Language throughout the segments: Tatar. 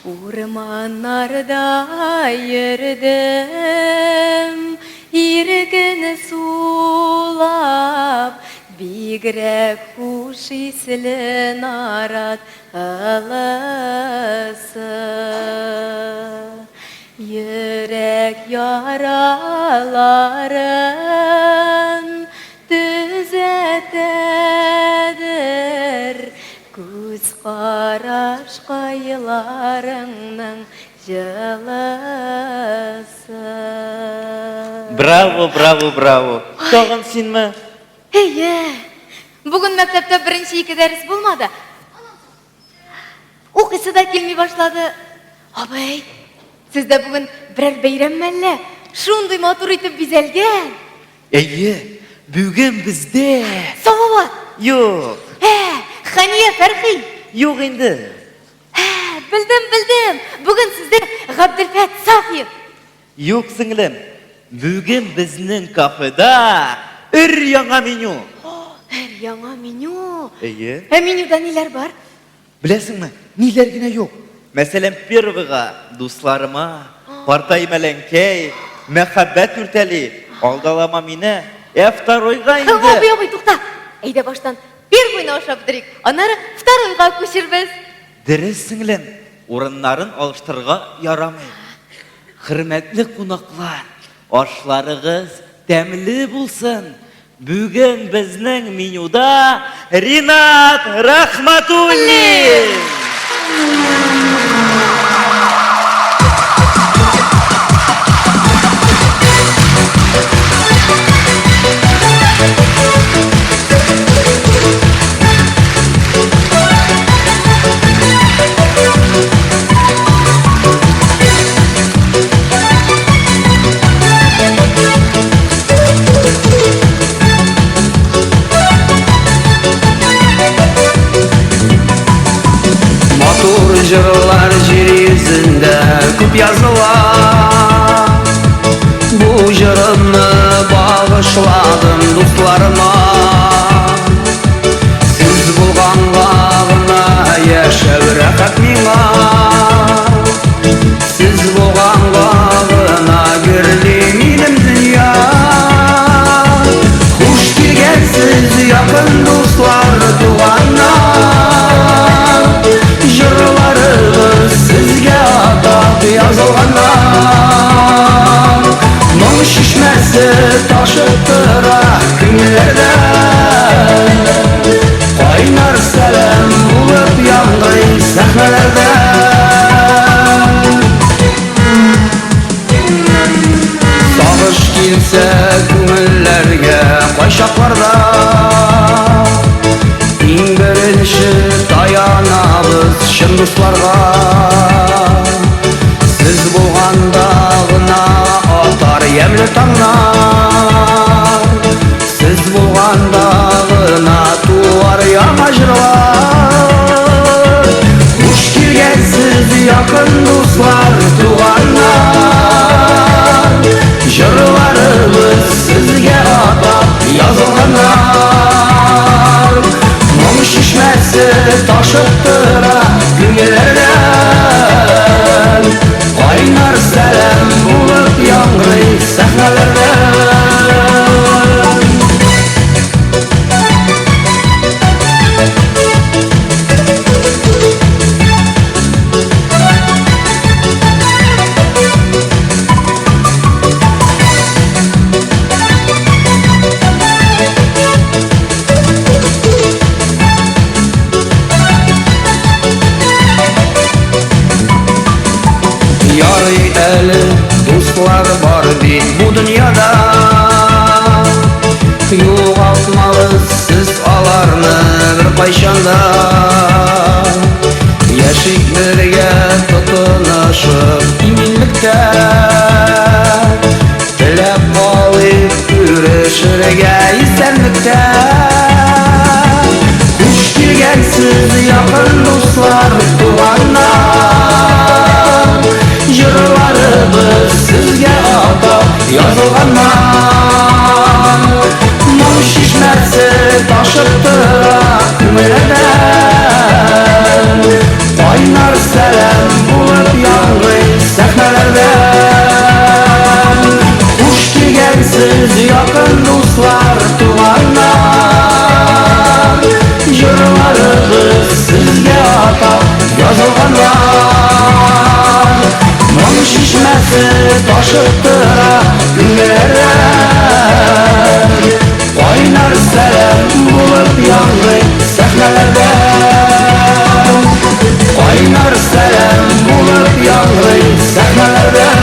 Урманнарда йөрдем, иркен сулап, бигрәк хуш исле нарат ылысы. Йөрәк яраларын төзәтәдер, күз карашкайларыңның җылысы. Браво, браво, браво! Тагын синме? Әйе. Бүген мәктәптә беренче ике дәрес булмады. Укыйсы да килми башлады. Абый, сездә бүген берәр бәйрәмме әллә? Шундый матур итеп бизәлгән. Әйе, бүген бездә. Салават. Юк. Ә, Хәния Фәрхи. Юк инде. Ә, белдем, белдем. Бүген сездә Габделфәт Сафиев. Юк, сеңлем. Бүген безнең кафеда өр-яңа меню. Өр-яңа меню. Әйе. Ә менюда ниләр бар? Беләсеңме, ниләр генә юк. Мәсәлән, первыйга дусларыма, Картай мәләнкәй, мәхәббәт үртәли, алдалама мине. Ә второйга инде. Абый, абый, тукта. Әйдә баштан первыйны ашап бетерик, аннары второйга күчербез. Дөрес, сеңлем, урыннарын алыштырырга ярамый. Хөрмәтле кунаклар, ашларыгыз тәмле булсын. Бүген безнең менюда Ринат Рахматуллин! Матур җырлар җир йөзендә күп языла. Бу җырымны багышладым дусларыма. Сез булганга гына яшәү рәхәт миңа. Сез булганга гына гөрли минем дөнья. Хуш килгәнсез, якын дуслар, туганнар. Җырларыбыз сезгә атап язылганнар. Моң чишмәсе ташып тора күңелләрдән. Кайнар сәлам булып яңгырый сәхнәләрдә. Сагыш килсә күңелләргә кайчакларда, Иң беренче таянабыз чын дусларга. Сез булганда гына атар ямьле таңнар, Сез булганда гына туар яңа җырлар. Хуш килгәнсез, якын дуслар, туганнар. Җырларыбыз сезгә атап язылганнар. Моң чишмәсе ташып тора күңелләрдән. Кайнар сәлам булып яңгырый сәхнәләрдән. Ярый әле дуслар бар бит бу дөньяда. Югалтмагыз сез аларны беркайчан да. Яшик бергә тотынышып иминлектә. Теләп калыйк күрешергә исәнлектә. Хуш килгәнсез, якын дуслар, туганнар. Җырларыбыз сезгә атап язылганнар. Моң чишмәсе ташып тора күңелләрдән. Кайнар сәлам булып Ташып тора күңелләрдән. Кайнар сәлам булып яңгырый сәхнәләрдән. Кайнар сәлам булып яңгырый сәхнәләрдән.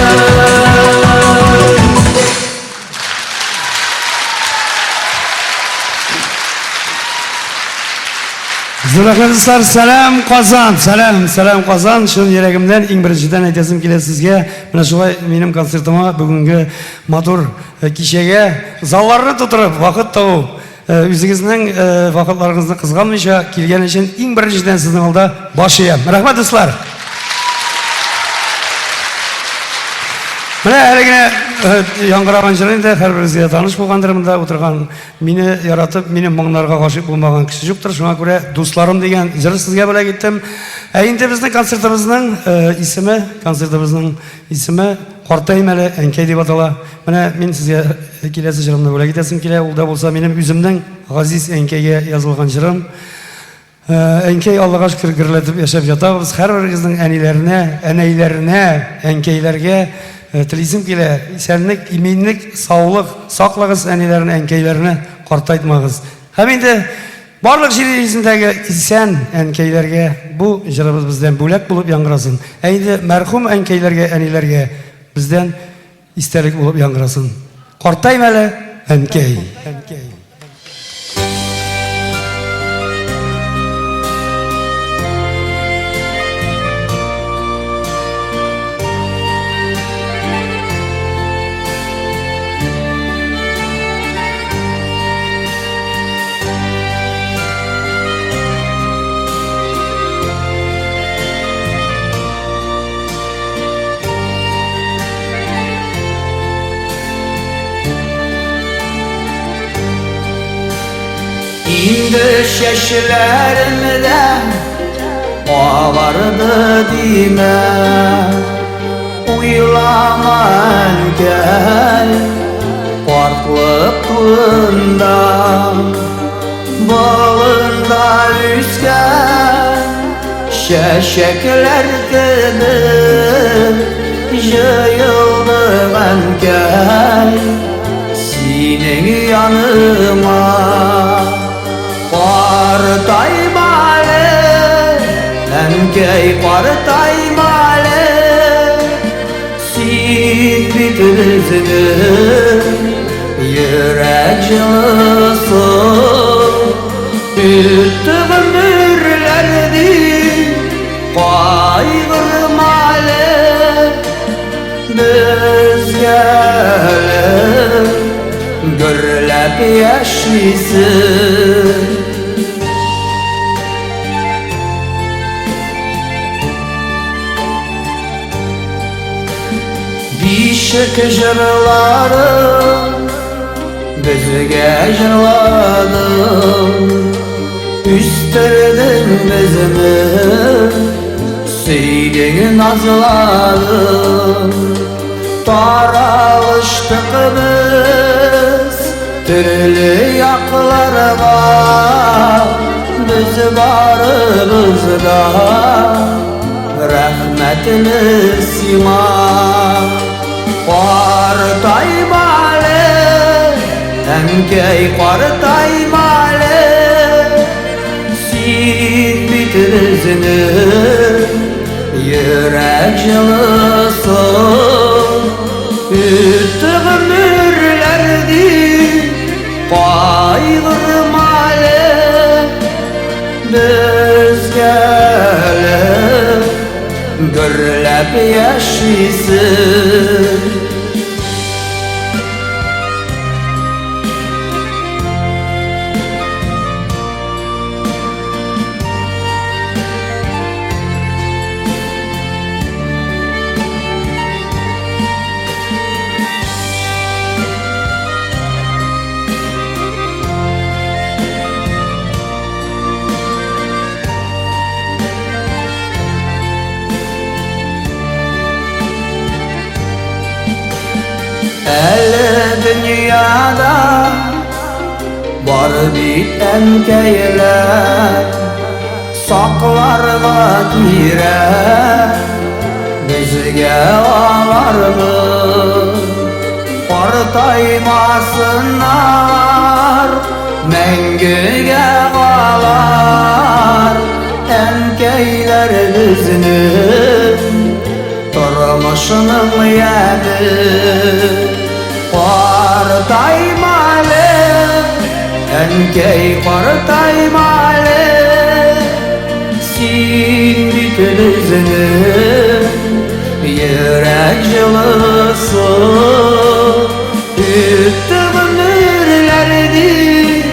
Зур дуслар, сәлам Казан, сәлам, сәлам Казан. Чын йөрәгемнән иң беренчедән әйтәсем килә сезгә, менә шулай минем концертыма бүгенге матур э, кичәгә залларны тутырып, вакыт табып, э, үзегезнең э, вакытларыгызны кызганмыйча килгән өчен иң беренчедән сезнең алда баш иям. Рәхмәт, дуслар. Менә әле генә яңгыраган җыр инде һәрберегезгә таныш булгандыр монда утырган. Мине яратып, минем моңнарга гашыйк булмаган кеше юктыр. Шуңа күрә Дусларым дигән җыр сезгә бүләк иттем. Ә инде безнең концертыбызның исеме, концертыбызның исеме Картайм әле, әнкәй дип атала. Менә мин сезгә киләсе җырымны бүләк итәсем килә. Ул да булса минем үземнең газиз әнкәйгә язылган җырым. Әнкәй, Аллага шөкер, гөрләтеп яшәп ятабыз. Һәрберегезнең әниләренә, әнәйләренә, әнкәйләргә телисем килә. Исәнлек, иминлек, саулык. Саклагыз әниләрне, әнкәйләрне, картайтмагыз. Һәм инде барлык җир йөзендәге исән әнкәйләргә бу җырыбыз бездән бүләк булып яңгырасын. Ә инде мәрхүм әнкәйләргә, әниләргә бездән истәлек булып яңгырасын. Картайм әле, әнкәй. Әнкәй. Инде чәчләрем дә агарды димә, Уйлама, әнкәй, картлык турында. Болында үскән чәчәкләр кебек җыелдык, әнкәй, синең яныңа. Картайма әле, әнкәй, картайма әле, Син бит безнең йөрәк җылысы. Үтте гомерләр дип кайгырма әле, Безгә әле гөрләп яшисең. Бишек җырлары безгә җырладың, Үстердең безне, сөйдең, назладың. Таралыштык без төрле якларга, Без барыбыз да рәхмәтле сиңа. Картайма әле, әнкәй, картайма әле, Син бит безнең йөрәк җылысы. Үтте гомерләр дип кайгырма әле, Безгә әле гөрләп яшисең. Әле дөньяда бар бит әнкәйләр, Сакларга кирәк. Безгә аларны картаймасыннар, мәңгегә калар әнкәйләр безнең тормышның яме. Картайма әле, әнкәй, картайма әле, син бит безнең йөрәк җылысы. Үтте гомерләр дип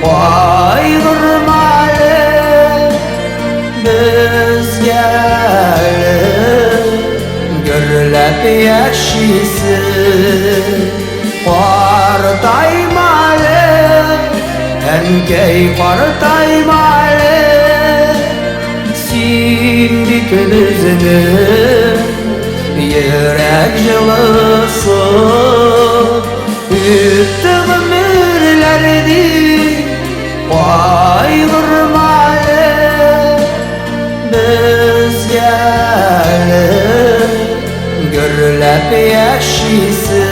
кайгырма әле, безгә әле гөрләп яшисе. Картайма әле, әнкәй, картайма әле, син бит безнең йөрәк җылысы. Үтте гомерләр дип кайгырма әле, безгә әле гөрләп яшисе.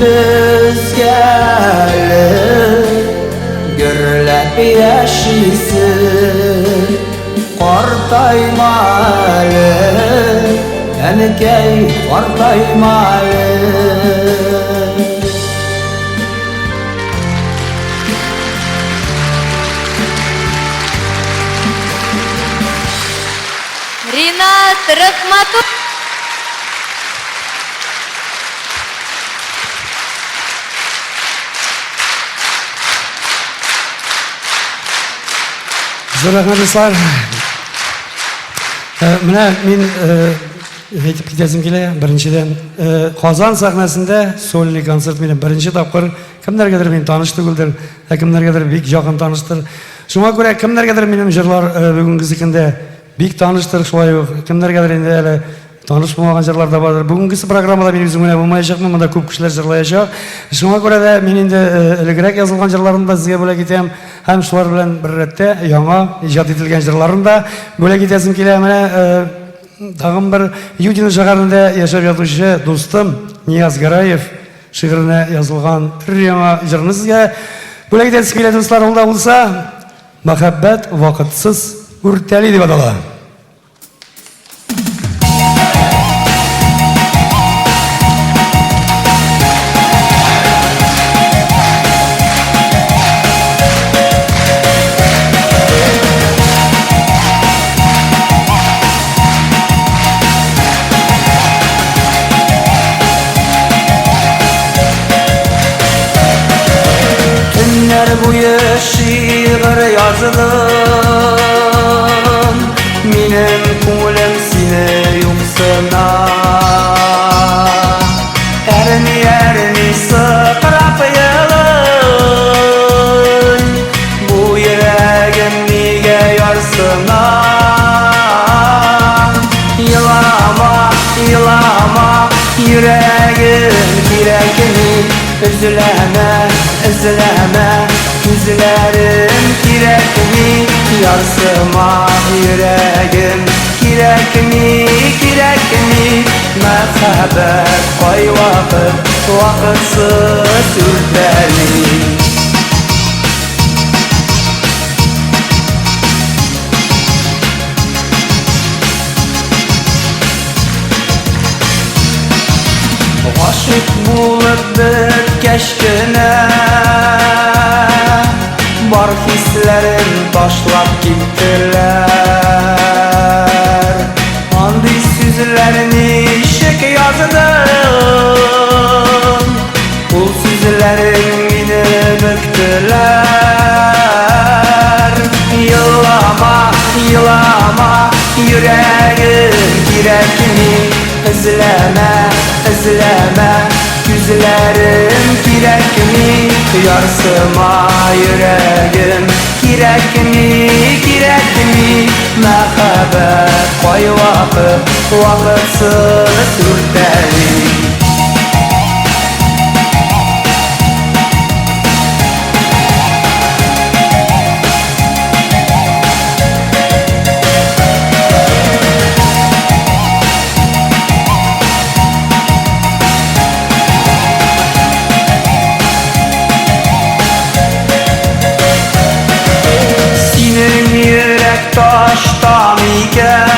Безгә әле гөрләп яшисе. Картайма әле, әнкәй, картайма әле. Ринат Рахматуллин. Зур рәхмәт, дуслар. Менә мин әйтеп китәсем килә. Беренчедән, Казан сәхнәсендә сольный концерт минем беренче тапкыр. Кемнәргәдер мин таныш түгелдер, ә кемнәргәдер бик якын таныштыр. Шуңа күрә кемнәргәдер минем җырлар бүгенге көндә бик таныштыр, шулай ук кемнәргәдер инде әле таныш булмаган җырлар да бардыр. Бүгенгесе программада мин үзем генә булмаячакмын, монда күп кешеләр җырлаячак. Шуңа күрә дә мин инде элегрәк язылган җырларымны да сезгә бүләк итәм һәм шулар белән бер рәттә яңа иҗат ителгән җырларны да бүләк итәсем килә. Менә тагын бер Юдино шәһәрендә яшәп ятучы дустым Нияз Гәрәев шигыренә язылган өр-яңа җырны сезгә бүләк итәсем килә, дуслар. Ул да булса Мәхәббәт вакытсыз үртәли дип атала. Төннәр буе шигырь яздым, Минем күңелем сине юксына. Әрни-әрни сыкрап елый, Бу йөрәгем нигә ярсына? Елама, елама, йөрәгем кирәкми, Өзләмә, эзләмә, күзләрем кирәкми, Ярсыма, йөрәгем кирәкми, кирәкми. Мәхәббәт кайвакыт вакытсыз үртәли. Гашыйк булып беткәч кенә Бар хисләрем ташлап киттеләр. Андый сүзләр ничек яздың? Ул сүзләрең мине бөктеләр. Елама, елама, йөрәгем кирәкми. Эзләмә, эзләмә, күзләрем кирәкми. Ярсыма, йөрәгем кирәкми, кирәкми. Мәхәббәт кайвакыт вакытсыз үртәли. таштан икән.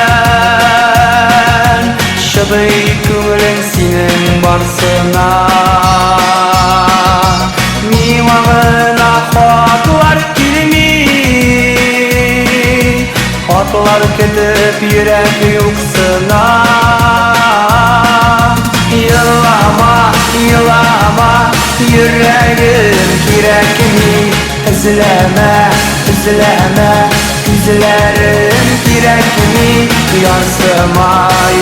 Чыдый күңелең синең барсына. Миңа гына хатлар килми. Хатлар көтеп йөрәк юксына. Елама, елама, йөрәгем кирәкми. Эзләмә, эзләмә, күзләрем кирәкми. Ярсыма,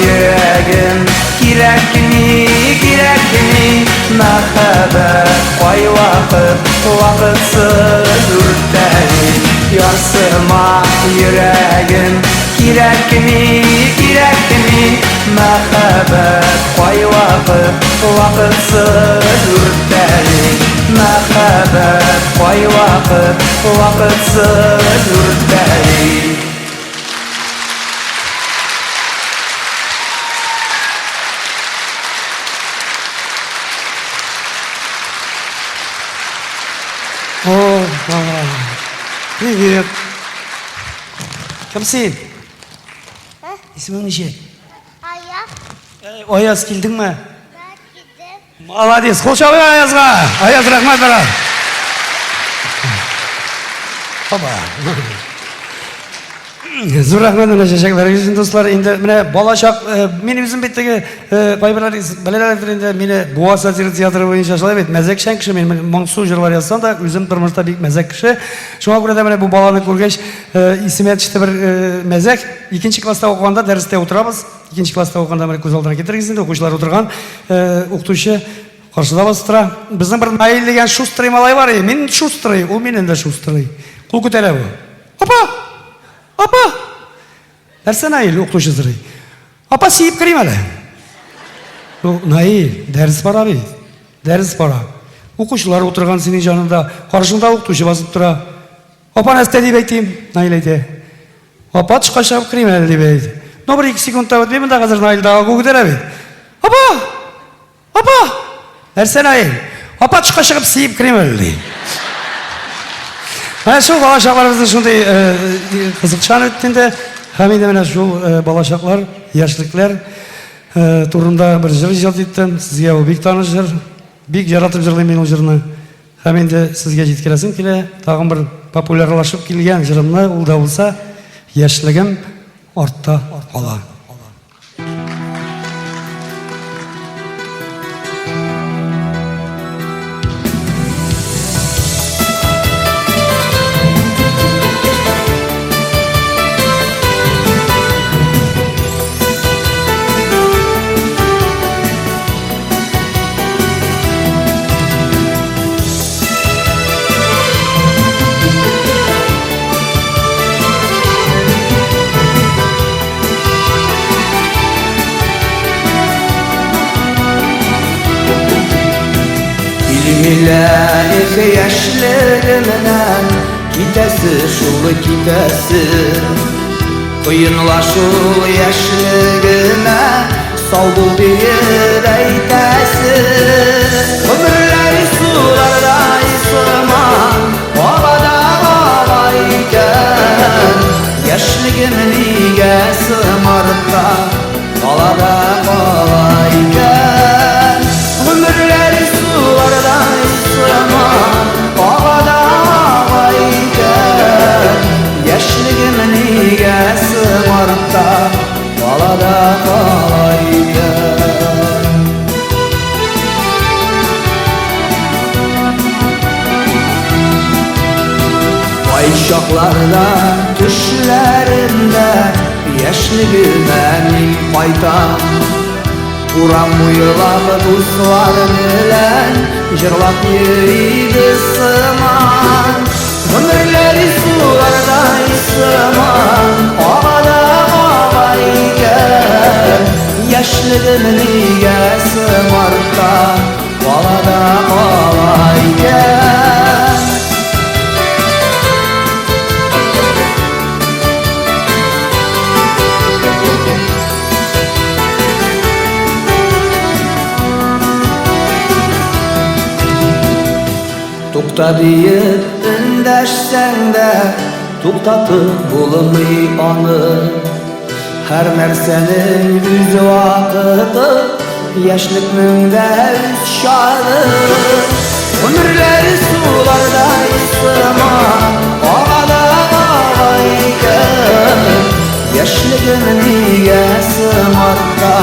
йөрәгем кирәкми, кирәкми. Мәхәббәт кайвакыт вакытсыз үртәли. Ярсыма, йөрәгем кирәкми, кирәкми. Мәхәббәт кайвакыт вакытсыз үртәли. Мәхәббәт кайвакыт вакытсыз үртәли. О, привет. Кем син? Исемең ничек? Аяз. Эй, Аяз, килдеңме? Да, килдем. Молодец. Кул чабыйк Аязга. Аяз, рәхмәт, брат. Опа. Зур рәхмәт менә чәчәкләрегез өчен, дуслар. Инде менә балачак, мин үзем бит теге кайберләр беләләрдер инде, мине Буа сатира театры буенча шулай бит, мәзәкчән кеше мин, моңсу җырлар язсам да, үзем тормышта бик мәзәк кеше. Шуңа күрә дә менә бу баланы күргәч, исемә төште бер мәзәк. Икенче класста укыганда дәрестә утырабыз. Икенче класста укыганда менә күз алдына китерегез инде, укучылар утырган, укытучы каршыда басып тора. Безнең бер Наил дигән шустрый малай бар иде. Мин шустрый, ул миннән дә шустрый. Кул күтәрә бу. Апа! Апа! Нәрсә, Наил, укытучы сорый. Апа, сиеп керим әле. Ну, Наил, дәрес бара бит. Дәрес бара. Укучылар утырган синең җанында, каршыңда укытучы басып тора. Апа, нәрсә дип әйтим? Наил әйтә. Апа, тышка чыгып керим әле дип әйт. Ну, бер ике секунд та үтми, монда хәзер Наил тагы кул күтәрә бит. Апа! Апа! Нәрсә, Наил? Апа, тышка чыгып сиеп керим әле, ди. Менә шул балачакларыбызның шундый кызыкчан үтте инде. Һәм инде менә шул балачаклар, яшьлекләр турында бер җыр иҗат иттем. Сезгә ул бик таныш җыр. Бик яратып җырлыйм мин ул җырны. Һәм инде сезгә җиткерәсем килә, тагын бер популярлашып килгән җырымны, ул да булса, Яшьлегем артта кала. Килмиләр яшьлегемнән, китәсе шул, китәсе. Кыенлашу яшьлегемә сау бул диеп әйтәсе. Гомерләр сулардай сыман ага да ага икән. Яшьлегем нигә сымарта кала да кала икән. Гомерләр сулардай сыман ага да ага икән. Яшьлегем нигә сымарта кала да кала икән. Кайчакларда төшләремдә яшьлегемә мин кайтам. Урам буйлап дуслар белән җырлап йөрибез сыман. Гомерләр сулардай сыман ага да ага икән. Яшьлегем нигә сымарта кала да кала икән. Тукта диеп эндәшсәң дә, Туктатып булмый аны. Һәр нәрсәнең үз вакыты, яшьлекнең дә үз чагы. Гомерләр сулардай сыман ага да ага икән. Яшьлегем нигә сымарта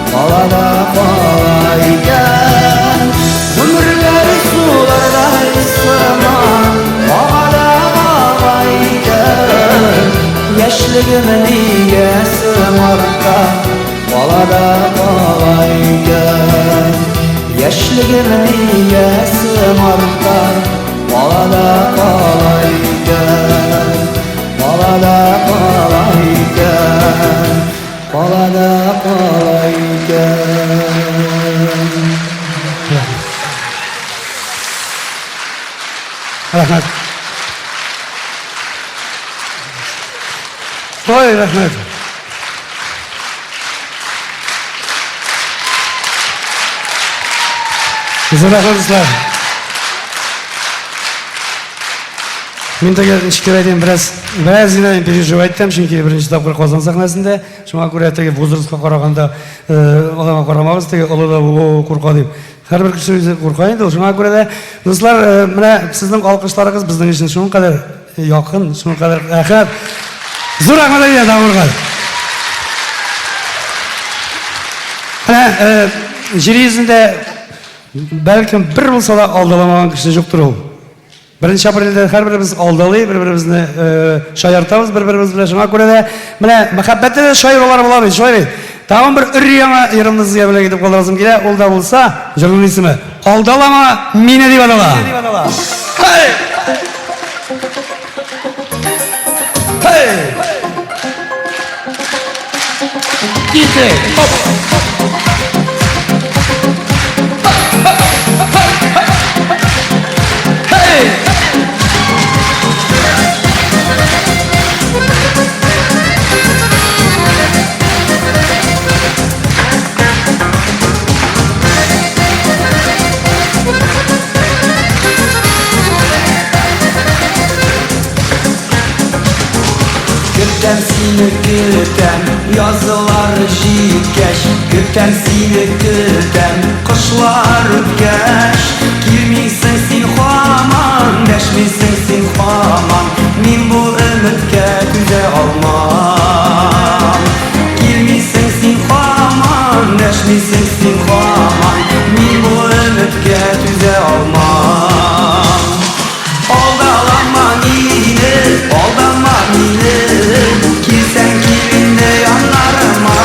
кала да кала икән. Гомерләр сулардай сыман ага да ага икән. Яшьлегем нигә сымарта кала да кала икән. Яшьлегем нигә сымарта кала да кала икән. Кала да кала икән. Кала да кала икән. Рәхмәт. Ой, рәхмәт. Зур рәхмәт, дуслар. Мин теге ничек дип әйтим, бераз, бераз генә переживать итәм, чөнки беренче тапкыр Казан сәхнәсендә, шуңа күрә теге возрастка караганда, аларга карамагыз, теге олы да о, курка дип. Һәрбер кеше үзе курка инде ул. Шуңа күрә дә, дуслар, менә сезнең алкышларыгыз безнең өчен шуның кадәр якын, шуның кадәр рәхәт. Зур рәхмәт әйтәм Тамурга. Менә җир йөзендә бәлкем бер булса да алдаламаган кеше юктыр ул. Беренче апрельдә һәрберебез алдалый, бер-беребезне шаяртабыз бер-беребез белән. Шуңа күрә дә менә мәхәббәттә дә шаярулар була бит, шулай бит. Тагын бер өр-яңа җырымны сезгә бүләк итеп калдырасым килә. Ул да булса, җырның исеме Алдалама мине дип атала. Хей! Хей! Китте! Хоп! Хей! Көтәм сине, көтәм, язлар җиткәч, Көтәм сине, көтәм, кышлар үткәч. Килмисең син һаман, дәшмисең син һаман, Мин бу өметкә түзә алмам. Килмисең син һаман, дәшмисең син һаман, Мин бу өметкә түзә алмам. Алдалама мине, алдама мине, Килсәң кил инде яннарыма.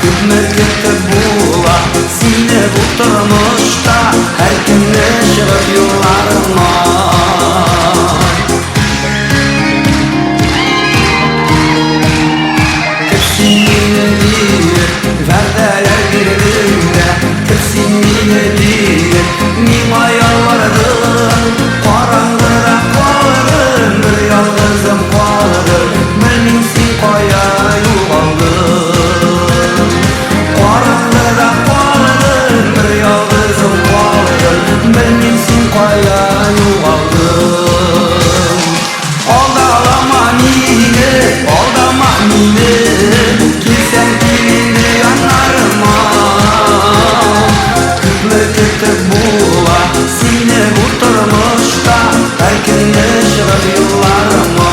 Күпме көтеп була сине бу тормышта, Һәркемне чыгып юлларыма. Көт син мине диеп, вәгъдәләр бирдең дә, Көт син мине диеп, миңа ялвардың. Караңгыда калдым, бер ялгызым калдым, Белмим син кая югалдың. Караңгыда калдым, бер ялгызым калдым, Белмим син кая югалдың. Алдалама мине, алдама мине, Килсәң кил инде яннарыма. Күпме көтеп була сине бу тормышта, Һәркемне чыгып юлларыма.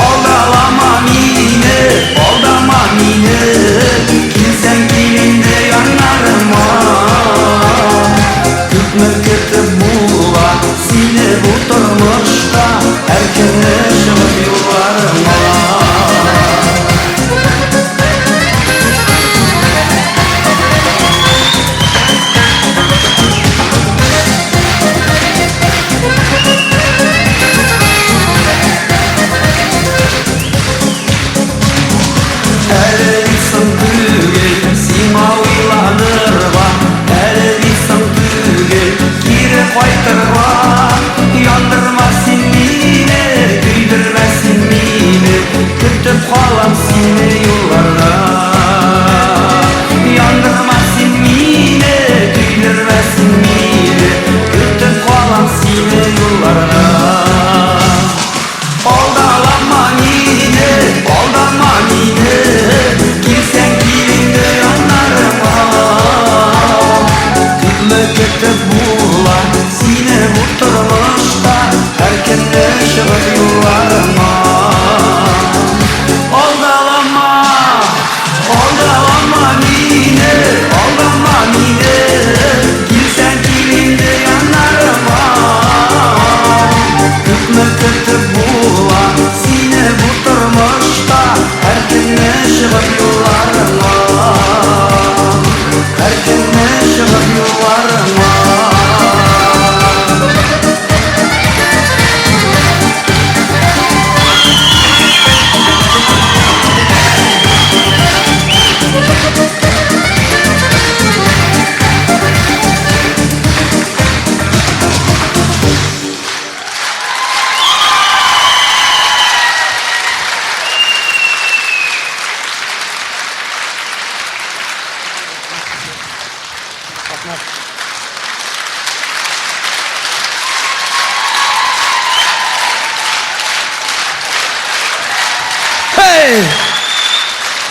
Алдалама мине, алдама мине, Килсәң кил инде яннарыма. Күпме көтеп була сине бу тормышта, Һәркемне чыгып юлларыма. Әле бит соң түгел сиңа уйланырга, Әле бит соң түгел кире кайтырга. Яндырма син мине, көй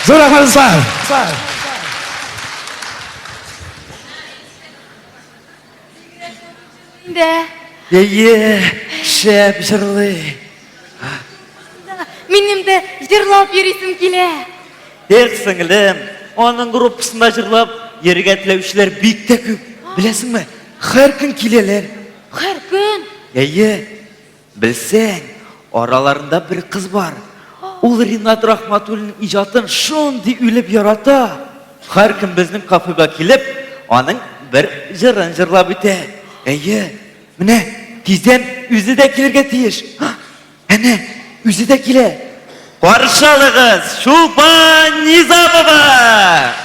Зур рәхмәт, дуслар! Инде. Әйе, шәп җырлый. Минем дә җырлап йөрисем килә. Эх, сеңлем, аның группасында җырлап йөрергә теләүчеләр бик тә күп. Беләсеңме, һәр көн киләләр. Һәр көн? Әйе. Белсәң, араларында бер кыз бар. Ул Ринат Рахматуллин иҗатын шундый үлеп ярата. Һәр көн безнең кафега килеп, аның бер җырын җырлап үтә. Әйе, менә тиздән үзе дә килергә тиеш. Әнә, үзе дә килә. Каршы алыгыз, Чулпан Низамова!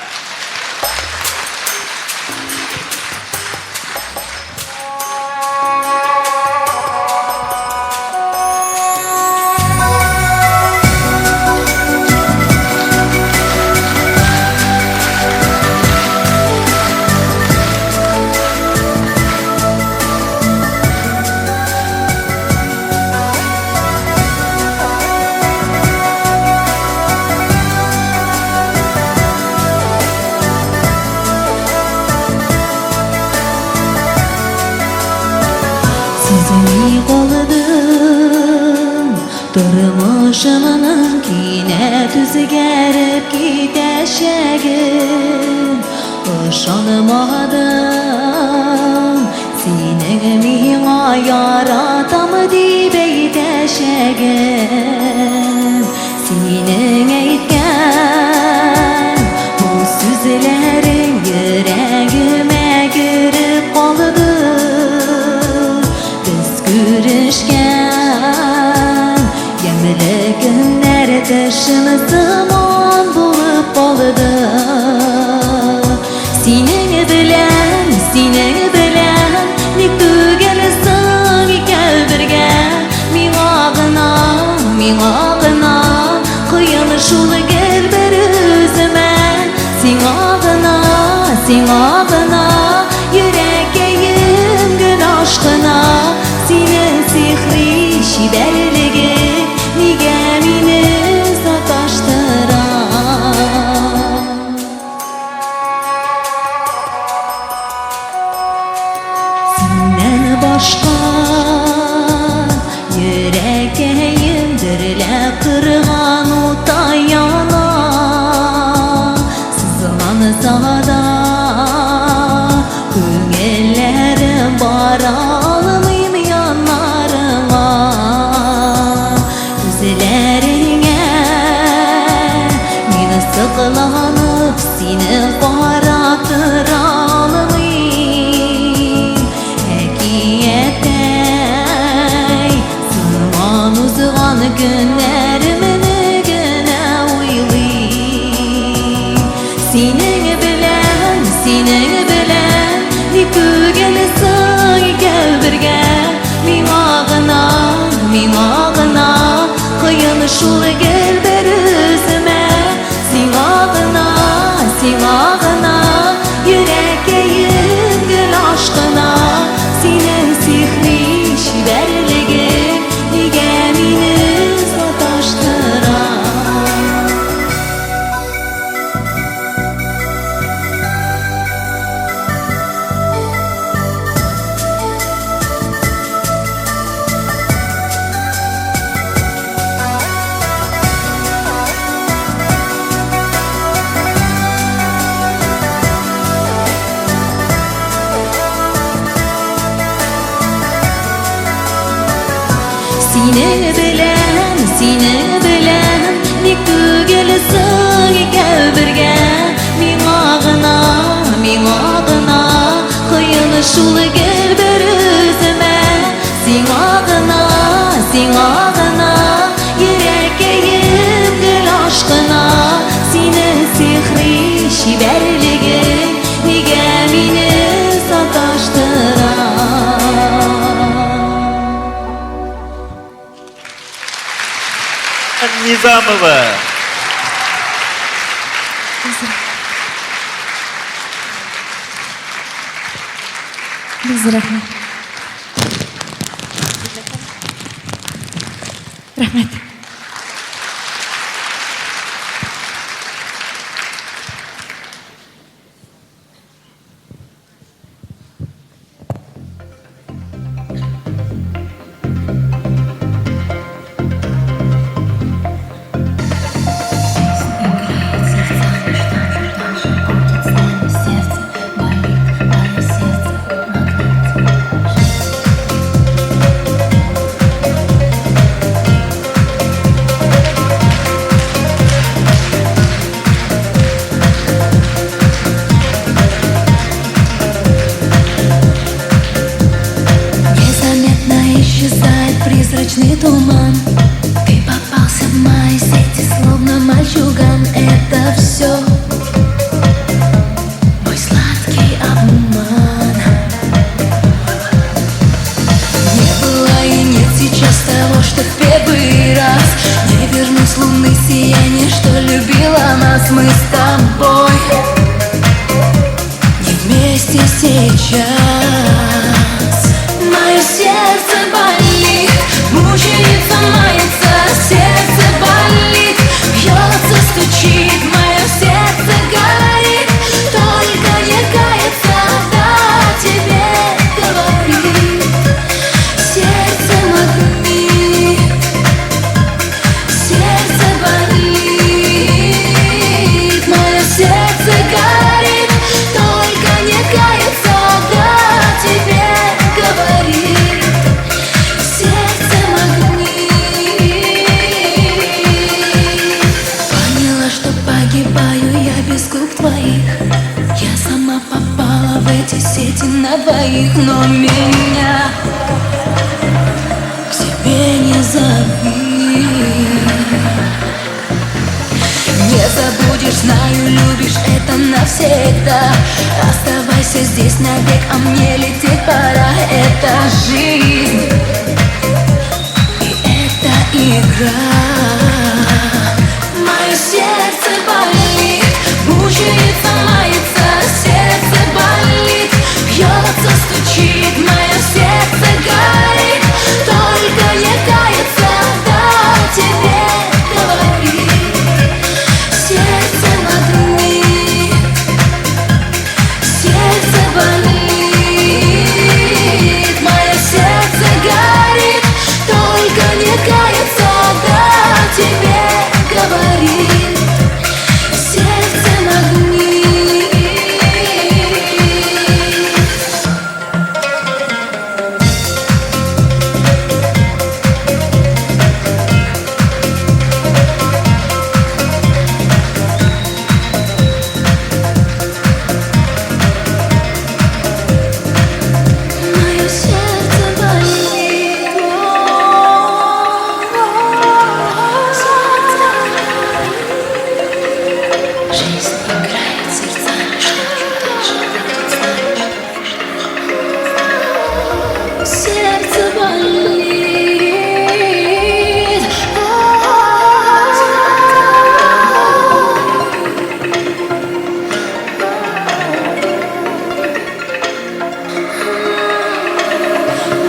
Сизми калдым, тормышымның кинәт үзгәреп китәчәген. Ышанмадым, синең миңа яратам дип әйтәчәген. Синең әйткән бу сүзләрең йөрәгемә кереп калды. Без күрешкән ямьле көннәр төшем сыман булып калды. Синең белән, синең белән ник түгел соң икәү бергә? Миңа гына, миңа гына кыен шул гел бер үземә. Сиңа гына, сиңа гына йөрәккәем гел ашкына. Синең сихри чибәрлегең нигә мине саташтыра? Синнән башка йөрәккәем дөрләп торган утта яна. Сызланса да күңелләрем бара алмыйм яннарыңа. Күзләреңә мин сокланып сине карап тора алмыйм. Әкияттәй сыман узган көннәремне генә уйлыйм. Синең белән, синең белән ник түгел соң икәү бергә? Миңа гына, миңа гына кыен шул гел бер үземә. Сиңа гына, сиңа гына йөрәккәем гел ашкына. Синең сихри чибәрлегең нигә мине саташтыра? Синең белән, синең белән ник түгел соң икәү бергә? Миңа гына, миңа гына кыен шул гел бер үземә. Сиңа гына, сиңа гына йөрәккәем гел ашкына. Синең сихри чибәрлегең нигә мине саташтыра? Низамова. Бик зур рәхмәт. Рәхмәт. Сейчас мы с тобой не вместе сейчас. Мое сердце болит, мучается, мается. Сердце болит, бьется, стучит. Мое сердце горит, только не кается. Да, тебе говорит. Сердце магнит, сердце болит, мое сердце горит, только не кается, да, тебе говорит. Сердце магнит. Поняла, что погибаю я без губ твоих. Я сама попала в эти сети на двоих, но меня к себе не зови. Не забудешь, знаю, любишь это навсегда. Оставайся здесь навек, а мне лететь пора. Это жизнь и это игра. Мое сердце болит, мучается, мается. Сердце болит, бьется, стучит. Мое сердце горит, только не кается. Да, тебе говорит. Сердце магнит, сердце болит, мое сердце горит, только не кается, да, тебе говорит. Сердце магнит. Мое сердце болит, сердце болит. Жизнь играет сердцами, что же дальше будет, знаешь? Сердце болит.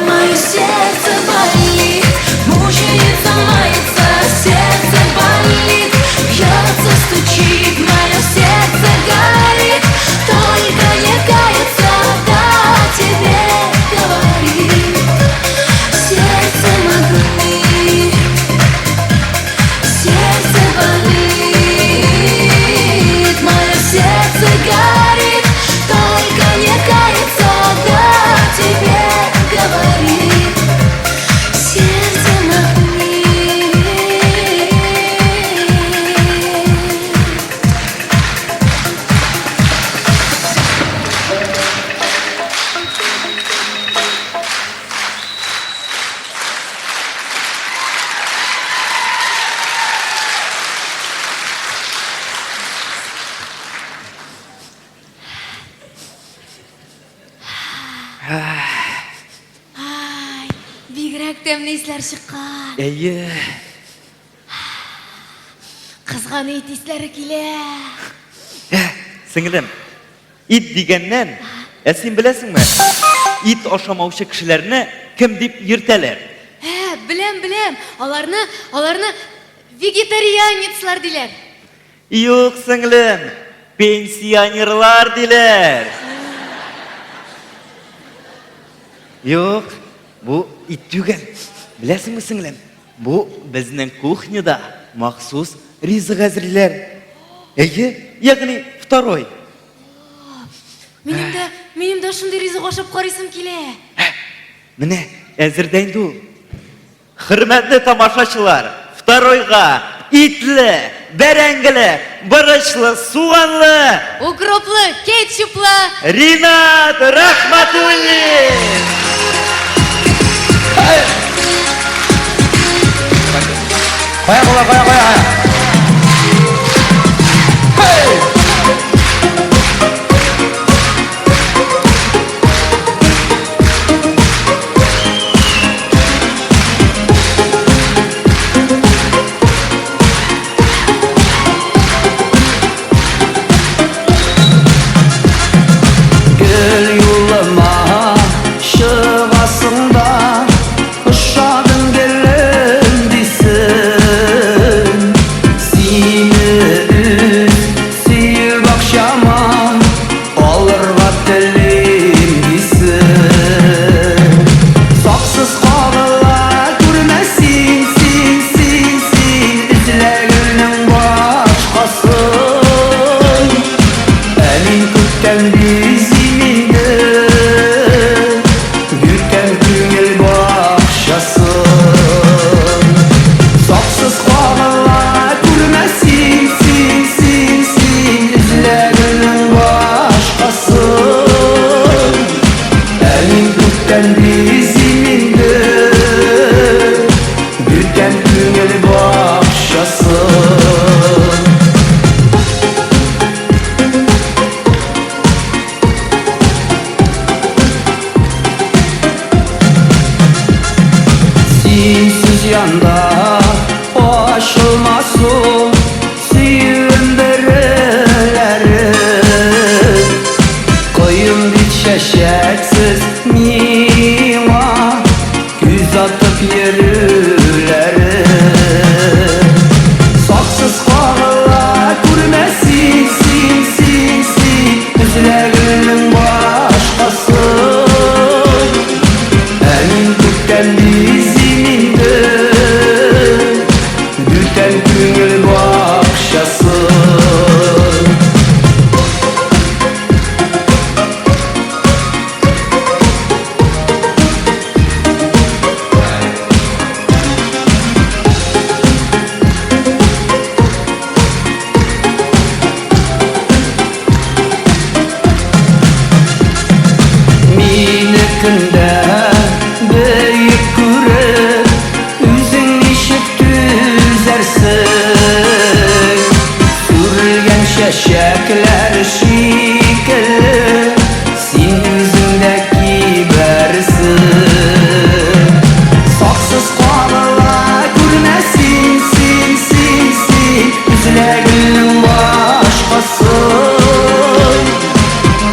Мое сердце болит, мучается, мается. Сердце болит, бьется, стучит. Мое сердце горит, только не кается. Да, тебе говорит. Сердце магнит, сердце болит, мое сердце горит, только не кается. Да, тебе говорит. Сердце магнит. Ай, бигрәк тәмле исләр чыккан. Әйе. Кызган ит исләре килә. Сеңлем, ит дигәннән, ә син беләсеңме, ит ашамаучы кешеләрне кем дип йөртәләр? Ә, беләм, беләм. Аларны, аларны вегетарианецлар диләр. Юк, сеңлем, пенсионерлар диләр. Юк, бу ит түгел. Беләсеңме, сеңлем, бу безнең кухняда махсус ризык әзерлиләр. Әйе, ягъни второй. Минем дә, минем дә шундый ризык ашап карыйсым килә. Менә әзер дә инде ул. Хөрмәтле тамашачылар, второйга итле, бәрәңгеле, борычлы, суганлы, Укроплы, кетчуплы. Ринат Рахматуллин! Кая була, кая, кая, кая. мин күптән бизим инде Бүтән күңел бакчасын. Синсез янда ачылмас ул сөюем бөреләре. Коем бит чәчәксез миңа күз атып йөрүләре. Саксыз кагыла күрмә син, син, син, син, Өзелә гөлнең башкасын. Ә мин күптән бизим инде Бүтән күңел бакчасын. Мине көндә бөек күреп, үзең ничек түзәрсең? Сүрелгән чәчәкләр шикелле, син үзең дә кибәрсең. Саксыз кагыла күрмә син, син, син, син, Өзелә гөлнең башкасын.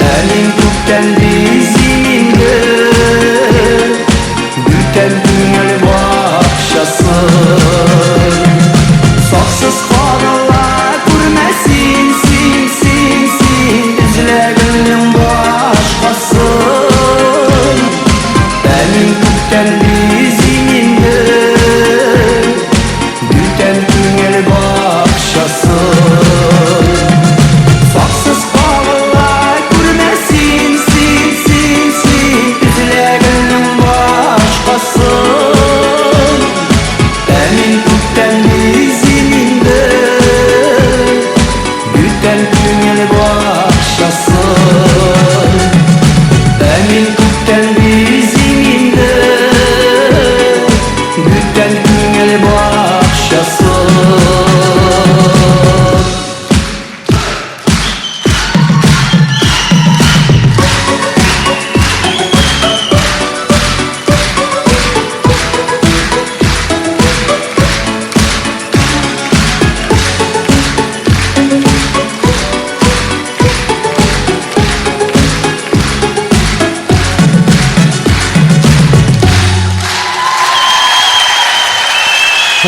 Ә мин күптән бизим инде Бүтән күңел бакчасын. Саксыз кагыла күрмә син, син, син, син, Өзелә гөлнең башкасын. Ә мин күптән бизим инде Бүтән күңел бакчасын. Саксыз кагыла күрмә син, син, син, син, Өзелә гөлнең башкасын. Ә мин күптән бизим инде Бүтән күңел бакчасын. Ә мин күптән бизим инде Бүтән күңел бакчасын.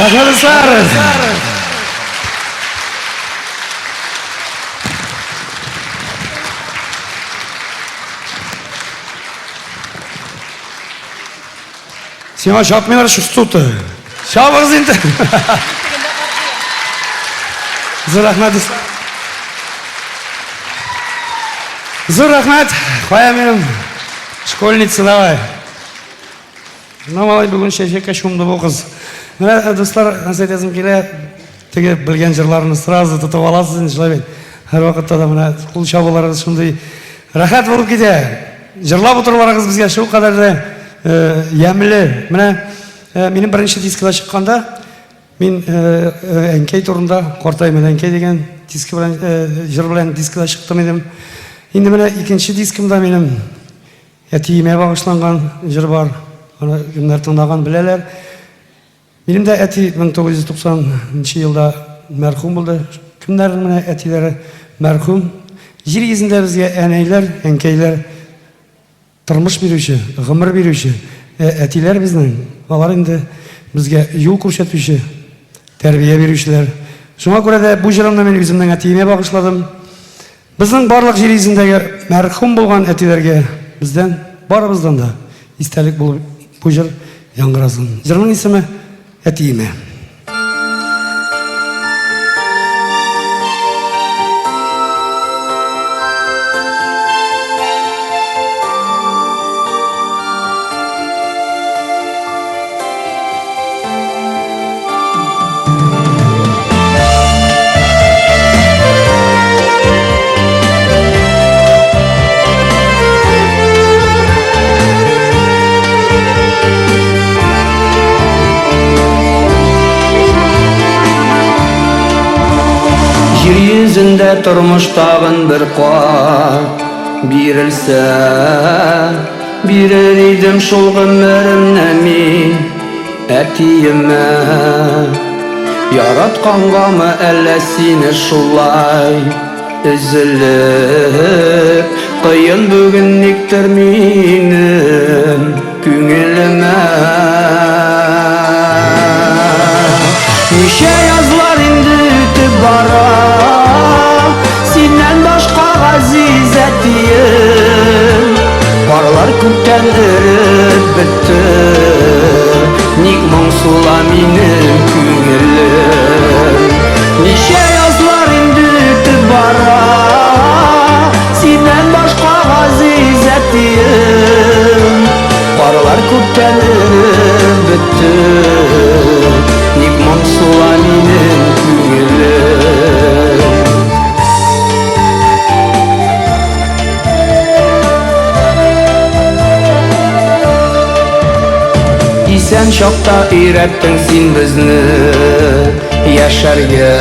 Рәхмәт, дуслар! Сиңа чапмыйлар чувствуты. Чабыгыз инде. Зур рәхмәт, дуслар. Зур рәхмәт. Кая минем школьница, давай. Ну, малай, бүген чәчәккә чумды бу кыз. Менә, дуслар, нәрсә әйтәсем килә, теге белгән җырларны сразу тотып аласыз инде, шулай бит. Һәрвакытта да менә кул чабуларыгыз шундый рәхәт булып китә. Җырлап утыруларыгыз безгә шулкадәр дә ямьле. Менә минем беренче дискыда чыкканда, мин әнкәй турында Картаймын әнкәй дигән диска белән җыр белән дискыда чыктым идем. Инде менә икенче дискымда минем әтиемә багышланган җыр бар. Аны кемнәр тыңлаган беләләр. Минем дә әти 1990 нчы елда мәрхүм булды. Кемнәрнең менә әтиләре мәрхүм? Җир йөзендә безгә әнәйләр, әнкәйләр тормыш бирүче, гомер бирүче. Ә әтиләр безнең, алар инде безгә юл күрсәтүче, тәрбия бирүчеләр. Шуңа күрә дә бу җырымны мин үземнең әтиемә багышладым. Безнең барлык җир йөзендәге мәрхүм булган әтиләргә бездән, барыбыздан да истәлек булып бу җыр яңгырасын. Җырның исеме Әтиемә. йөзендә тормыш тагын бер кат бирелсә, бирер идем шул гомеремне мин әтиемә. Яраткангамы әллә сине шулай өзелеп, кыен бүген никтер минем күңелемә. Ничә язлар инде үтеп бара, синнән башка газиз әтием. Карлар күптән эреп бетте, ник моңсула минем күңелем. Ничә язлар инде үтеп бара, синнән башка газиз әтием. Карлар күптән эреп бетте, ник моңсула минем күңелем. Исән чакта өйрәттең син безне яшәргә,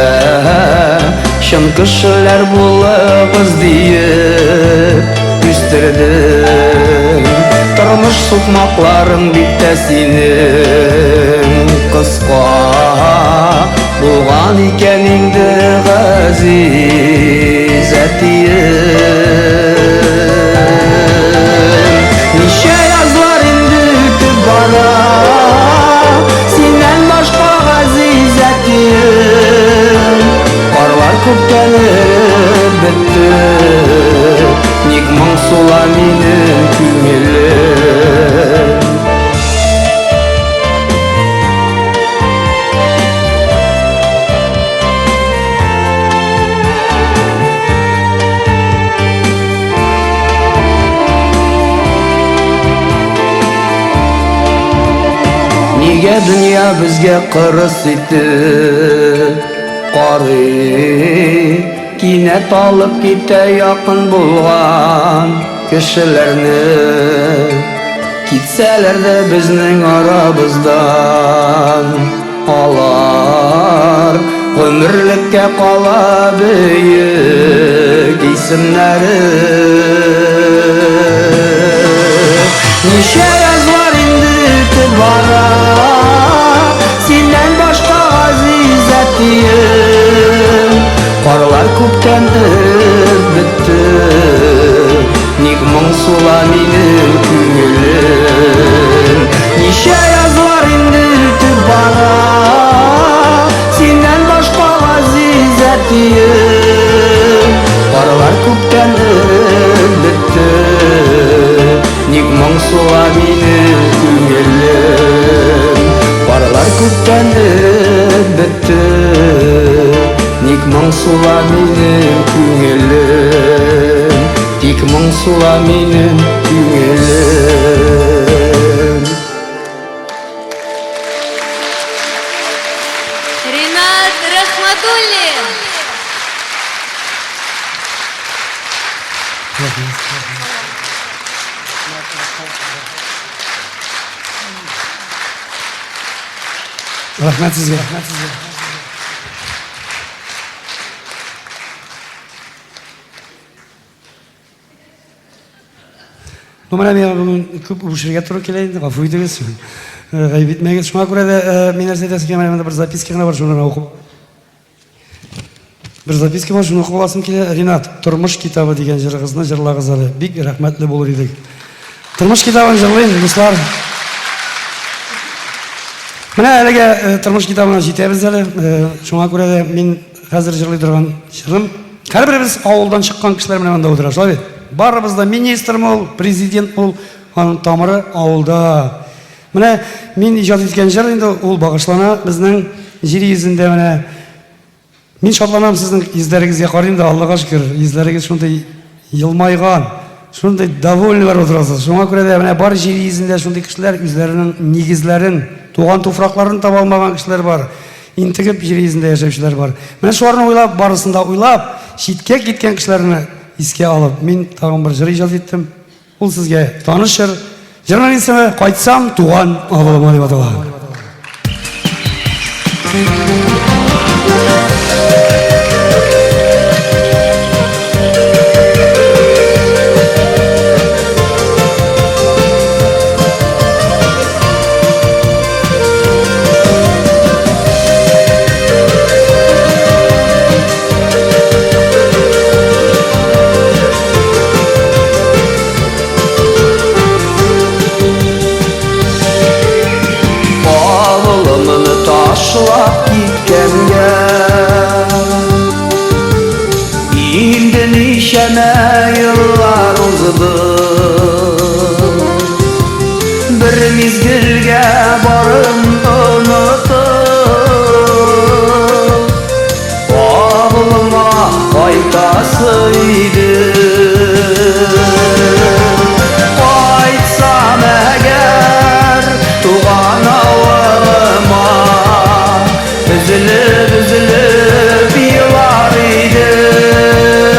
чын кешеләр булыгыз диеп үстердең. Тормыш сукмакларың бик тә синең кыска булган икән инде, газиз әтием. Ничә язлар инде үтеп бара, синнән башка газиз әтием. Карлар күптән эреп бетте, ник моңсула минем күңелем. Нигә дөнья безгә кырыс итеп карый, кинәт алып китә якын булган кешеләрне. Китсәләр дә безнең арабыздан, алар гомерлеккә кала бөек исемнәре. Ничә язлар инде үтеп бара, синнән башка газиз әтием. Карлар күптән эреп бетте, ник моңсула минем күңелем. Ничә язлар инде үтеп бара, синнән башка газиз әтием. Карлар күптән эреп бетте, ник моңсула минем күңелем. Карлар күптән эреп бетте, ник моңсула минем күңелем. Тик моңсула минем күңелем. Ринат Рахматуллин! Рәхмәт сезгә. Рәхмәт сезгә. Ну, менә миңа бүген күп үбешергә туры килә инде, гафу итегез. Гаеп итмәгез. Шуңа күрә дә мин нәрсә әйтәсем килә, менә монда бер записка гына бар, шуны гына укып. Бер записка бар, шуны укып аласым килә. Ринат, Тормыш китабы дигән җырыгызны җырлагыз әле. Бик рәхмәтле булыр идек. Тормыш китабын җырлыйм, дуслар. Менә әлегә тормыш китабына җитәбез әле. Шуңа күрә дә мин хәзер җырлый торган җырым. Һәрберебез авылдан чыккан кешеләр менә монда утыра, шулай бит? Барыбыз да министрмы ул, президентмы ул, аның тамыры авылда. Менә мин иҗат иткән җыр инде ул багышлана безнең җир йөзендә менә. Мин шатланам сезнең йөзләрегезгә карыйм да, Аллага шөкер, йөзләрегез шундый елмайган, шундый довольныйлар утырасыз. Шуңа күрә дә менә бар җир йөзендә шундый кешеләр үзләренең нигезләрен, туган туфракларын таба алмаган кешеләр бар. Интегеп җир йөзендә яшәүчеләр бар. Менә шуларны уйлап, барысын да уйлап, читкә киткән кешеләрне искә алып, мин тагын бер җыр иҗат иттем. Ул сезгә таныш җыр. Җырның исеме Кайтсам туган авылыма дип атала. мизгелгә барын онытып, Авылыма кайтасы иде. Кайтсам әгәр туган авылыма, Өзелеп-өзелеп елар идем.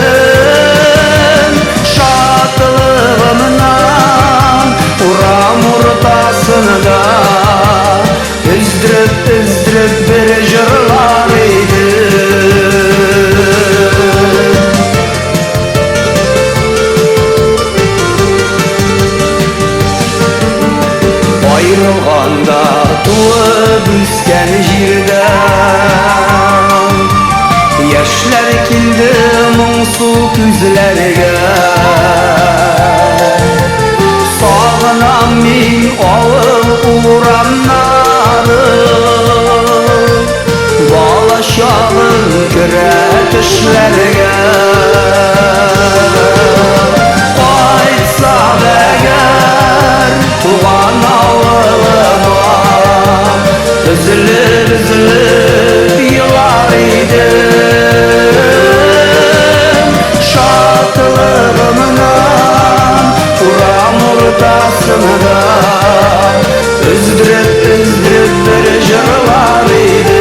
Шатлыгымнан урам уртасында Өздереп-өздереп бер җырлар идем. Аерылганда туып үскән җирдән Яшьләр килде моңсу күзләргә. Сагынам мин авыл урамнарын, Бала чагым керә төшләргә. Кайтсам әгәр туган авылыма, Өзелеп-өзелеп елар идем. Шатлыгымнан урам уртасында Өздереп-өздереп бер җырлар идем.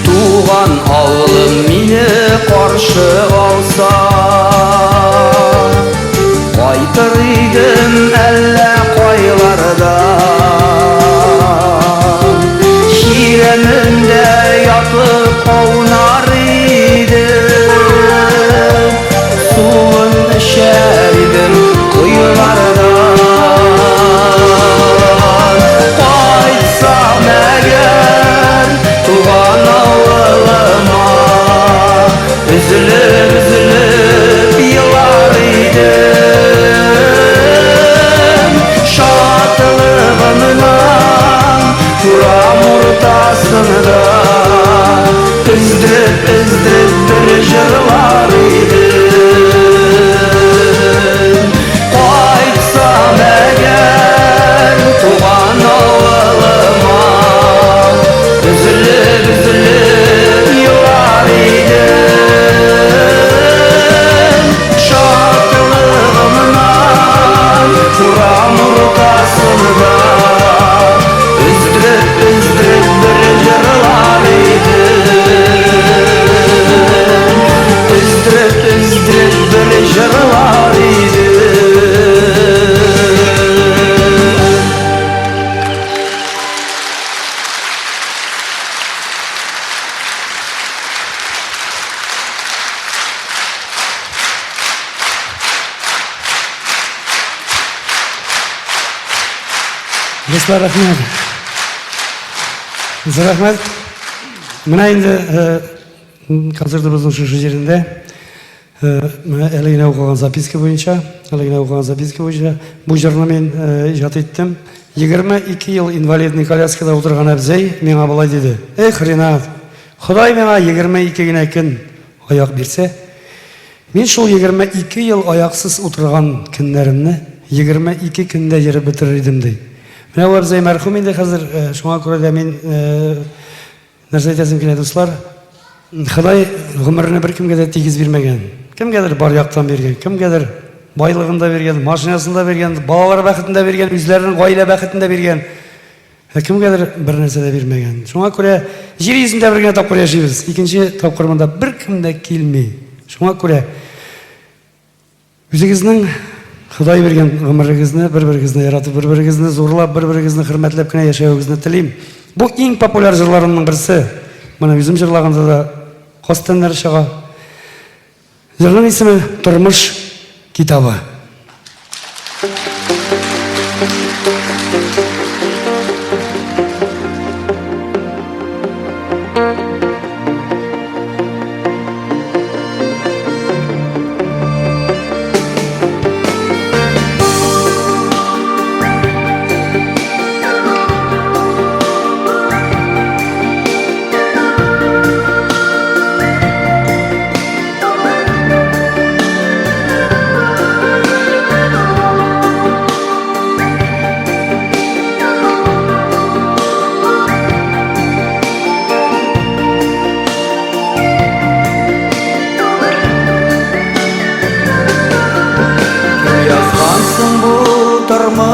Туган авылым мине каршы алса, Кайтыр идем әллә кайларда. Чирәмендә ятып аунар идем, Суын эчәр идем коелардан. Кайтсам әгәр туган авылыма, Өзелеп-өзелеп елар идем. Шатлыгымнан урам уртасында Өздереп-өздереп бер җырлар идем. Кайтсам әгәр туган авылыма, Өзелеп-өзелеп елар идем. Шатлыгымнан урам уртасында Өздереп-өздереп бер җырлар идем. Өздереп-өздереп бер җырлар идем. Дуслар, рәхмәт. Зур рәхмәт. Менә инде э, концертыбызның шушы җирендә э, менә әле генә укыган записка буенча, әле генә укыган записка буенча бу җырны мин э, иҗат иттем. 22 ел инвалидный коляскада утырган әбзәй миңа болай диде. Эх, Ринат, Ходай миңа 22 генә көн аяк бирсә, Мин шул 22 ел аяксыз утырган көннәремне 22 көндә йөреп бетерер идем, ди. Менә ул абзый мәрхүм инде хәзер, шуңа күрә дә мин нәрсә әйтәсем килә, дуслар, Ходай гомерне беркемгә дә тигез бирмәгән. Кемгәдер бар яктан биргән, кемгәдер байлыгын да биргән, машинасын да биргән, балалар бәхетен дә биргән, үзләренең гаилә бәхетен дә биргән. Ә кемгәдер бер нәрсә дә бирмәгән. Шуңа күрә җир йөзендә бер генә тапкыр яшибез. Икенче тапкыр монда беркем дә килми. Шуңа күрә үзегезнең Ходай биргән гомерегезне бер-берегезне яратып, бер-берегезне зурлап, бер-берегезне хөрмәтләп кенә яшәвегезне телим. Бу иң популяр җырларымның берсе. Моны үзем җырлаганда да каз тәннәре чага. Җырның исеме Тормыш китабы.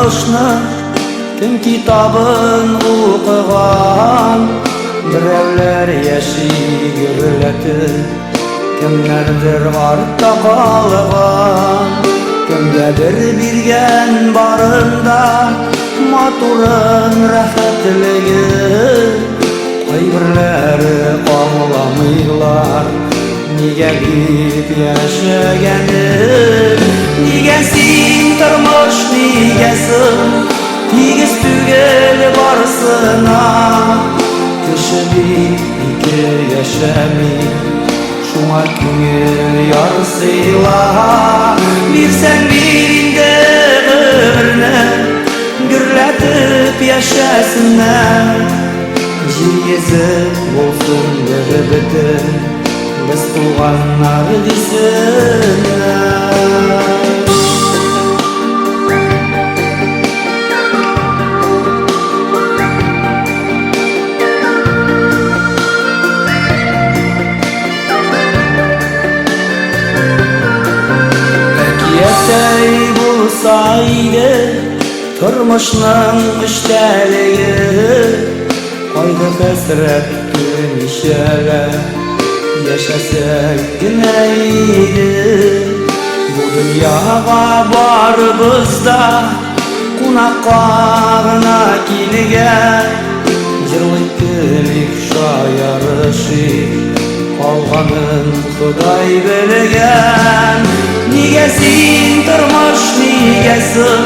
Тормышны кем китабын укыган? Берәүләр яши гөрләтеп, кемнәрдер артта калган. Кемгәдер биргән барында матурын, рәхәтлеген. Кайберләре аңламыйлар, нигә дип яшәгәнен. Нигә син, тормыш, нигә соң тигез түгел барысына? Кеше бит ике яшәми, шуңа күңел ярсыйла. Бирсәң бир инде гомерне, гөрләтеп яшәсеннәр. Җир йөзе булсын бер бөтен, без туганнар дисеннәр. Әкияттәй булса иде тормышның эчтәлеге, кайгы-хәсрәт күрмичә лә яшәсәк кенә иде. Бу дөньяга барыбыз да кунакка гына килгән. Җырлыйк, көлик, шаярышыйк, калганын Ходай белгән. Нигә син, тормыш, нигә соң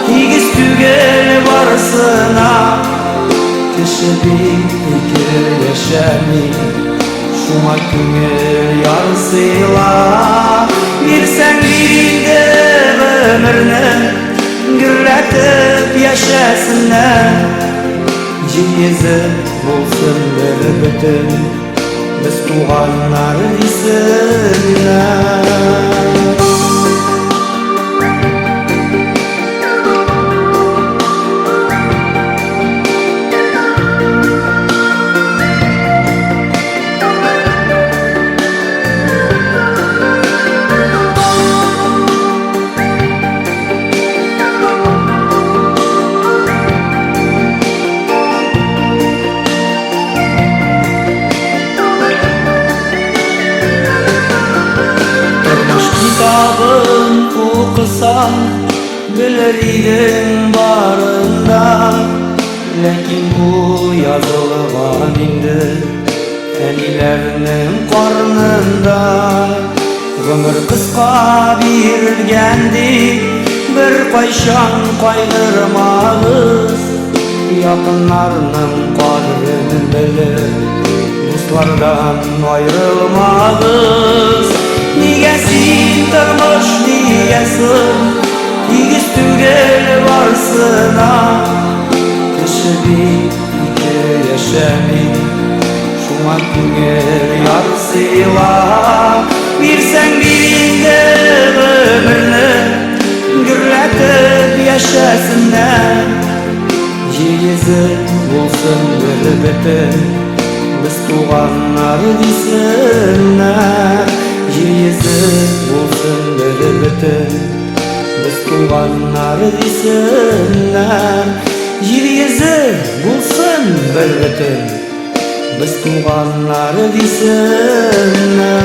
тигез түгел барысына? Кеше бит ике яшәми, шуңа күңел ярсыйла. Бирсәң бир инде гомерне, гөрләтеп яшәсеннәр. Җир йөзе булсын бер бөтен, без туганнар дисеннәр. Тормыш китабын укысаң, белер идең барын да. Ләкин ул язылган инде әниләрнең карнында. Гомер кыска бирелгән дип, беркайчан кайгырмагыз. Якыннарның кадерен белеп, дуслардан аерылмагыз. Нигә син, тормыш, нигә соң тигез түгел барысына? Кеше бит ике яшәми, шуңа күңел ярсыйла. Бирсәң бир инде гомерне, гөрләтеп яшәсеннәр. Җир йөзе булсын бер бөтен, без туганнар дисеннәр. Җир йөзе булсын бер бөтен, без туганнар дисеннәр. Җир йөзе булсын бер бөтен, без туганнар дисеннәр.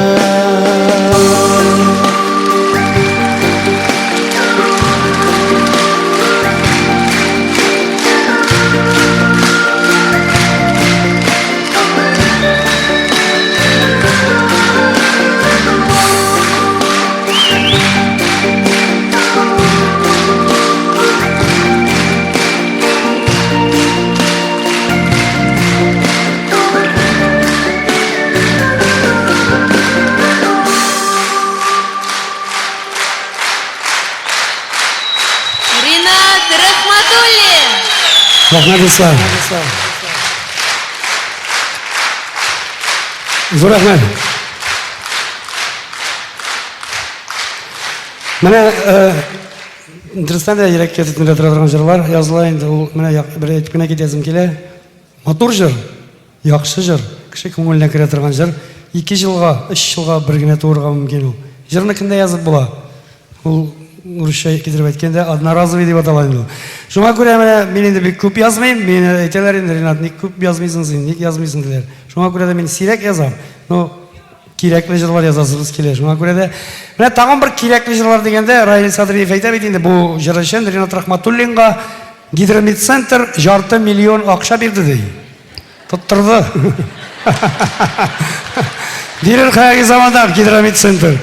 Ринат Рахматуллин! Рәхмәт, дуслар. Зур рәхмәт. Менә дөрестән дә йөрәккә тетмәләп тора торган җырлар языла инде. Ул менә бер әйтеп кенә китәсем килә. Матур җыр, яхшы җыр, кеше күңеленә керә торган җыр. Ике җылга, өч җылга бер генә туырга мөмкин ул. Җырны көн дә язып була. Ул Урысча китереп әйткәндә, одноразовый дип атала инде ул. Шуңа күрә менә мин инде бик күп язмыйм. Мине әйтәләр инде, Ринат, ник күп язмыйсың син, ник язмыйсың диләр. Шуңа күрә дә мин сирәк язам. Но кирәкле җырлар язасыбыз килә. Шуңа күрә дә менә тагын бер кирәкле җырлар дигәндә, Раил Садриев әйтә бит инде, бу җыр өчен Ринат Рахматуллинга Гидрометцентр жарты миллион акча бирде ди. Тоттырды. Бирер хәзерге заманда Гидрометцентр.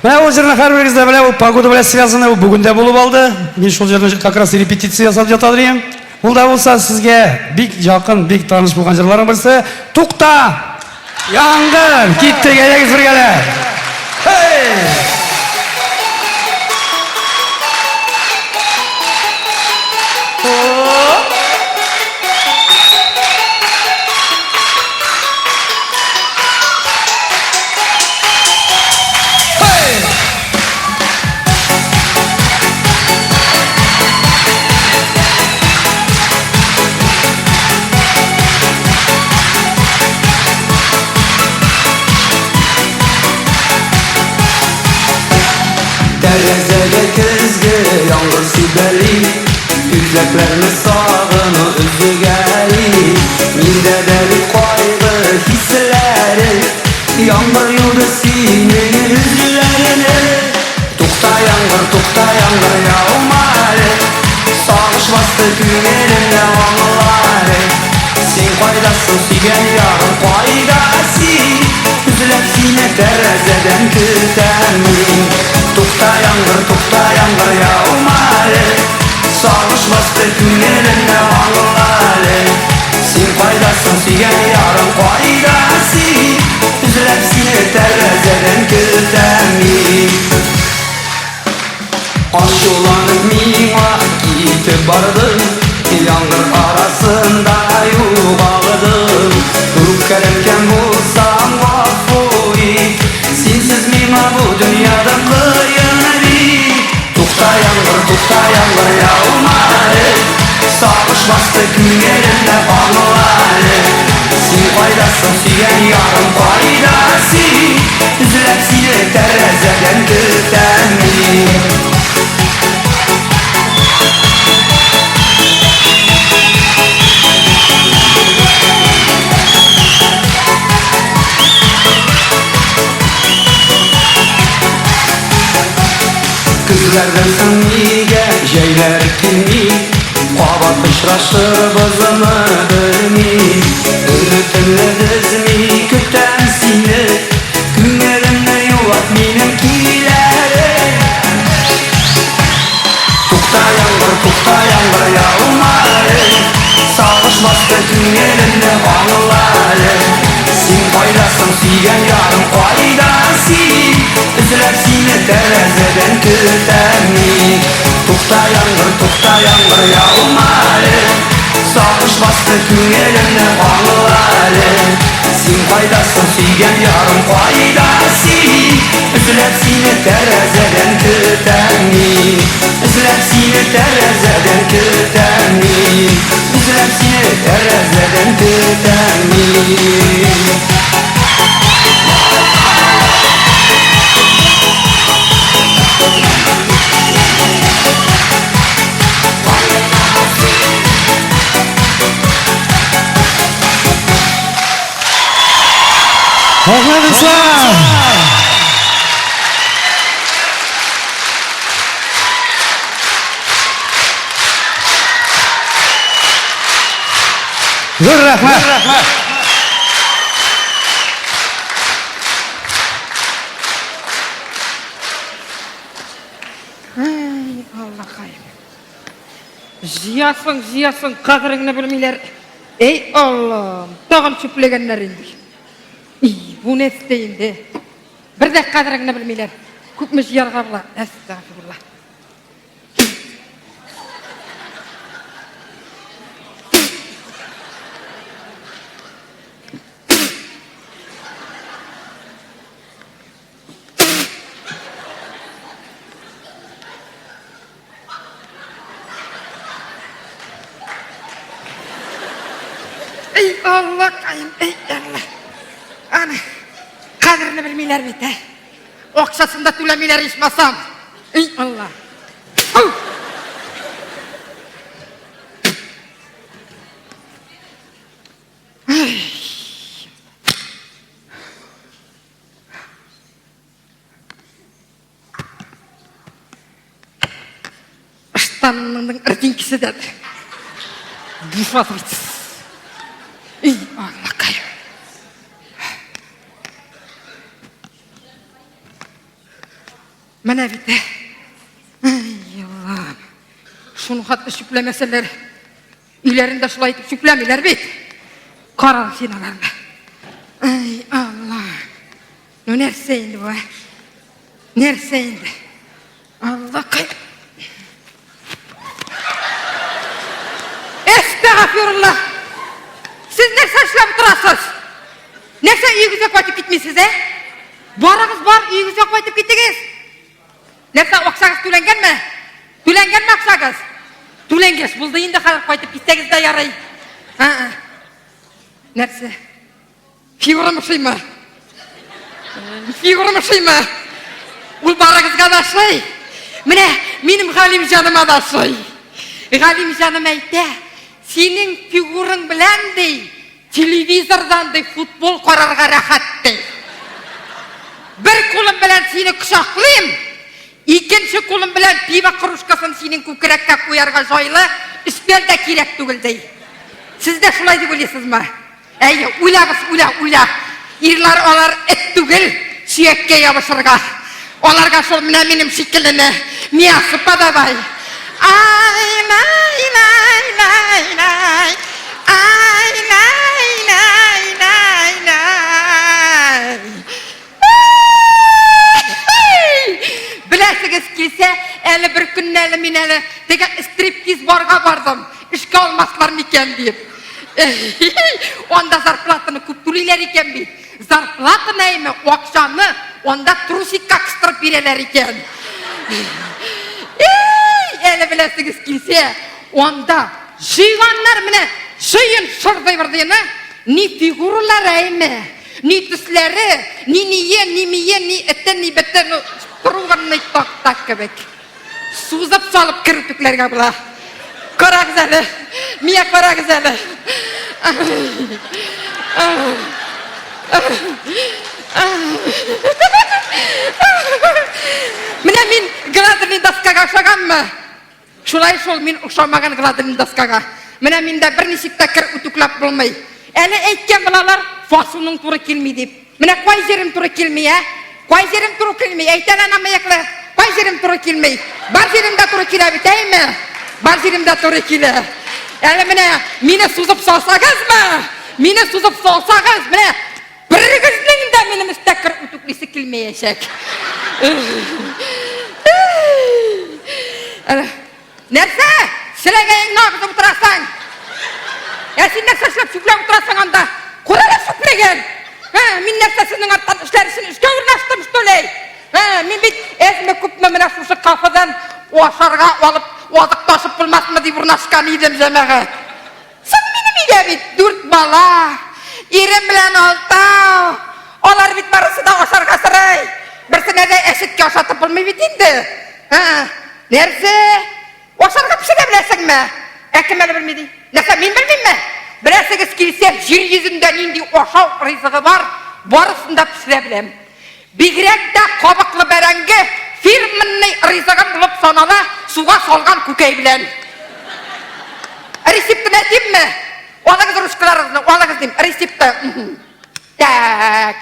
Менә ул җырны һәрберегез дә белә, ул погода белән связаны, ул бүген дә булып алды. Мин шул җырны как раз репетиция ясап ята дим. Ул да булса сезгә бик якын, бик таныш булган җырларның берсе. Тукта! Янгын! Киттек, әйдәгез бергәләп! Hey! Тәрәзәгә көзге яңгыр сибәли, Күзәкләрне сагыну өзгәли. Миндә дә бит кайгы хисләре, Яңгыр юды синең йөзләреңне. Тукта, яңгыр, тукта, яңгыр, яума әле. Сагыш басты күңелемне, аңла әле. Син кайдасың, сөйгән ярым, кайда син? Эзләп сине тәрәзәдән көтәм мин. Тукта, яңгыр, тукта, яңгыр, яума әле. Сагыш басты күңелемне, аңла әле. Син кайдасың, сөйгән ярым, кайда син? Эзләп сине тәрәзәдән көтәм мин. Ачуланып миңа китеп бардың, Яңгыр арасында югалдың. Үпкәләткән булсам, гафу ит, Синсез миңа бу дөньяда кыен бит. Тукта, яңгыр, тукта, яңгыр, яума әле. Сагыш басты күңелемне, аңла әле. Син кайдасың, сөйгән ярым, кайда син? Эзләп сине тәрәзәдән көтәм мин. Көзләрдән соң нигә җәйләр килми? Кабат очрашырбызмы белмим. Өметемне өзми көтәм сине. Күңелемне юат минем кил әле. Тукта, яңгыр, тукта, яңгыр, яума әле. Сагыш басты күңелемне, аңла әле. Син кайдасың, сөйгән ярым, кайда син? Эзләп сине тәрәзәдән көтәм мин. Тукта, яңгыр, тукта, яңгыр, яума әле. Сагыш басты күңелемне, аңла әле. Син кайдасың, сөйгән ярым, кайда син? Эзләп сине тәрәзәдән көтәм мин. Эзләп сине тәрәзәдән көтәм мин. Эзләп сине тәрәзәдән көтәм мин. Рәхмәт, Ислам! Зур рәхмәт! Ай, Аллакаем. Җыясың, җыясың, кадереңне белмиләр. Эй, Аллам, тагын чүпләгәннәр инде. И, бу нәрсә инде? Бер дә кадереңне белмиләр. Күпме җыярга була? Әстәгъфирулла. Эй, Аллакаем, эй, Алла. Аны кадерне белмиләр бит, ә. Акчасын да түләмиләр ичмасам. Эй, Алла. Ау! Ыштанымның ыртинкесе дә бушатып. Эй, Аллакай. Менә бит. Ай, Аллам. Шуны хәтле чүпләмәсәләр, өйләрендә шулай итеп чүпләмиләр бит. Карагыз син аларны. Ай, Алла. Ну нәрсә инде бу? Нәрсә инде? Аллакай. Әстәгафирулла! Сез нәрсә эшләп утырасыз? Нәрсә өегезгә кайтып китмисез, ә? Барыгыз бар, өегезгә кайтып китегез. Нәрсә, акчагыз түләнгәнме? Түләнгәнме акчагыз? Түләнгәч булды инде, хәзер кайтып китсәгез дә ярый. Нәрсә? Фигурам ошыймы? Фигурам ошыймы? Ул барыгызга да ошый. Менә минем Галим җаныма да ошый. Галим җаным әйтә, синең фигураң белән ди, телевизордан ди футбол карарга рәхәт ди. Бер кулым белән сине кочаклыйм, икенче кулым белән пиво кружкасын синең күкрәккә куярга җайлы өстәл дә кирәк түгел ди. Сез дә шулай дип уйлыйсызмы? Әйе, уйлагыз, уйла, уйла. Ирләр алар эт түгел, сөяккә ябышырга. Аларга шул менә минем шикеллене мясо подавай. Ай, най, най, най, най. Ай, най, най, най, най. Беләсегез килсә, әле бер көнне әле мин әле теге стриптиз барга бардым. Эшкә алмаслар микән дип. Анда зарплатаны күп түлиләр икән бит. Зарплатаны әйме, акчаны анда трусикка кыстырып бирәләр икән. Әле беләсегез килсә, анда җыйганнар менә җыен шырдый бырдыйны, ни фигуралар әйме, ни төсләре, ни ние, ни мие, ни эте, ни бете, ну, кругынный такта кебек. Сузып салып кер үтүкләргә була. Карагыз әле, миңа карагыз әле. Менә мин гладильный доскага охшаганмы? Шулай шул, мин охшамаган гладильный доскага. Менә миндә берничек тә кер үтүкләп булмый. Әле әйткән булалар, фасуның туры килми дип. Менә кай җирем туры килми, ә? Кай җирем туры килми? Әйт әле ана мыеклы. Кай җирем туры килми? Бар җирем дә туры килә бит, әйме? Бар җирем дә туры килә. Әле менә мине сузып салсагызмы? Мине сузып салсагыз, менә берегезнең дә минем өстә кер үтүклисе килмәячәк. Әле Нәрсә? Селәгәеңне агызып утырасың? Ә син нәрсә эшләп чүпләп утырасың анда? Кара әле чүплеген! Ә, мин нәрсә сезнең арттан эшләр өчен эшкә урнаштым, что ли? Ә, мин бит әзме-күпме менә шушы кафедан ашарга алып, азык ташып булмасмы дип урнашкан идем, җәмәгать. Соң минем өйдә бит дүрт бала, ирем белән алтау. Алар бит барысы да ашарга сорый. Берсенә дә әчеткә ашатып булмый бит инде. Ә, Нәрсә? Ашарга пешерә беләсеңме? Ә кем әле белми ди? Нәрсә, мин белмимме? Беләсегез килсә, җир йөзендә нинди ашау ризыгы бар, барысын да пешерә беләм. Бигрәк тә кабыклы бәрәңге фирменный ризыгым булып санала, суга салган күкәй белән. Рецептын әйтимме? Алыгыз ручкаларыгызны, алыгыз дим, рецепты. Так,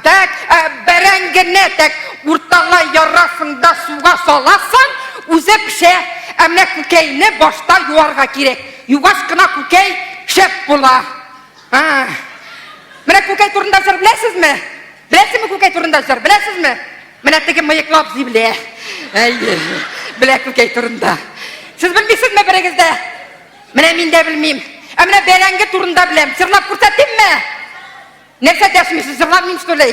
так, бәрәңгене так урталай ярасың да суга саласың, үзе пешә. Ә менә күкәйне башта юарга кирәк. Югач кына күкәй шәп була. Менә күкәй турында җыр беләсезме? Беләсезме күкәй турында җыр? Беләсезме? Менә теге мыеклы абзый белә. Әйе, белә күкәй турында. Сез белмисезме берегез дә? Менә мин дә белмим. Ә менә бәрәңге турында беләм. Җырлап күрсәтимме? Нәрсә дәшмисез? Җырламыйм, что ли?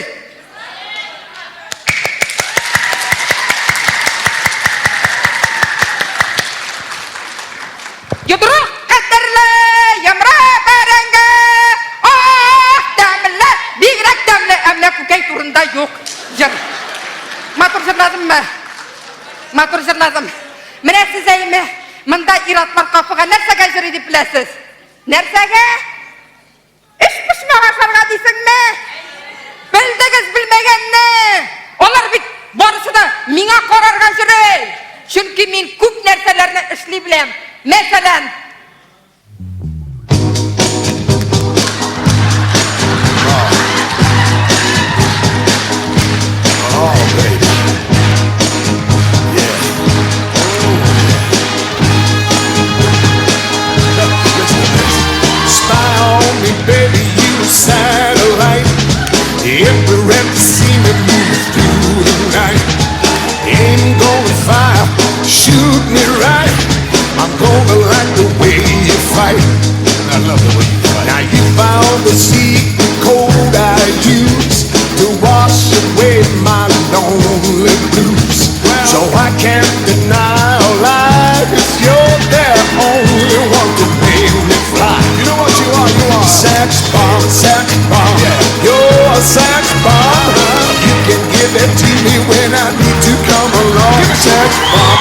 Йодрык кадерле йомры бәрәңге, ах, тәмле, бигрәк тәмле. Ә менә күкәй турында юк җыр. Матур җырладыммы? Матур җырладым. Менә сез әйме, монда ир-атлар кафега нәрсәгә йөри дип беләсез? Нәрсәгә? Эш пешмәк ашарга дисеңме? Белдегез белмәгәнне! Алар бит барысы да миңа карарга йөри. Чөнки мин күп нәрсәләрне эшли беләм. Мәсәлән, Spy on me, baby, you satellite. If we ever see me moving through the night, ain't gonna fire, shoot me right. I'm gonna like the way you fight. I love the way you fight. Now you found the secret code I use to wash away my lonely blues. So I can't deny a lie, 'cause you're the only one to make me fly. You know what you are? You are sex bomb, sex bomb. You're a sex bomb. You can give it to me when I need to come along. Sex bomb.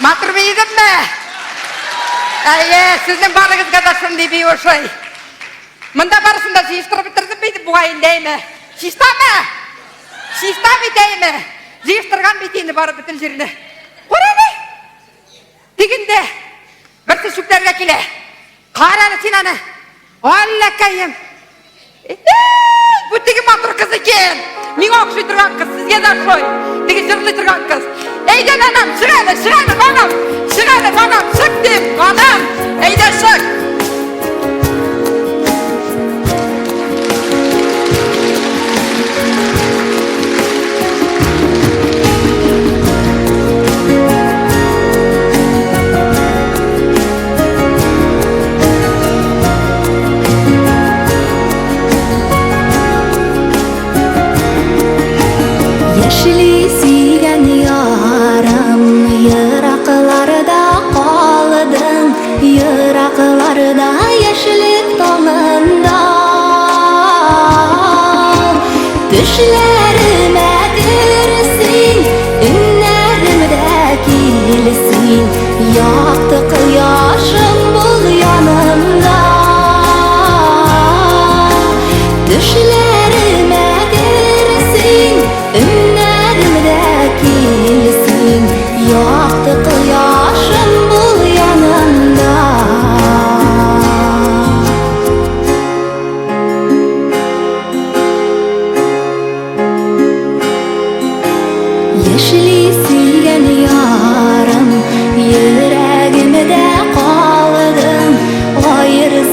Матур биедемме? Әйе, сезнең барыгызга да шундый бию ошый. Монда барысын да җыештырып бетердем бит бугай инде, әйме? Чистамы? Чиста бит, әйме? Җыештырган бит инде барып бөтен җирне. Кара әле! Тегендә берсе чүпләргә килә. Кара әле син аны. Аллакаем! Бу теге матур кыз икән. Миңа охшый торган кыз, сезгә дә охшый. Теге җырлый торган кыз. Әйдә, анам, чык әле, чык әле, балам. Чык әле, балам, чык дим, балам. Әйдә, чык. Яшьли сөйгән ярым, еракларда калдың, еракларда яшьлек таңында. Төшләремә керсин, өннәремдә килсин, якты кояшым бул янымда. Төшләремә керсин, өннәремдә килсин, якты кояшым бул янымда. Яшьли сөйгән ярым, йөрәгемдә калдың, аерылмас.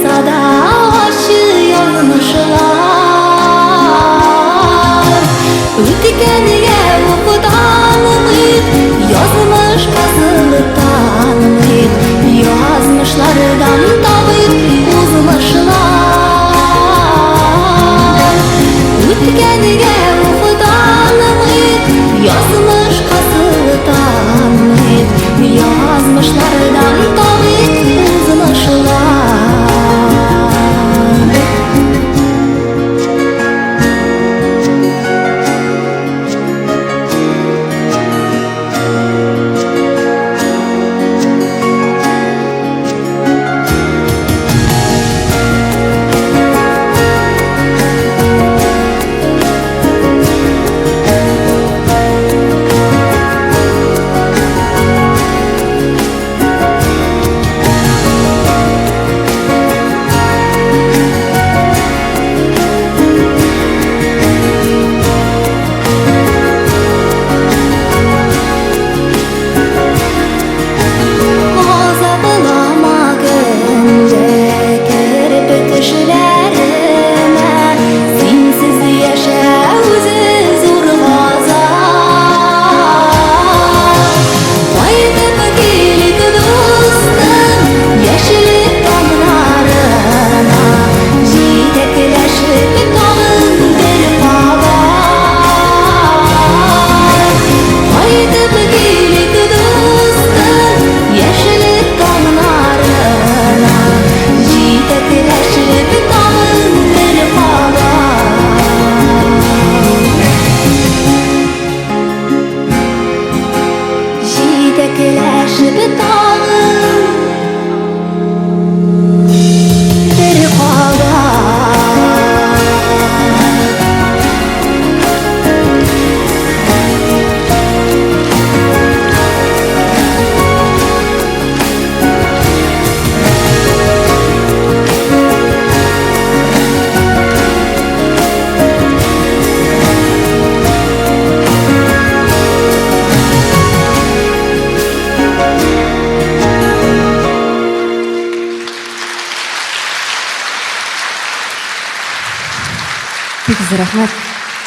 Бик зур рәхмәт.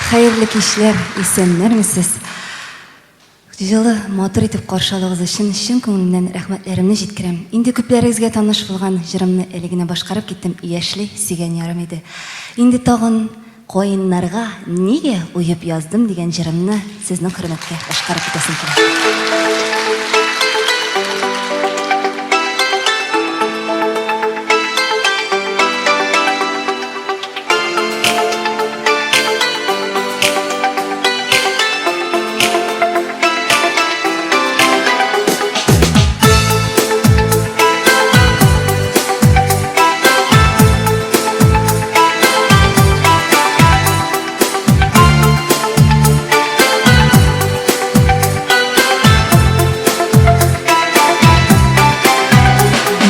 Хәерле кичләр, исәннәрмесез? Җылы, матур итеп каршы алуыгыз өчен чын күңелемнән рәхмәтләремне җиткерәм. Инде күпләрегезгә таныш булган җырымны әле генә башкарып киттем, Яшьли сөйгән ярым иде. Инде тагын Каеннарга нигә уеп яздым дигән җырымны сезнең хөрмәткә башкарып китәсем килә.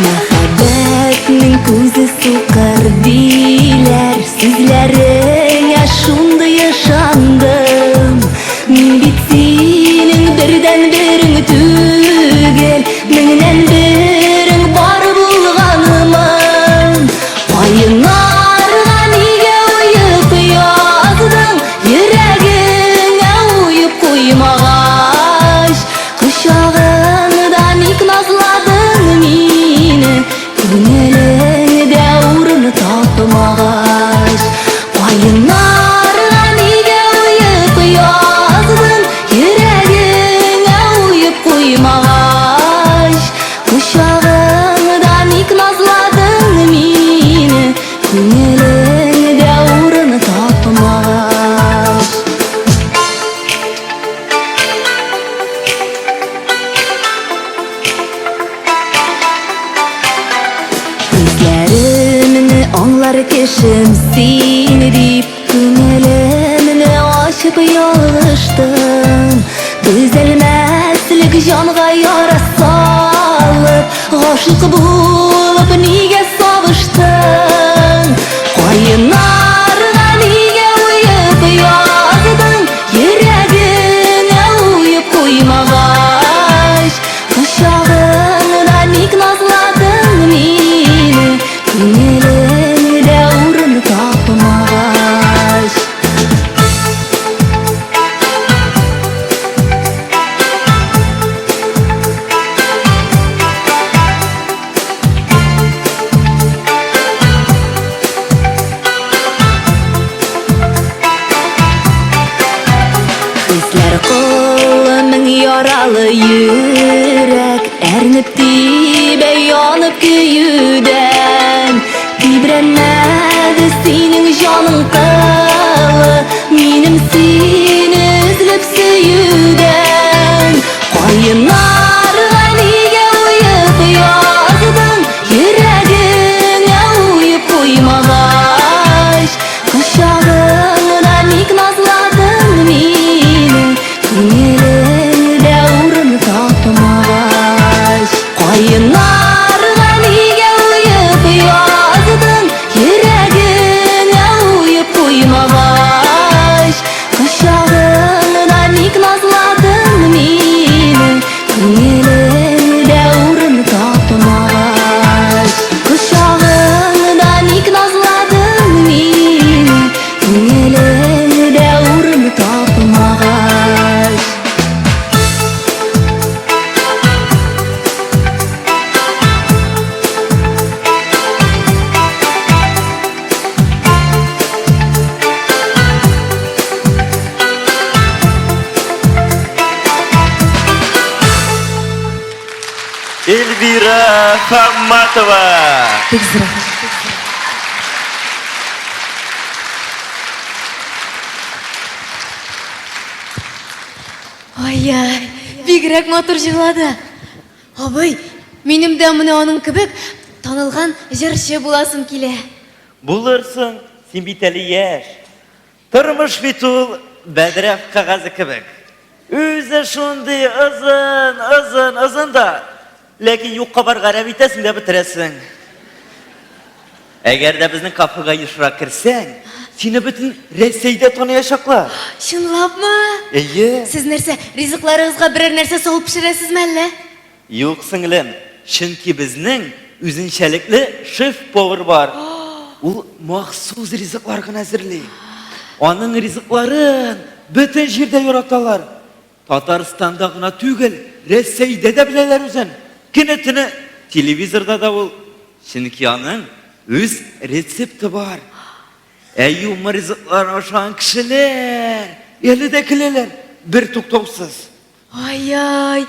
Мәхәббәтнең күзе сукыр диләр, Сүзләреңә шундый ышандым. Мин бит синең бердәнберең түгел, Меңнән берең бар булганымын. Каеннарга нигә уеп яздың, Йөрәгеңә уеп куймагач? Кочагыңда ник назладың мине, Күңелеңдә урын тапмагач? Каеннарга нигә уеп яздың, Йөрәгеңә уеп куймагач? Кочагыңда ник назладың мине, Күңелеңдә урын тапмагач? Хисләремне аңлар кешем син дип, Күңелемне ачып ялгыштым. Төзәлмәслек җанга яра салып, Гашыйк булып нигә сабыштың? Каеннарга нигә уеп яздың, Йөрәгеңә уеп куймагач? Кочагыңда ник назладың мине, Күңелеңдә урын тапмагач? Хисләр колы мең яралы йөрәк, Әрнеп тибә янып көюдән. Тибрәнмәде синең җаның кылы, Минем сине өзелеп сөюдән. Каеннарга нигә уеп яздың, Йөрәгеңә уеп куймагач? Кочагыңда ник назладың мине, Күңелеңдә урын тапмагач? Каеннарга нигә уеп яздың, Йөрәгеңә уеп куймагач? Кочагыңда ник назладың мине, Күңелеңдә урын тапмагач? Кочагыңда ник назладың мине, Күңелеңдә урын тапмагач? Эльвира Хамматова. Бик зур рәхмәт. Ай-яй, бигрәк матур җырлады. Абый, минем дә менә аның кебек танылган җырчы буласым килә. Булырсың, син бит әле яшь. Тормыш бит ул бәдрәф кәгазе кебек. Үзе шундый озын, озын, озын да, ләкин юкка барга әрәм итәсең дә бетерәсең. Әгәр дә безнең кафега ешрак керсәң, сине бөтен Рәсәйдә таныячаклар. Чынлапмы? Әйе. Сез нәрсә, ризыкларыгызга берәр нәрсә салып пешерәсезме әллә? Юк, сеңлем, чөнки безнең үзенчәлекле шеф-повар бар. Ул махсус ризыклар гына әзерли. Аның ризыкларын бөтен җирдә яраталар. Татарстанда гына түгел, Рәсәйдә дә беләләр үзен. Көне-төне телевизорда да ул. Чөнки аның үз рецепты бар. Ә юмор ризыкларын ашаган кешеләр әле дә көләләр, бер туктаусыз. Ай-ай,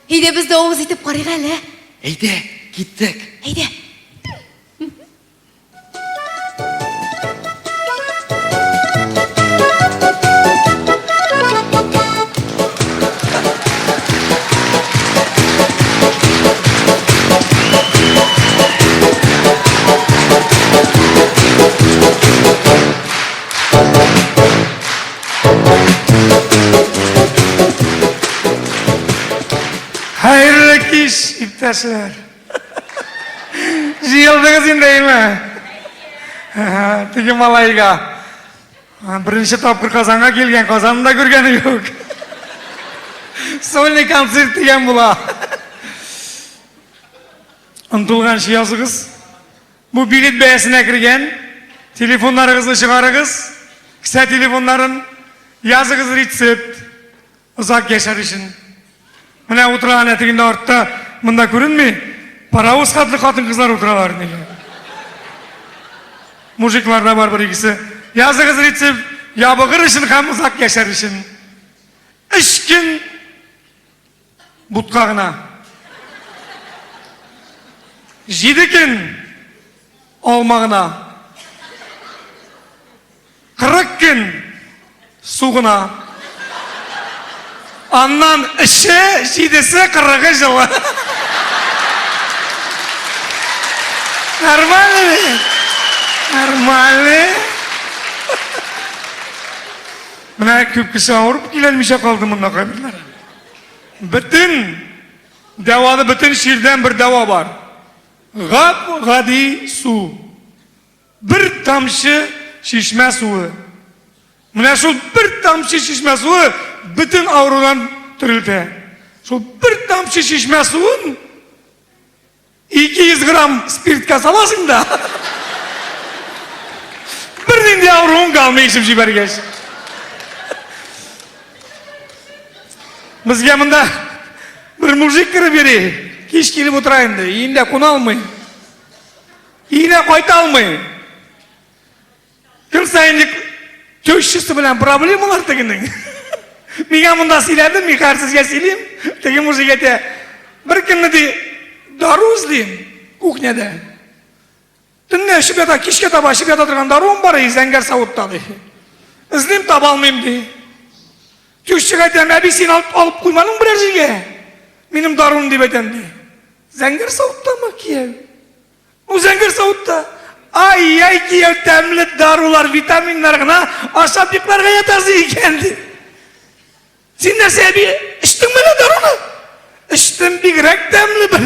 әйдә без дә авыз итеп карыйк әле. Әйдә, киттек. Әйдә. Хәерле кич, иптәшләр. Җыелдыгыз инде, әйме? Теге малайга. Беренче тапкыр Казанга килгән, Казанны да күргәне юк. Сольный концерт дигән була. Онтылганчы языгыз. Бу билет бәясенә кергән. Телефоннарыгызны чыгарыгыз. Кесә телефоннарын языгыз рецепт. Озак яшәр өчен. Менә утыра әнә тегендә артта, монда күренми. Паровоз хәтле хатын-кызлар утыралар нигә. Мужиклар да бар бер икесе. Языгыз рецепт, ябыгыр өчен һәм озак яшәр өчен. Өч көн бутка гына. Җиде көн алма гына. 40 көн су гына. Аннан өче, җидесе, кырыгы җылы. Нормально бит? Нормально. Менә күп кеше авырып киләлмичә калды монда кайберләре. Бөтен дәвалы бөтен чирдән бер дәва бар. Гап-гади су. Бер тамчы чишмә суы. Менә шул бер тамчы чишмә суы бөтен авырудан терелтә. Шул бер тамчы чишмә суын 200 грамм спиртка саласың да, бернинди авыруың калмый эчеп җибәргәч. Безгә монда бер мужик кереп йөри. Кич килеп утыра инде, өендә куна алмый. Өенә кайта алмый. Көн саен тещасы белән проблемалар тегенең. Миңа монда сөйләде, мин хәзер сезгә сөйлим. Теге мужик әйтә, бер көнне ди, дару эзлим кухняда. Төнлә эчеп ята, кичкә таба эчеп ята торган даруым бар, зәңгәр савытта ди. Эзлим, таба алмыйм ди. Тещага әйтәм, әби син алып, алып куймадың берәр җиргә? Минем даруым дип әйтәм ди. Зәңгәр савыттамы, кияү? Бу зәңгәр савытта. Ай-яй, кияү, тәмле дарулар, витаминнар гына ашап йокларга ятасың икән, ди. Син нәрсә, әби, эчтеңме әллә даруны? Эчтем, бигрәк тәмле бер.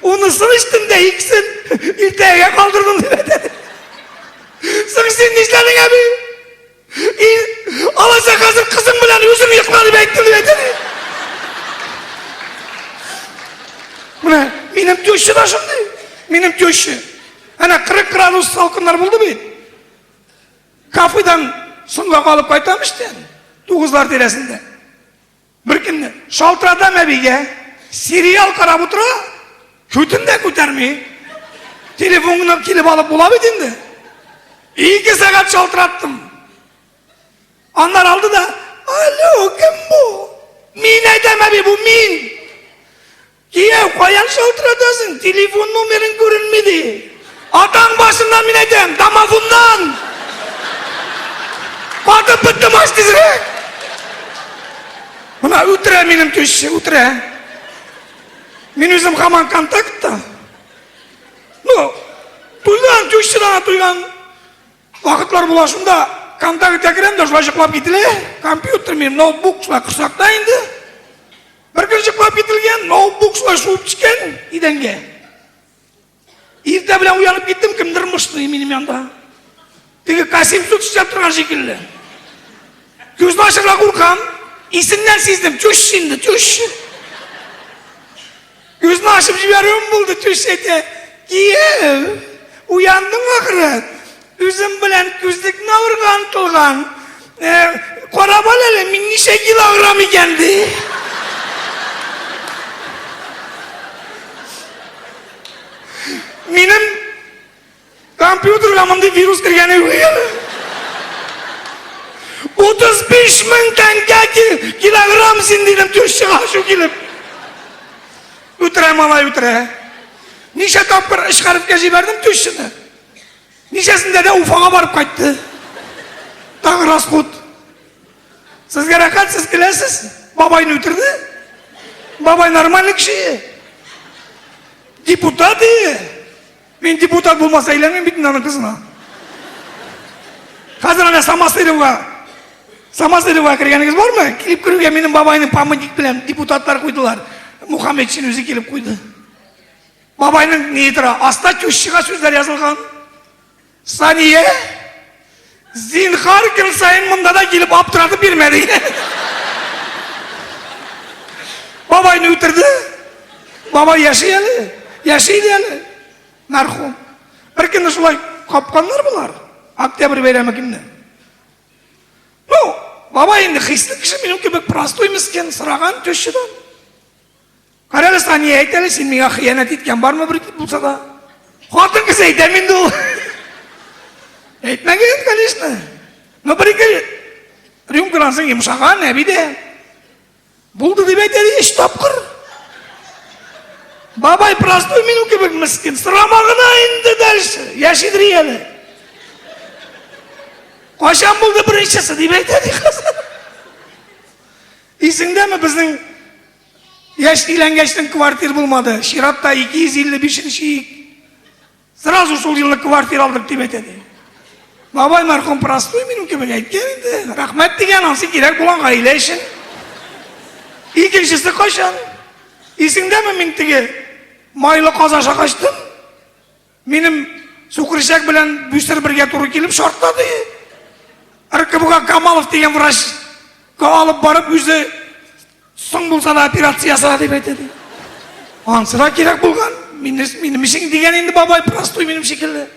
Унысын эчтем дә, икесен иртәгә калдырдым, дип әйтә. Соң син нишләдең, әби? И, алайса хәзер кызың белән үзең йокла дип әйттем дип әйтә. Менә минем теща да шундый. Минем теща. Әнә 40 градус салкыннар булды бит. Кафедан соңга калып кайтам эштән. Тугызлар тирәсендә. Бер көнне шалтыратам әбигә, сериал карап утыра, күтен дә күтәрми. Телефон гына килеп алып була бит инде. Ике сәгать шалтыраттым. Аннар алды да, алло, кем бу? Мин әйтәм, әби, бу мин. Кияү, каян шалтыратасың? Телефон номерың күренми ди. Атаң башыннан мин әйтәм, домофоннан. Катып беттем аш тизрәк. Менә үтерә минем теща, үтерә. Мин үзем һаман контактта. Ну, туйган, тещадан туйган. Вакытлар була шунда, контактка керәм дә шулай йоклап кителә. Компьютер минем, ноутбук шулай корсакта инде. Бер көн йоклап кителгән, ноутбук шулай шуып төшкән идәнгә. Иртә белән уянып киттем, кемдер мышный минем янда. Теге Касим суд эшләп торган шикелле. Күзне ачырга куркам. Исеннән сиздем, төш инде, төш. Күзне ачып җибәрүем булды, төш әйтә. Кияү, уяндың ахры. Үзем белән күзлекне алырга онытылган. Э, карап ал әле, мин ничә килограмм икән ди. Минем компьютерга мондый вирус кергәне юк әле. 35 мең тәңкә килограмм син дидем, тещага ачу килеп. Үтерә малай үтерә. Ничә тапкыр өч хәрефкә җибәрдем тещаны. Ничәсендә дә Уфага барып кайтты. Тагы расход. Сезгә рәхәт, сез киләсез. Бабайны үтерде. Бабай нормальный кеше. Депутат ие. Мин депутат булмаса әйләнмим бит аның кызына. Хәзер әнә Самосыровга Самосыровга кергәнегез бармы? Килеп керүгә минем бабайны памятник белән депутатлар куйдылар. Мухаммедшин үзе килеп куйды. Бабайның ни тора? Аста тющига сүзләр язылган. Сания, зинхар көн саен монда да килеп аптыратып бирмәде. Бабайны үтерде. Бабай яши әле. Яши иде әле. Мәрхүм. Бер көнне шулай капканнар болар. Октябрь бәйрәме көнне. Ну, бабай инде хисле кеше, минем кебек простой мескен, сораган тещадан. Карале, Сания, әйт әле, син миңа хыянәт иткән бармы бер булса да? Хатын кыз әйтәм инде ул. Әйтмәгән, конечно. Но бер ике рюмкадан соң йомшаган әби дә. Булды дип әйтә өч тапкыр. Бабай простой минем кебек мескен. Сорама гына инде дальше. Яшидер әле. Кайчан булды беренчесе дип әйтә ди кыз. Исеңдәме безнең Яшь өйләнгәчтен квартир булмады. Чиратта 255 нче ик. Сразу шул елны квартир алдык дип әйтә ди. Бабай мәрхүм простой минем кебек әйткән инде. Рәхмәт дигән, ансы кирәк булган гаилә өчен. Икенчесе кайчан? Исеңдәме мин теге майлы каз аша качтым? Минем сукырчак белән бүсер бергә туры килеп шартлады. РКБга Камалов дигән врачка алып барып үзе соң булса да операция ясала дип әйтә ди. Ансы да кирәк булган. Минем, минем өчен дигән инде бабай простой минем шикелле.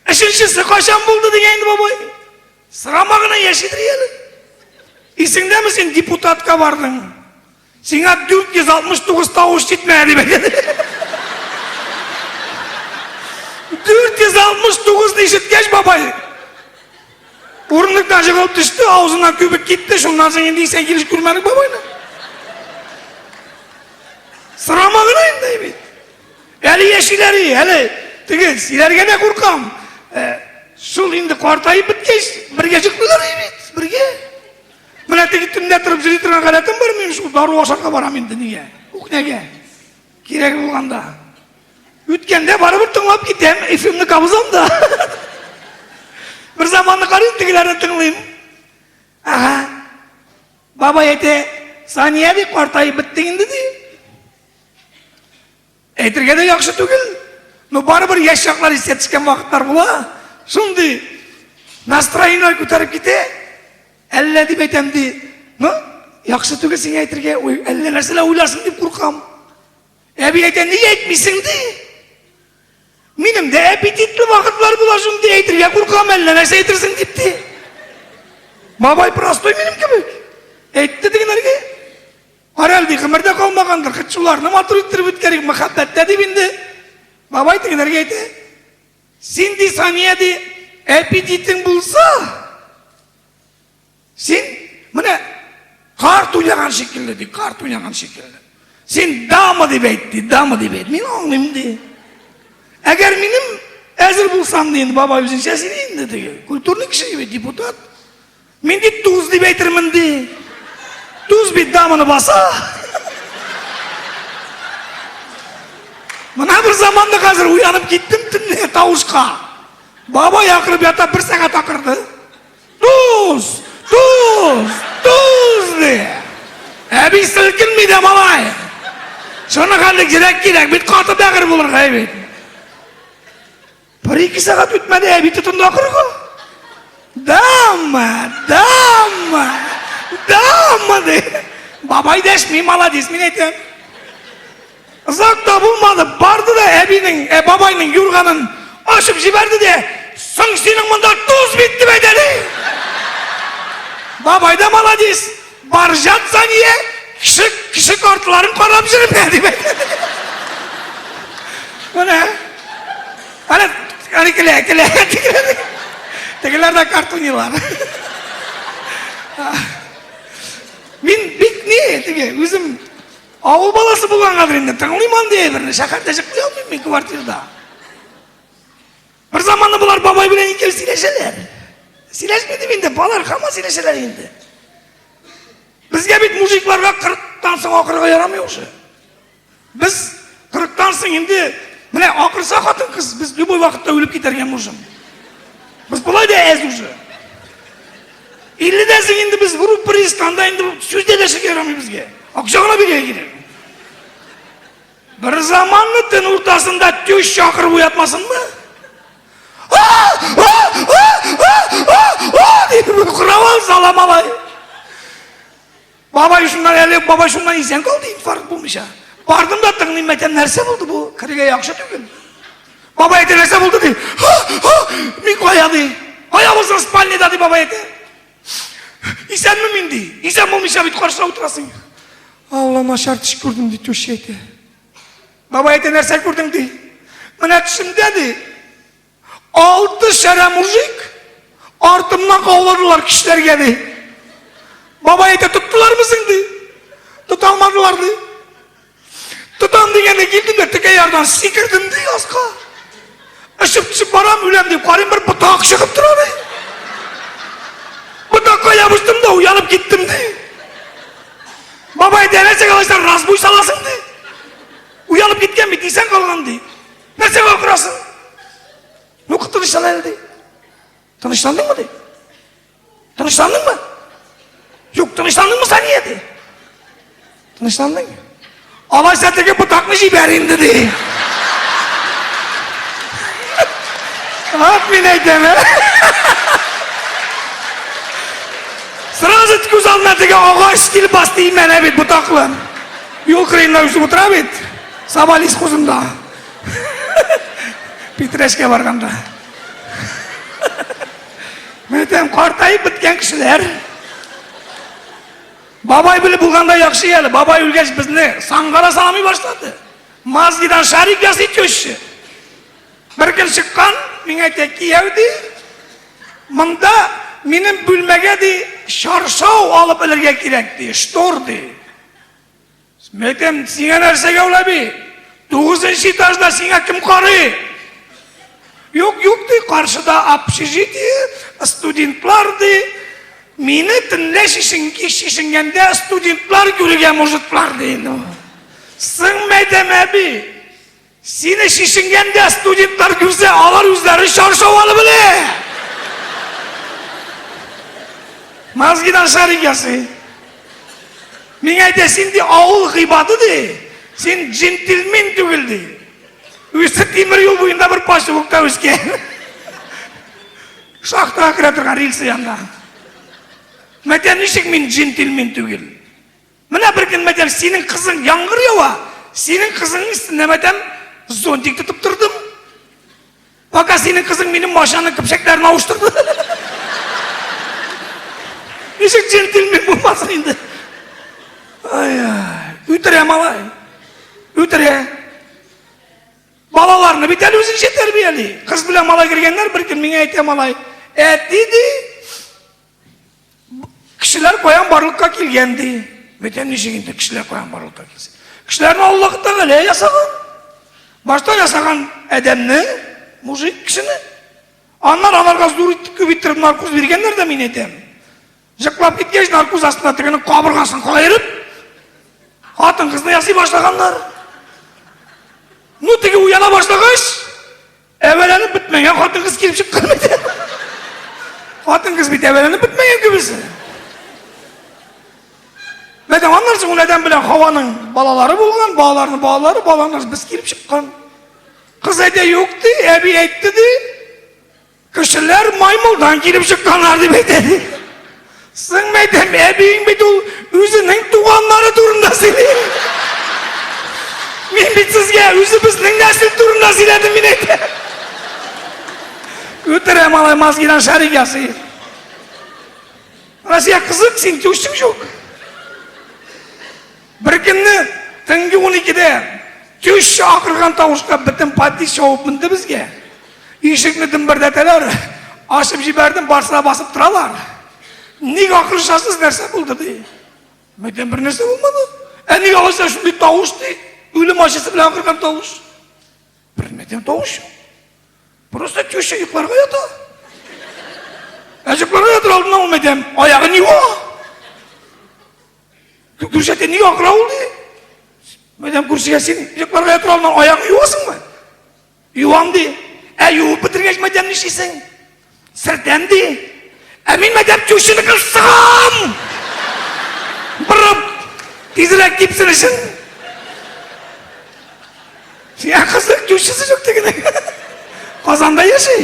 Өченчесе кайчан булды дигән инде бабай. Сорама гына яшидер әле. Исеңдәме син депутатка бардың? Сиңа 469 тавыш җитмәде дип әйтә. 469 ишеткәч бабай урындыктан жыгылып төште, авызыннан күбек китте, шуннан соң инде исән килеш күрмәдек бабайны. Сорама гына инде бит. Әле яшиләр, әле теге сөйләргә дә куркам. Э, шул инде картаеп беткәч, бергә чыктылар бит, бергә. Менә теге төнлә торып йөри торган гадәтем бар минем, шул дару ашарга барам инде нигә? Кухнягә. Кирәк булганда. Үткәндә барыбер тыңлап китәм, эфирны кабызам да. Бер заманны карыйм, тегеләрне тыңлыйм. Ага. Бабай әйтә, Сания ди, картаеп беттең инде ди. Әйтергә дә яхшы түгел. Но барыбер яшь чаклар искә төшкән вакытлар була. Шундый настроениеләр күтәреп китә. Әллә дип әйтәм ди. Ну, яхшы түгел сиңа әйтергә, ой, әллә нәрсәләр уйларсың дип куркам. Әби әйтә, нигә әйтмисең ди. Минем дә аппетитлы вакытлар була шундый әйтергә куркам, әллә нәрсә әйтерсең дип ди. Бабай простой минем кебек. Әйтте дигәннәргә. Карале, ди, гомердә калмагандыр, хет шуларны матур иттереп үткәрик, мәхәббәттә дип инде. Бабай тегеләргә әйтә. Син ди, Сания ди, аппетитың булса, син менә карт уйнаган шикелле ди, карт уйнаган шикелле. Син дама дип әйт ди, дама дип әйт. Мин аңлыйм ди. Әгәр минем әзер булсам ди, инде бабай үзенчә сөйли инде теге. Культурный кеше бит, депутат. Мин ди туз дип әйтермен ди. Туз бит даманы баса. Менә бер заманда хәзер уянып киттем төнлә тавышка. Бабай акырып ята бер сәгать акырды. Туз, туз, туз ди. Әби селкенми дә малай. Шуны хәтлек йөрәк кирәк бит каты бәгырь булырга бит. Бер-ике сәгать үтмәде, әби тотынды акырырга. Дама, дама, дама ди. Бабай дәшми, молодец, мин әйтәм. Озак та булмады, барды да әбинең, ә бабайның юрганын ачып җибәрде дә, соң синең монда туз бит дип әйтә ди. Бабай да молодец. Баржат Сания, кеше, кеше картларын карап йөрмә дип әйтә. Менә. Әнә, әнә килә, килә. Тегеләр дә карт уйныйлар. Мин бик ни, теге, үзем авыл баласы булгангадыр инде, тыңлыйм андый әйберне, шәһәрдә чыкмый алмыйм мин квартирада. Бер заманны болар бабай белән икәү сөйләшәләр. Сөйләшми дип инде, балалар һаман сөйләшәләр инде. Безгә бит мужикларга кырыктан соң акырырга ярамый уже. Без кырыктан соң инде менә акырса хатын-кыз, без любой вакытта үлеп китәргә можем. Без болай да әз уже. Илледән соң инде без вруб пристанда инде сүз дә дәшергә ярамый безгә. Акча гына бирергә кирәк. Бер заманны төн уртасында тещ чакырып уятмасынмы? Дип кравал сала малай. Бабай шуннан әле бабай шуннан исән калды, инфаркт булмыйча. Бардым да тыңлыйм, әйтәм, нәрсә булды бу? Керергә яхшы түгел. Бабай әйтә, нәрсә булды ди. Мин кая ди? Кая булсын спальныйда ди бабай әйтә. Исәнме мин ди. Исән булмыйча бит каршына утырасың. Алла начар төш күрдем ди теща әйтә. Бабай әйтә, нәрсә күрдең ди. Менә төшемдә ди. Алты шәрә мужик артымнан кауладылар кешеләргә ди. Бабай әйтә, тоттылармы соң ди. Тота алмадылар ди. Тотам дигәндә килдем дә текә ярдан сикердем ди аска. Очып төшеп барам, үләм дип карыйм, бер ботак чыгып тора ди. Ботакка ябыштым да уянып киттем ди. Бабай әйтә, нәрсәгә алайса разбой саласың ди. Уянып киткән бит, исән калган ди. Нәрсәгә акырасың? Ну-ка тынычлан әле ди. Тынычландыңмы ди? Тынычландыңмы? Юк, тынычландыңмы Сания ди? Тынычландың? Алайса теге ботакны җибәр инде ди. Ат мин әйтәм, ә? Сразу күз алдына теге агач килеп басты имәнә бит ботаклы. Юл кырыенда үсеп утыра бит. Саба лесхозында. Питрәчкә барганда. Мәйтәм, картаеп беткән кешеләр. Бабай белеп булганда яхшы әле. Бабай үлгәч безне санга да санамый башлады. Мозгидан шарик ясый теща. Бер көн чыккан, миңа әйтә, кияү ди, монда минем бүлмәгә ди, чаршау алып элергә кирәк ди, штор ди. Мәйтәм, сиңа нәрсәгә ул әби? Тугызынчы этажда сиңа кем карый? Юк, юк ди, каршыда общежитие, студентлар ди. Мине төнлә чишен, кич чишенгәндә студентлар күрергә мужитлар ди инде. Соң мәйтәм, әби, Сине чишенгәндә студентлар күрсә, алар үзләре чаршау алып элә. Мозгидан шарик ясый. Миңа әйтә, син ди авыл гыйбады ди. Син джентльмен түгел ди. Үзе тимер юл буенда бер поселокта үскән. Шахтага керә торган рельсы янында. Мәтәм, ничек мин джентльмен түгел? Менә бер көн мәтәм, синең кызың яңгыр ява, синең кызыңның өстендә мәтәм зонтик тотып тордым. Пока синең кызың минем машинаның көпчәкләрен авыштырды. Ничек джентльмен булмасын инде? Ай-ай, үтерә малай. Үтерә. Балаларны бит әле үзенчә тәрбияли. Кыз белән малай кергәннәр, бер көн миңа әйтә малай, әти ди, Кешеләр каян барлыкка килгән ди. Бүтән ничек инде кешеләр каян барлыкка килсен? Кешеләрне Аллаһ Тәгалә ясаган. Башта ясаган адәмне, мужик кешене. Аннан аларга зур итеп күп иттереп наркоз биргәннәр дә мин әйтәм. Җыклап киткәч наркоз астына тегенең кабыргасын каерып, хатын кызны ясый башлаганнар. Ну теге уяна башлагач, Әвәләнеп бетмәгән хатын-кыз килеп чыккан бит. Хатын-кыз бит әвәләнеп бетмәгән күбесе. Мәдәм аннан соң ул адәм белән Хаваның балалары булган, балаларының балалары, балаларының без килеп чыккан. Кыз әйтә, юк ди, әби әйтте ди. Кешеләр маймылдан килеп чыкканнар дип әйтә ди. Соң мәйтәм, әбиең бит ул үзенең туганнары турында сөйли. Мин бит сезгә үзебезнең нәсел турында сөйләдем, мин әйтәм. Үтерә малай мозгидан шарик ясый. Россия кызык, син тющың юк. Бер көнне төнге 12-дә тюща акырган тавышка бөтен подъезд чабып менде безгә. Ишекне дөмбердәтәләр, ачып җибәрдем, барсы да басып торалар. Ник акырышасыз, нәрсә булды ди. Мәйтәм, бер нәрсә булмады. Ә ник алайса шундый тавыш ди? Үлем ачысы белән акырган тавыш. Бер мәйтәм, тавыш юк. Просто теща йокларга ята. Ә йокларга ятыр алдыннан ул мәйтәм, аягын юа. Күрше әйтә, нигә акыра ул ди? Мәйтәм, күршегә син йокларга ятыр алдыннан аягын юасыңмы? Юам ди. Ә юып бетергәч мәйтәм нишлисең? Сертәм ди. Ә мин мәйтәм тещаныкын сыгам! Борып, тизрәк кипсен өчен. Сиңа кызык, тещасы юк дигән. Казанда яши.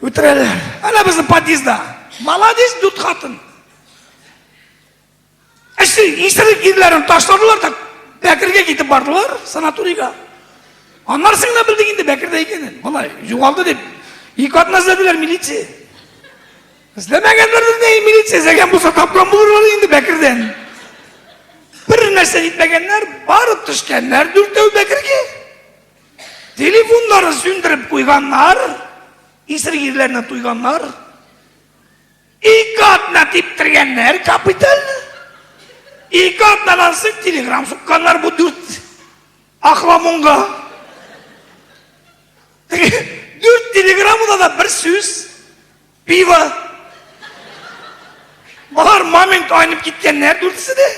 Үтерәләр. Әнә безнең подъездда. Молодец, дүрт хатын. Эше, исерек ирләрен ташладылар да Бәкергә китеп бардылар, санаторийга. Аннан соң да белдек инде Бәкердә икәнен. Болай югалды дип. Ике атна эзләделәр милиция. Эзләмәгәннәр дә милиция эзләгән булса тапкан булырлар инде Бәкердән. Бер нәрсә итмәгәннәр, барып төшкәннәр дүртәү Бәкергә. Телефоннарын сүндереп куйганнар, исерек ирләреннән туйганнар. Ике атна типтергәннәр капитально. Ике атнадан соң телеграм сукканнар бу дүрт ахламонга. Дүрт телеграммада да бер сүз. Пиво. Болар момент айнып киткәннәр дүртесе дә.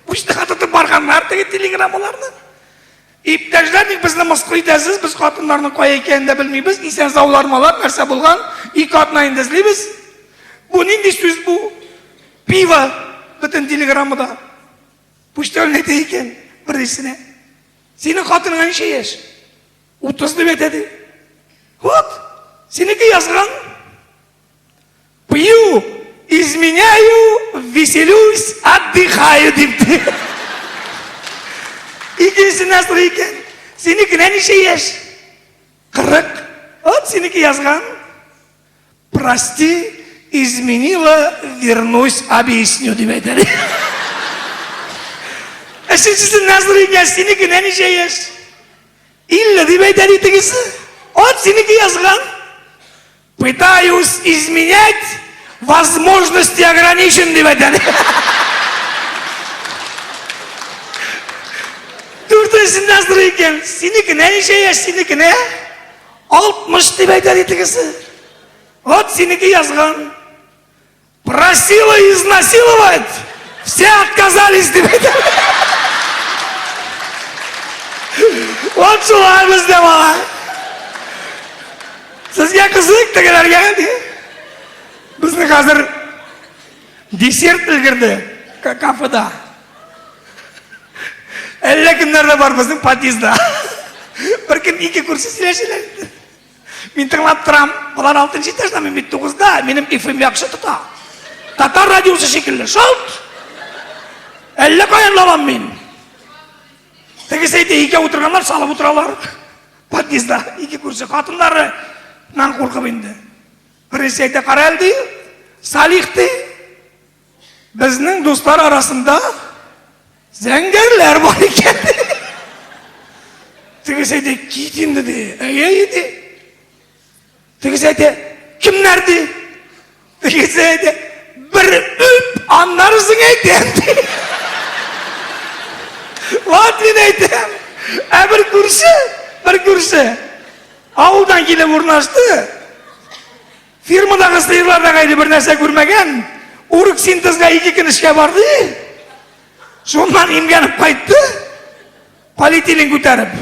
Почтага тотып барганнар теге телеграммаларны. Иптәшләр, ник безне мыскыл итәсез? Без хатыннарның кая икәнен дә белмибез. Исән саулармы алар, нәрсә булган? Ике атна инде эзлибез. Бу нинди сүз бу? Пиво бөтен телеграммада. Почтальон әйтә икән беренчесенә. Синең хатыныңа ничә яшь? 30 дип әйтә ди. Вот, синеке язган. Пью, изменяю, веселюсь, отдыхаю дип ди. Икенчесеннән сорый икән. Синекенә ничә яшь? 40. Вот синеке язган. Прости, изменила, вернусь, объясню дип әйтә. Өченчесеннән сорый икән, синекенә ничә яшь? 50 дип әйтә ди тегесе. Вот синеке язган. Пытаюсь изменять, возможности ограничен дип әйтә. Дүртенчесеннән сорый икән, синекенә ничә яшь, синекенә? 60 дип әйтә ди тегесе. Вот синеке язган. Просила изнасиловать, все отказались дип әйтә. Вот шулай бездә бала. Сезгә кызык тегеләргә ди. Безне хәзер десерт өлгерде кафеда. Әллә кемнәр дә бар безнең подъездда. Бер көн ике күрше сөйләшәләр. Мин тыңлап торам, болар алтынчы этажда, мин бит тугызда, минем FM яхшы тота. Татар радиосы шикелле, шалт! Әллә каян алам мин. Тегесе әйтә, икәү утырганнар, салып утыралар. Подъездда ике күрше хатыннары нан куркып инде. Беренче әйтә, кара әле ди, Салих ди, Безнең дуслар арасында зәңгәрләр бар икән. Тегесе әйтә, кит инде ди. Әйе, ди. Тегесе әйтә, кемнәр ди? Тегесе әйтә, бер үп, аннары соң әйтәм ди. Вот мин әйтәм. Ә бер күрше, бер күрше авылдан килеп урнашты. Фирмадагы сыерлар да гайре бер нәрсә күрмәгән. Ургсинтезга ике көн эшкә барды. Шуннан имгәнеп кайтты. Полиэтилен күтәреп.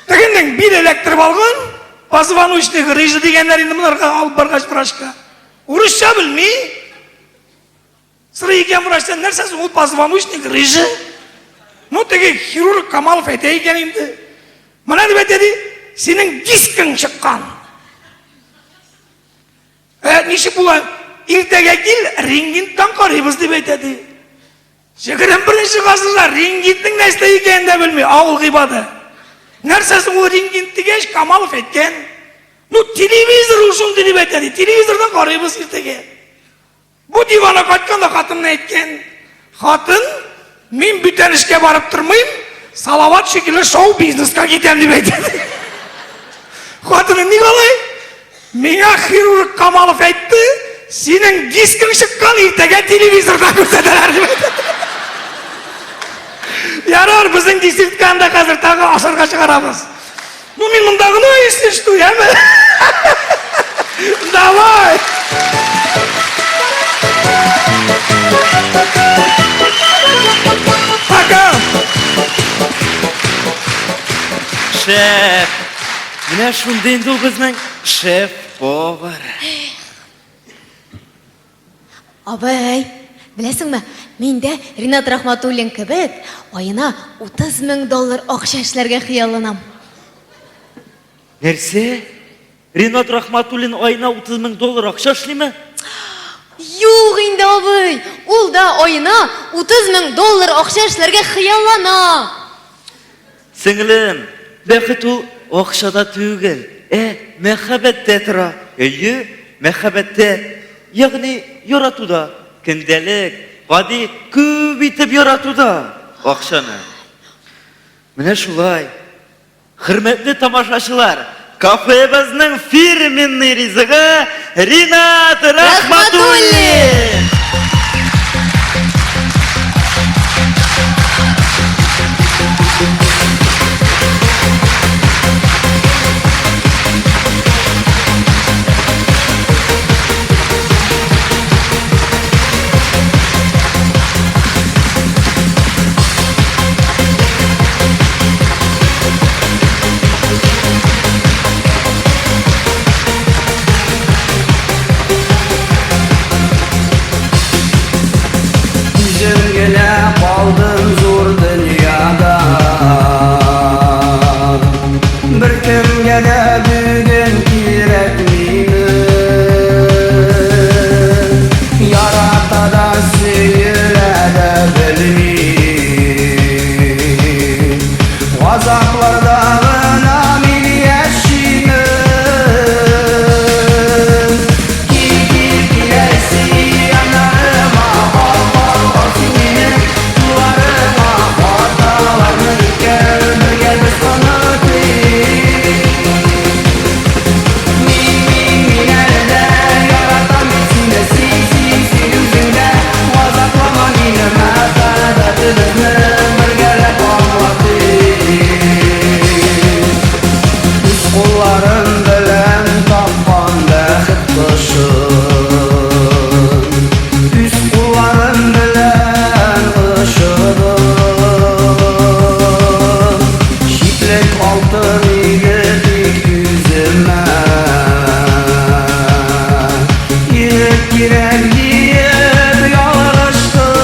Тегенең бил эләктереп алган. Позвоночный грыжа дигәннәр инде монарга алып баргач врачка. Урысча белми. Сорый икән врачтан, нәрсә соң ул позвоночный грыжа? Ну, теге хирург Камалов әйтә икән инде. Менә дип әйтә ди, синең дискың чыккан. Ә ничек була? Иртәгә кил, рентгеннан карыйбыз дип әйтә ди. 21 гасырда рентгенның нәрсә икәнен дә белми, авыл гыйбады. Нәрсә соң ул рентген дигәч, Камалов әйткән. Ну, телевизор ул шундый дип әйтә ди. Телевизордан карыйбыз иртәгә. Бу дивана кайткан да хатынына әйткән. Хатын, мин бүтән эшкә барып тормыйм, Салават шикелле шоу-бизнеска китәм дип әйтә. Хатыны ник алай? Миңа хирург Камалов әйтте, синең дискың чыккан, иртәгә телевизорда күрсәтәләр дип әйтте. Ярар, безнең десертканы да хәзер тагы ашарга чыгарабыз. Ну, мин монда гына, если что, яме. Давай! Пока! Шеф! Менә шундый инде ул безнең шеф-повар. Абый, беләсеңме, мин дә Ринат Рахматуллин кебек аена 30 мең доллар акча эшләргә хыялланам. Нәрсә? Ринат Рахматуллин аена 30 мең доллар акча эшлиме? Юк инде, абый, ул да аена 30 мең доллар акча эшләргә хыяллана. Сеңлем, бәхет ул акчада түгел, ә мәхәббәттә тора. Әйе, мәхәббәттә, ягъни яратуда, көндәлек, гади, күп итеп яратуда акчаны. Менә шулай. Хөрмәтле тамашачылар, кафебызның фирменный ризыгы Ринат Рахматуллин! Үзем генә калдым зур дөньяда. Беркемгә дә бүген кирәкмимен. Ярата да, сөелә дә белмим. Газапларда гына мин яшимен. Кил, кил, кил әле син яннарыма, Ал, ал, ал син мине кулларыңа. Хаталарны икәү бергә без онытыйк. Мин, мин, мин әле дә яратам бит сине, Син, син, син үзең дә газаплама мине. Мәхәббәтебезне бергәләп аңлатыйк. Үз кулларым белән тапкан бәхет кошын, Үз кулларым белән очырдым. Читлек алтын иде тик үземә. Ирек кирәк диеп ялгыштым.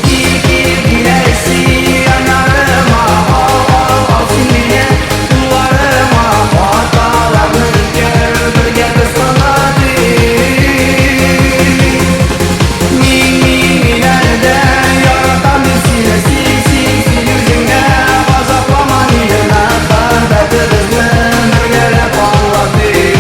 Кил, кил, кил әле син яннарыма, Ал, ал, ал син мине кулларыңа. Хаталарны икәү бергә без онытыйк. Мин, мин, мин әле дә яратам мин сине, Син, син, син үзең дә газаплама мине. Мәхәббәтебезне бергәләп аңлатыйк.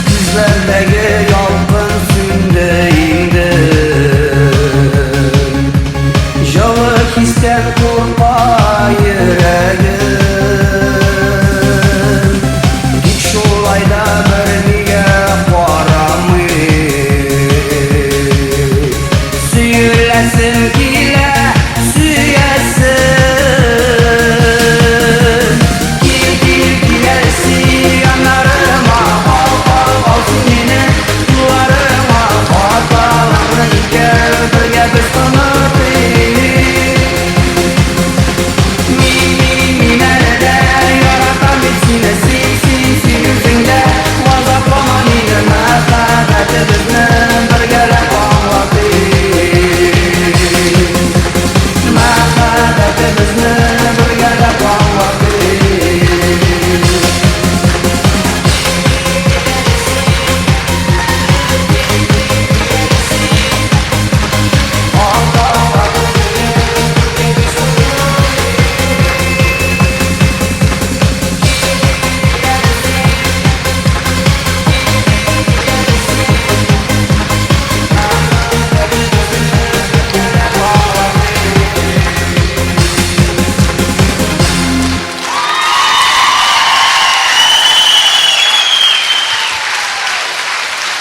Күзләрдәге ялкын сүнде инде. Җылы хистән курка йөрәгем. Тик шулай да бернигә карамый. Сөеләсем килә, сөясем. Кил, кил, кил әле син яннарыма, Ал, ал, ал син мине кулларыңа. Хаталарны икәү бергә без онытыйк. Мин, мин,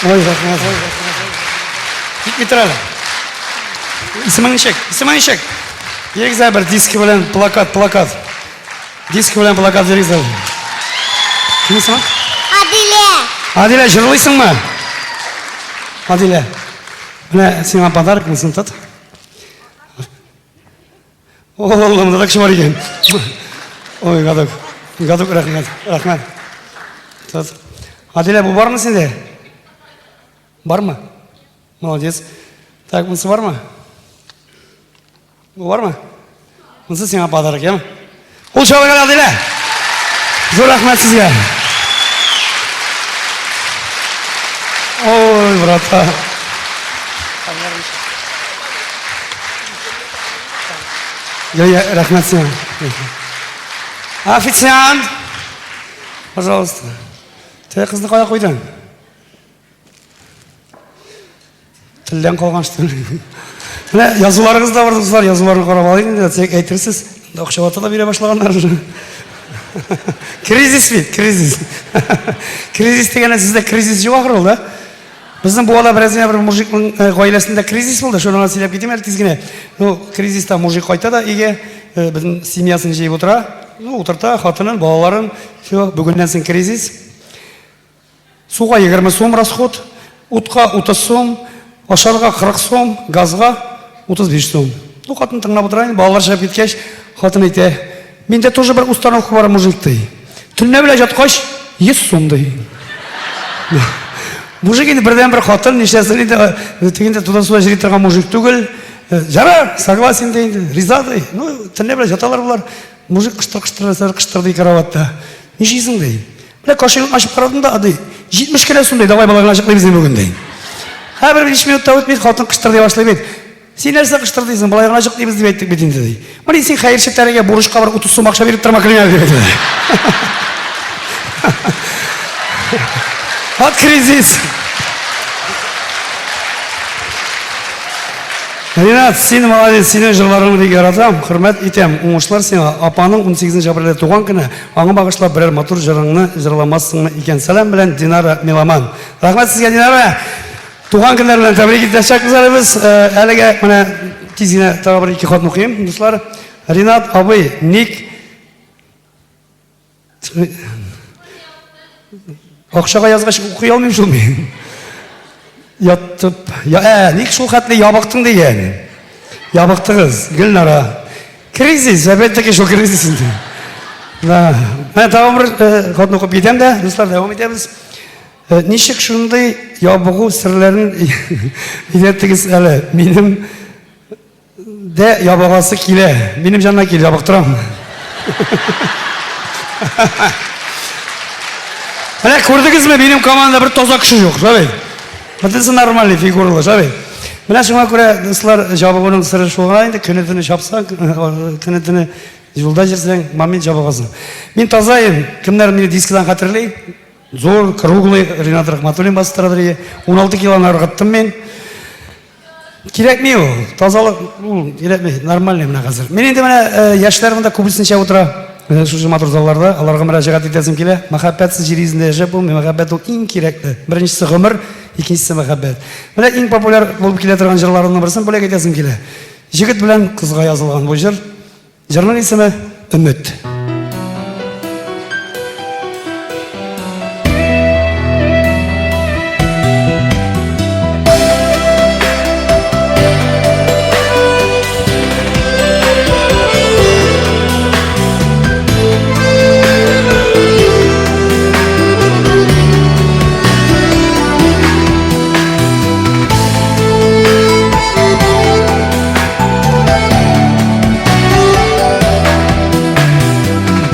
Ой, рәхмәт. Китми тор әле. Исемең ничек? Исемең ничек? Бирегез әле бер диски белән плакат, плакат. Диск белән плакат бирегез әле. Кем исеме? Адилә. Адилә, җырлыйсыңмы? Адилә. Менә сиңа подарок, монысын тот. О, Алла, монда да кеше бар икән. Ой, гадок. Гадок, рәхмәт, рәхмәт. Тот. Адилә, бу бармы синдә? Бармы? Молодец. Так, монысы бармы? Бу бармы? Монысы сиңа подарок, яме? Кул чабыгыз, Адилә! Зур рәхмәт сезгә. Ой, братан. Я, я, рәхмәт сиңа. Официант! Пожалуйста. Теге кызны кая куйдың? Телдән калган что ли? Менә язуларыгыз да бар, дуслар, язуларны карап алыйк инде, тик әйтерсез, акчалата да бирә башлаганнар уже. Кризис бит, кризис. Кризис дигәннән сездә кризис юк ахры ул, да? Безнең Буада бераз генә бер мужикның э, гаиләсендә кризис булды, шуны гына сөйләп китим әле тиз генә. Ну, кризиста мужик кайта да өйгә, э, безнең семьясын җыеп утыра. Ну, утырта хатынын, балаларын. Все, бүгеннән соң кризис. Суга 20 сум расход, утка 30 сум, ашарга 40 сум, газга 35 сум. Ну, хатын тыңлап утыра инде, балалар чыгып киткәч, хатын әйтә, миндә тоже бер установка бар, мужик, ди. Төнлә белән жаткач, 100 сум, ди. Мужик инде бердән-бер хатын, нишләсен инде, тегендә туда-сюда йөри торган мужик түгел. Ярар, согласен ди инде, риза ди. Ну, төнлә белән жаталар болар. Мужик кыштыр-кыштыр нәрсәләр кыштырдый караватта. Нишлисең ди. Менә кошелегын ачып карадым да, ди, 70 кенә сум ди, давай болай гына җыклыйбыз инде бүген ди. Хәбер 5 минут та үтми, хатын кыштырдый башлый бит. Син нәрсә кыштырдыйсың, болай гына җыклыйбыз дип әйттек бит инде ди. Менә син хәерче тәрегә бурычка бер 30 сум акча биреп торма криминал дип әйтә. Вот кризис. Ринат, син молодец, синең җырларыңны бик яратам, хөрмәт итәм. Уңышлар сиңа. Апаның 18 апрельдә туган көне, аңа багышлап берәр матур җырыңны җырламассыңмы икән? Сәлам белән Динара Меломан. Рәхмәт сезгә, Динара. Туган көннәр белән тәбрик итәчәкбез әле без. Э, әлегә менә тиз генә тагы бер ике хатны укыйм, дуслар. Ринат абый, ник Акчага язгач укый алмыйм шул мин. Ятып, я, ә, ник шул хәтле ябыктың дигән. Ябыктыгыз, Гөлнара. Кризис, опять-таки шул кризис инде. Да. Менә тагын бер э, хатны укып китәм дә, дуслар, дәвам итәбез. Э, ничек шундый ябыгу серләрен өйрәттегез әле? Минем Дә ябыгасы килә. Минем җанга кил, ябыктырам. Менә күрдегезме, минем команда бер таза кеше юк, шулай бит? Бөтенесе нормальный фигуралы, шулай бит? Менә шуңа күрә, дуслар, җабыгуның сыры шул гына инде, көне-төне чапсаң, көне-төне юлда йөрсәң, момент җабыгасың. Мин тазаем, кемнәр мине дискодан хәтерли? Зур, круглый Ринат Рахматуллин басып тора дия. 16 килоны ыргыттым мин. Кирәкми ул. Тазалык ул кирәкми. Нормальный менә хәзер. Мин инде менә э, яшьләр монда күбесенчә утыра. Менә шушы матур залларда аларга мөрәҗәгать итәсем килә. Мәхәббәтсез җир йөзендә яшәп булмый. Мәхәббәт ул иң кирәкле. Беренчесе гомер, икенчесе мәхәббәт. Менә иң популяр булып килә торган җырларымның берсен бүләк итәсем килә. Җегет белән кызга язылган бу җыр. Җырның исеме Өмет.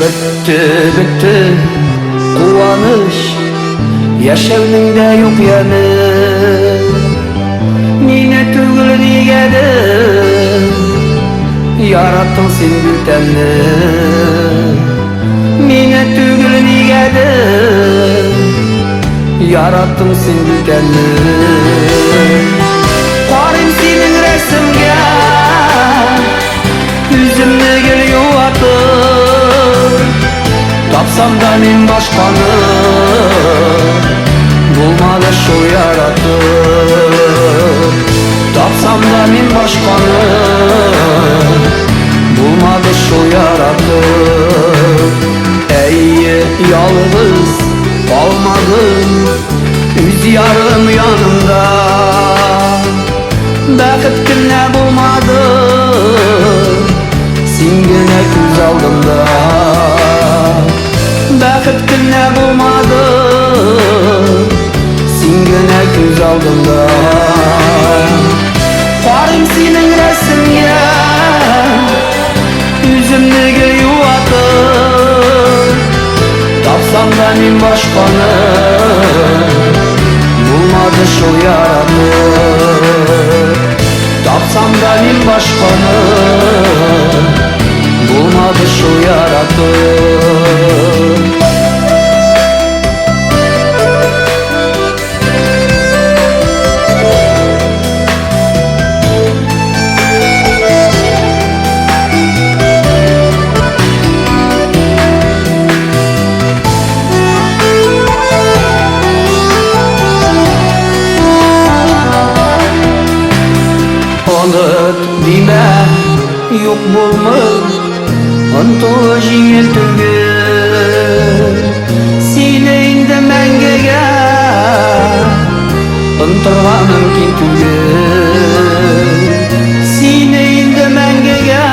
Бетте, бетте, куаныч, яшәүнең дә юк яме. Мине түгел дигәдер, яраттың син бүтәнне. Мине түгел дигәдер, яраттың син бүтәнне. Карыйм синең рәсемгә, Үземне гел юатып, Тапсам да мин башканы, Булмады шул яр. яратып. Тапсам да мин башканы, булмады шул яратып. Әйе, ялгыз калмадым, үз ярым янымда. Бәхет кенә булмады, син генә күз алдымда. Бәхет кенә булмады, син генә күз алдымда. Карыйм синең рәсемгә, үземне гел юатып. Тапсам да мин башканы, булмады шул яратып. Тапсам да мин башканы, булмады шул яратып. Оныт димә, юк булмый, онтуы җиңел түгел. Сине инде мәңгегә онтырга мөмкин түгел. Сине инде мәңгегә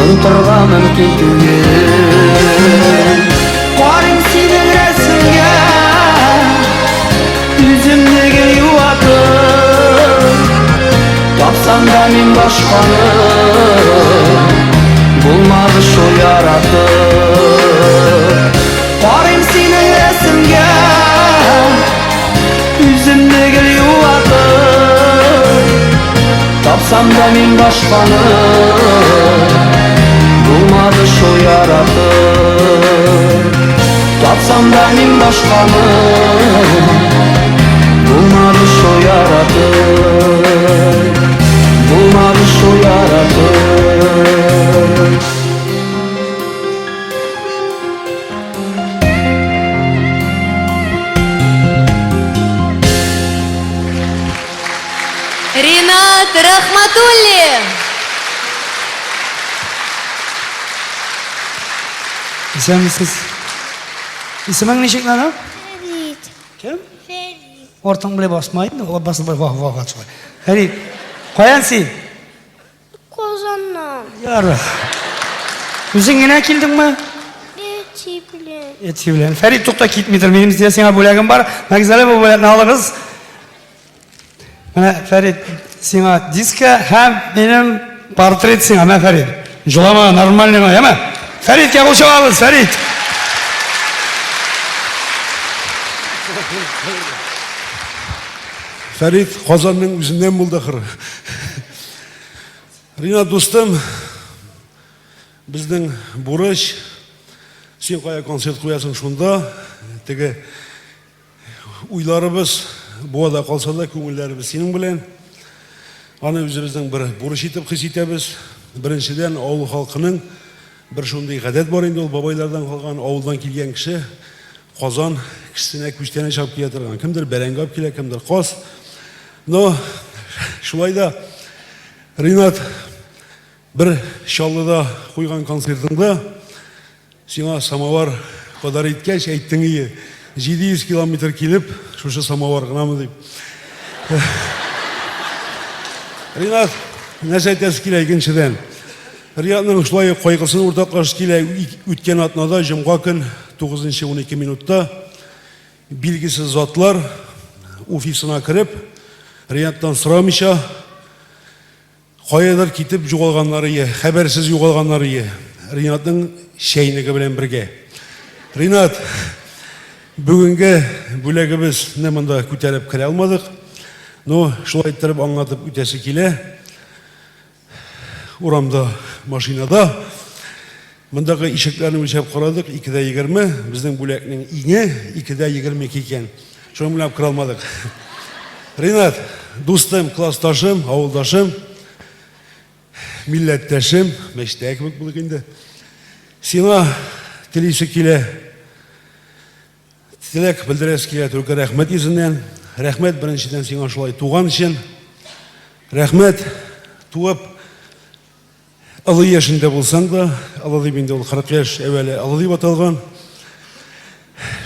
онтырга мөмкин түгел. Карыйм синең рәсемгә, үземне гел юатып. Тапсам да мин башканы, булмады шул яратып. Карыйм синең рәсемгә, үземне гел юатып. Тапсам да мин башканы, булмады шул яратып. Тапсам да мин башканы, булмады шул яратып. Булмады шул яратып. Ринат Рахматуллин! Исәнмесез. Исемең ничек, Нана? Фәрит. Кем? Фәрит. Артың белән басма инде, ул басып вах вах шулай. Фәрит, каян син? Казаннан. Яра. Үзең генә килдеңме? Әти белән. Әти белән. Фәрит, тукта китмидер. Минем сезгә сиңа бүләгем бар. Мәгзәлә бу бүләкне алыгыз. Менә Фәрит, сиңа диска һәм минем портрет сиңа, мә Фәрит. Җылама, нормальный гына, яме? Фәриткә кул чабабыз, Фәрит. Фәрит Казанның үзеннән булды ахыры. Ринат дустым, безнең бурыч, син кая концерт куясың шунда, теге уйларыбыз буада калса да, күңелләребез синең белән. Аны үзебезнең бер бурыч итеп хис итәбез. Беренчедән, авыл халкының бер шундый гадәт бар инде ул бабайлардан калган, авылдан килгән кеше Казан кешесенә күчтәнәч алып килә торган. Кемдер бәрәңге алып килә, кемдер каз. Но шулай да Ринат бер Чаллыда куйган концертыңда сиңа самовар подарить иткәч, әйттең ие, 700 километр килеп, шушы самовар гынамы дип. Ринат, нәрсә әйтәсе килә икенчедән? Ринатның шулай ук кайгысын уртаклашасы килә. Үткән атнада җомга көн 9-12 минутта билгесез затлар офисына кереп, Ринаттан сорамыйча, каядыр китеп югалганнар ие, хәбәрсез югалганнар ие. Ринатның чәйнеге белән бергә. Ринат, бүгенге бүләгебезне монда күтәреп керә алмадык. Но шулай иттереп аңлатып үтәсе килә. Урамда, машинада. Мондагы ишекләрне үлчәп карадык, 2,20, безнең бүләкнең иңе 2,22 икән. Шуның белән керә алмадык. Ринат, дустым, классташым, авылдашым, милләттәшем, мәчеттә кебек булдык инде. Сиңа телисе килә. Теләк белдерәсе килә только рәхмәт йөзеннән. Рәхмәт беренчедән сиңа шулай туган өчен. Рәхмәт туып олы яшендә булсаң да, олы дип инде ул 40 яшь әүвәле олы дип аталган.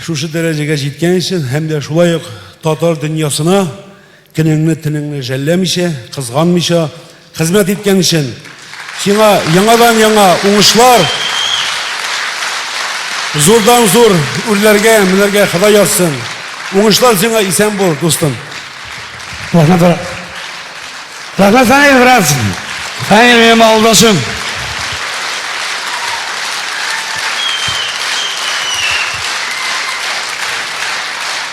Шушы дәрәҗәгә җиткән өчен һәм дә шулай ук татар дөньясына көнеңне, төнеңне жәлләмичә, кызганмыйча хезмәт иткән өчен сиңа яңадан-яңа уңышлар, зурдан-зур үрләргә менәргә Ходай язсын. Уңышлар сиңа, исән бул, дустым. Рәхмәт, рәхмәт, Фәнил, брат. Фәнил, минем авылдашым.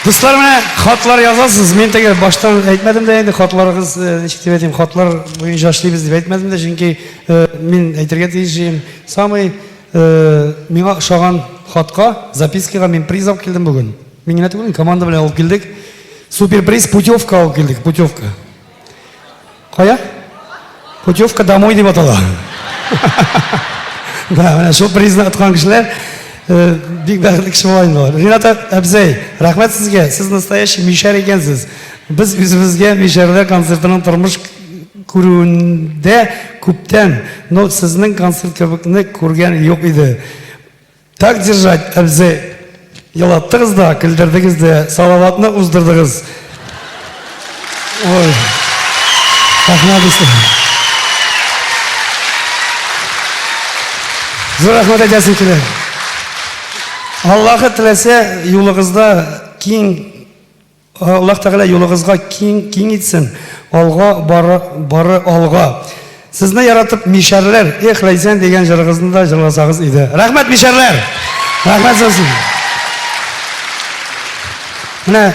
Дуслар, менә хатлар язасыз. Мин теге баштан әйтмәдем дә инде хатларыгыз, э, ничек дип әйтим, хатлар буенча эшлибез дип әйтмәдем дә, чөнки э, мин әйтергә тиеш идем. Самый э, миңа ошаган хатка, запискага мин приз алып килдем бүген. Мин генә түгел, команда белән алып килдек. Супер приз путевка алып килдек, путевка. Кая? Путевка домой дип атала. Да, менә шул призны откан кешеләр э, бик бәхетле кеше була инде алар. Ринат әбзәй, рәхмәт сезгә. Сез настоящий мишәр икәнсез. Без үзебезгә мишәрләр концертының тормыш күрүендә күптән, но сезнең концерт кебекне күргән юк иде. Так держать, әбзәй. Елаттыгыз да, көлдердегез дә, Салаватны уздырдыгыз. Ой. Рәхмәт, дуслар. Зур рәхмәт әйтәсем килә. Аллаһы теләсә, юлыгызда киң Аллаһ Тәгалә юлыгызга киң, киң итсен, алга бары, бары алга. Сезне яратып мишәрләр, эх, Ләйсән дигән җырыгызны да җырласагыз иде. Рәхмәт, мишәрләр! Рәхмәт сезгә. Менә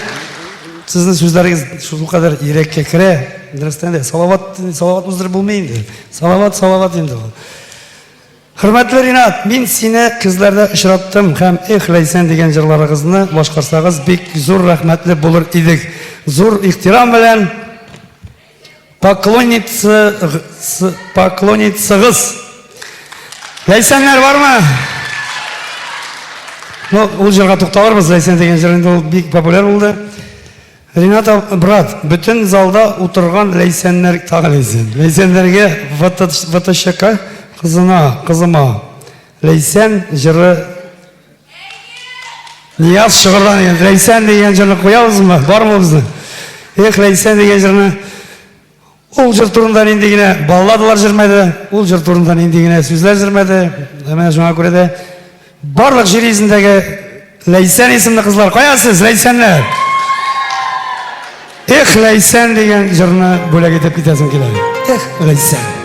сезнең сүзләрегез шулкадәр йөрәккә керә. Дөрестән дә, Салават, Салават уздырып булмый инде. Салават, Салават инде ул. Хөрмәтле Ринат, мин сине көзләрдә очраттым һәм Эх, Ләйсән дигән җырларыгызны башкарсагыз бик зур рәхмәтле булыр идек. Зур ихтирам белән поклонница поклонницагыз. Ләйсәннәр бармы? Ну, ул җырга тукталырбыз, Ләйсән дигән җыр инде ул бик популяр булды. Ринат брат, бөтен залда утырган Ләйсәннәр, тагы Ләйсән, Ләйсәннәргә ВТЧК кызына, кызыма Ләйсән җыры Нияз Шыгырдан дигән Ләйсән дигән җырны куябызмы? Бармы безнең? Эх, Ләйсән дигән җырны. Ул җыр турында нинди генә балладалар җырмады, ул җыр турында нинди генә сүзләр җырмады. Менә шуңа күрә дә барлык җир йөзендәге Ләйсән исемле кызлар, кая сез, Ләйсәннәр? Эх, Ләйсән дигән җырны бүләк итеп китәсем килә. Эх, Ләйсән.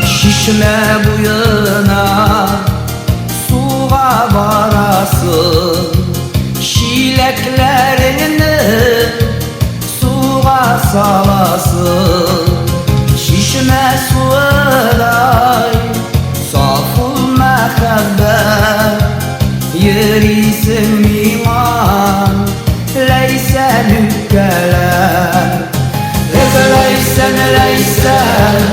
Чишмә буена суга барасың, чиләкләреңне суга саласың. Чишмә суыдай саф ул мәхәббәт, йөрисең миңа Ләйсән үпкәләп. Эх, Ләйсән, Ләйсән,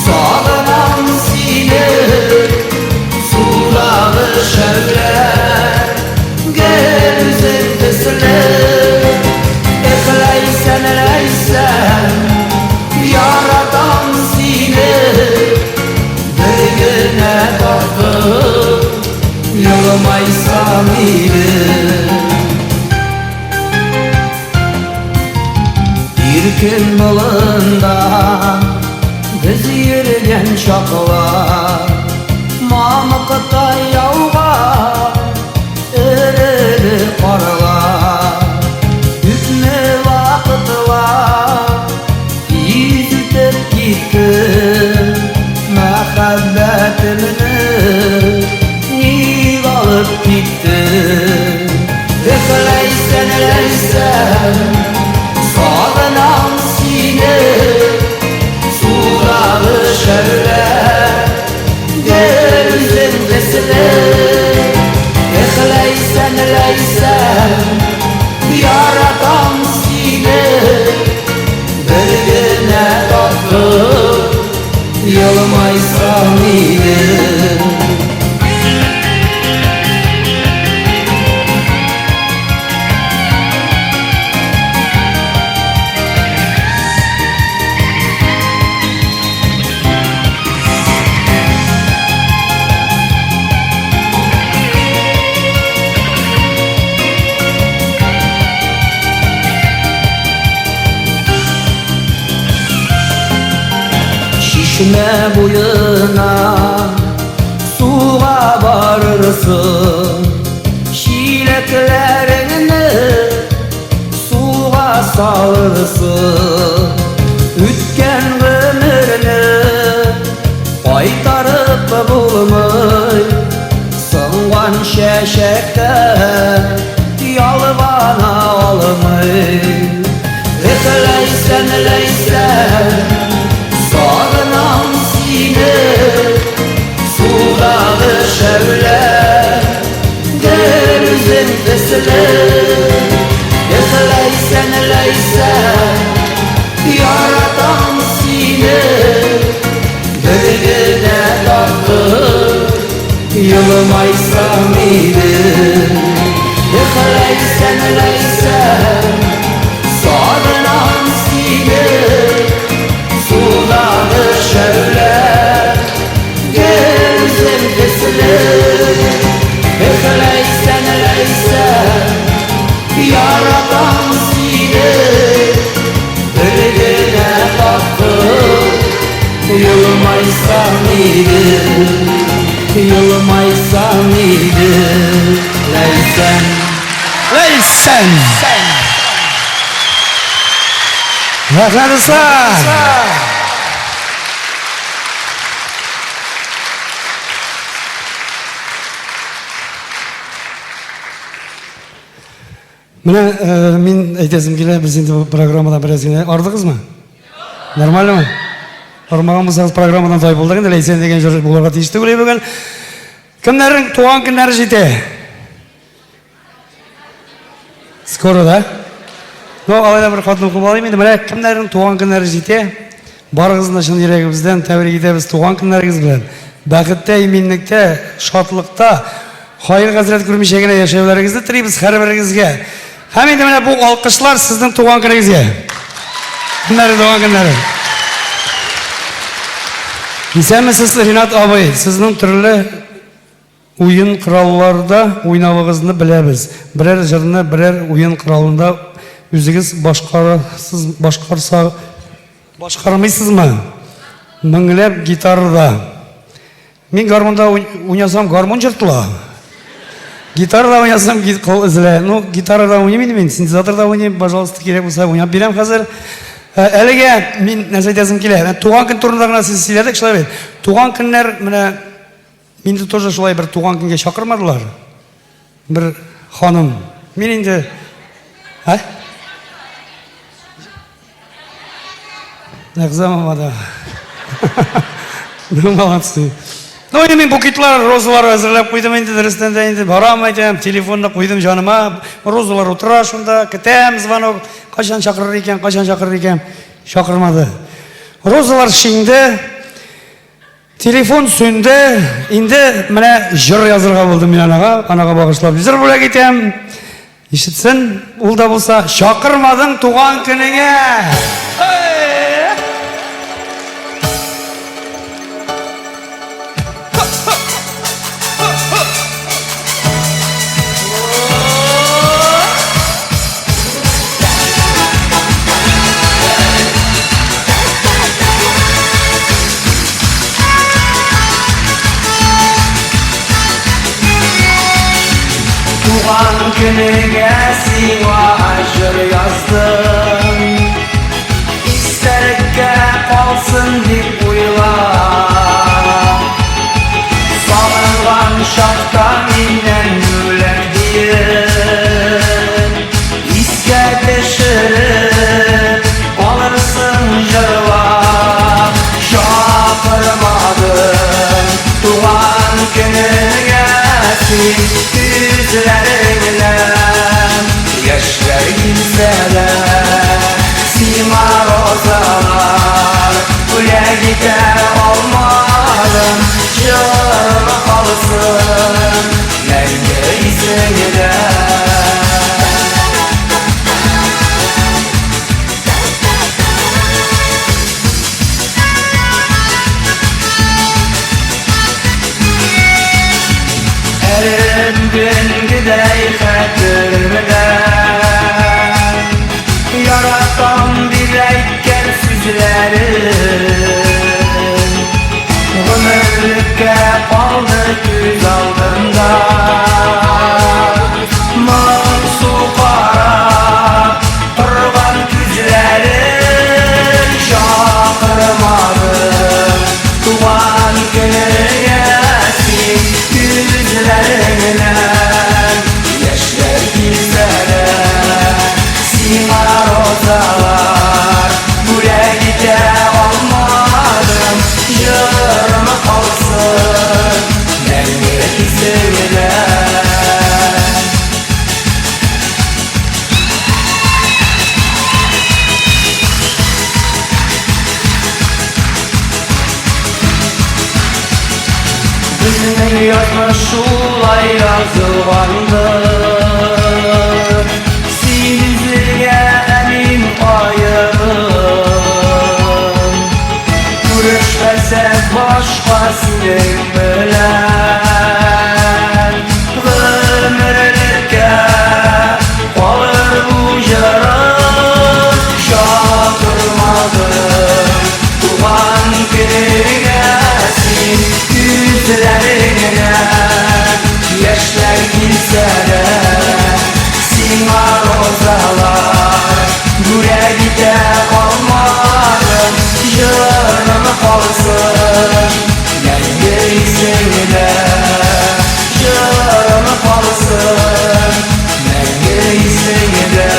сагынам сине, судагы шәүлә, гел үзең төсле. Эх, Ләйсән, Ләйсән, яратам сине, бер генә тапкыр елмайсаң иде. Иркен болында без йөргән чаклар, мамык вакытта яуган эреде карлар. Күпме вакытлар тиз үтеп китте, мәхәббәтемне ник алып китте? Эх, Ләйсән, Ләйсән, сагынам сине, судагы шәүлә, гел үзең төсле. Эх, Ләйсән, Ләйсән, яратам сине, бер генә тапкыр елмайсаң иде. Чишмә буена суга барырсың, чиләкләреңне суга салырсың. Үткән гомерне кайтарып булмый, сынган чәчәктә ялвана алмый. Эх, Ләйсән, Ләйсән, сагынам сине, судагы шәүлә, гел үзең төсле. Эх, Ләйсән, Ләйсән, яратам сине, бер генә тапкыр елмайсаң иде. Эх, Ләйсән, Ләйсән, сагынам сине, судагы шәүлә, гел үзең төсле. Эх, Ләйсән, Ләйсән, яратам сине, бер генә тапкыр елмайсаң иде, елмайсаң иде, Ләйсән. Ләйсән! Рәхмәт, дуслар! Менә э, мин әйтәсем килә, без инде бу программадан бераз генә ардыгызмы? Нормальнымы? Армаган булсагыз, программадан тай булдык инде, Ләйсән дигән җыр булырга тиеш түгел бүген. Кемнәрнең туган көннәре җитә? Скоро, да? Ну, алай да бер хатны укып алыйм инде. Менә кемнәрнең туган көннәре җитә? Барыгызны да чын йөрәгебездән тәбрик итәбез туган көннәрегез белән. Бәхеттә, иминлектә, шатлыкта, хайыр-хәсрәт күрмичә генә яшәүләрегезне телибез һәрберегезгә. Һәм инде менә бу алкышлар сезнең туган көнегезгә. Көннәре, туган көннәре. Исәнмесез, Ринат абый. Сезнең төрле Уен коралларда уйнавыгызны беләбез. Берәр җырны берәр уен коралында үзегез башкарасыз, башкарса, башкармыйсызмы? Меңләп гитарада. Мин гармунда уйнасам, гармун җыртыла. Гитарада уйнасам, кул өзелә. Ну, гитарада уйныйм инде мин, синтезаторда уйныйм, пожалуйста, кирәк булса уйнап бирәм хәзер. Ә, әлегә мин нәрсә әйтәсем килә. Туган көн турында гына сез сөйләдек, шулай бит. Туган көннәр менә Мине тоже шулай бер туган көнгә чакырмадылар. Бер ханым. Мин инде... Ә? Әгъзамова да. Ну, молодцы. Ну, инде мин букетлар, розалар әзерләп куйдым инде, дөрестән дә инде барам әйтәм, телефонны куйдым җаныма, розалар утыра шунда, көтәм звонок, кайчан чакырыр икән, кайчан чакырыр икән, чакырмады. Розалар шиңде. Телефон сүнде, инде менә җыр язырга булдым мин анага, анага багышлап җыр бүләк итәм. Ишетсен, ул да булса, чакырмадың туган көнеңә. Туган көнеңә сиңа җыр яздым. Истәлеккә калсын дип уйлап. Сагынган чакта миннән бүләк диеп, Искә төшереп алырсың җырлап. Чакырмадым туган көнеңә син күзләреңнән яшьләр килсә дә, сиңа розалар бүләк итә алмадым, җырым калсын мәңге исеңдә. Әле бүгенгедәй хәтеремдә, Яратам дип әйткән сүзләрең Гомерлеккә калды күз алдымда. Моңсу карап торган күзләрең Чакырмадым туган көнеңә син күзләреңнән Яшьләр килсә дә, сиңа розалар бүләк итә алмадым, Җырым калсын мәңге исеңдә. Безнең язмыш шулай язылгандыр, Син үзеңә, ә мин аерым. Күрешмәсәк башка синең белән, Гомерлеккә калыр бу җырым. Чакырмадым туган көнеңә син күзләреңнән Яшьләр килсә дә, сиңа розалар бүләк итә алмадым, Җырым калсын мәңге исеңдә. Җырым калсын мәңге исеңдә,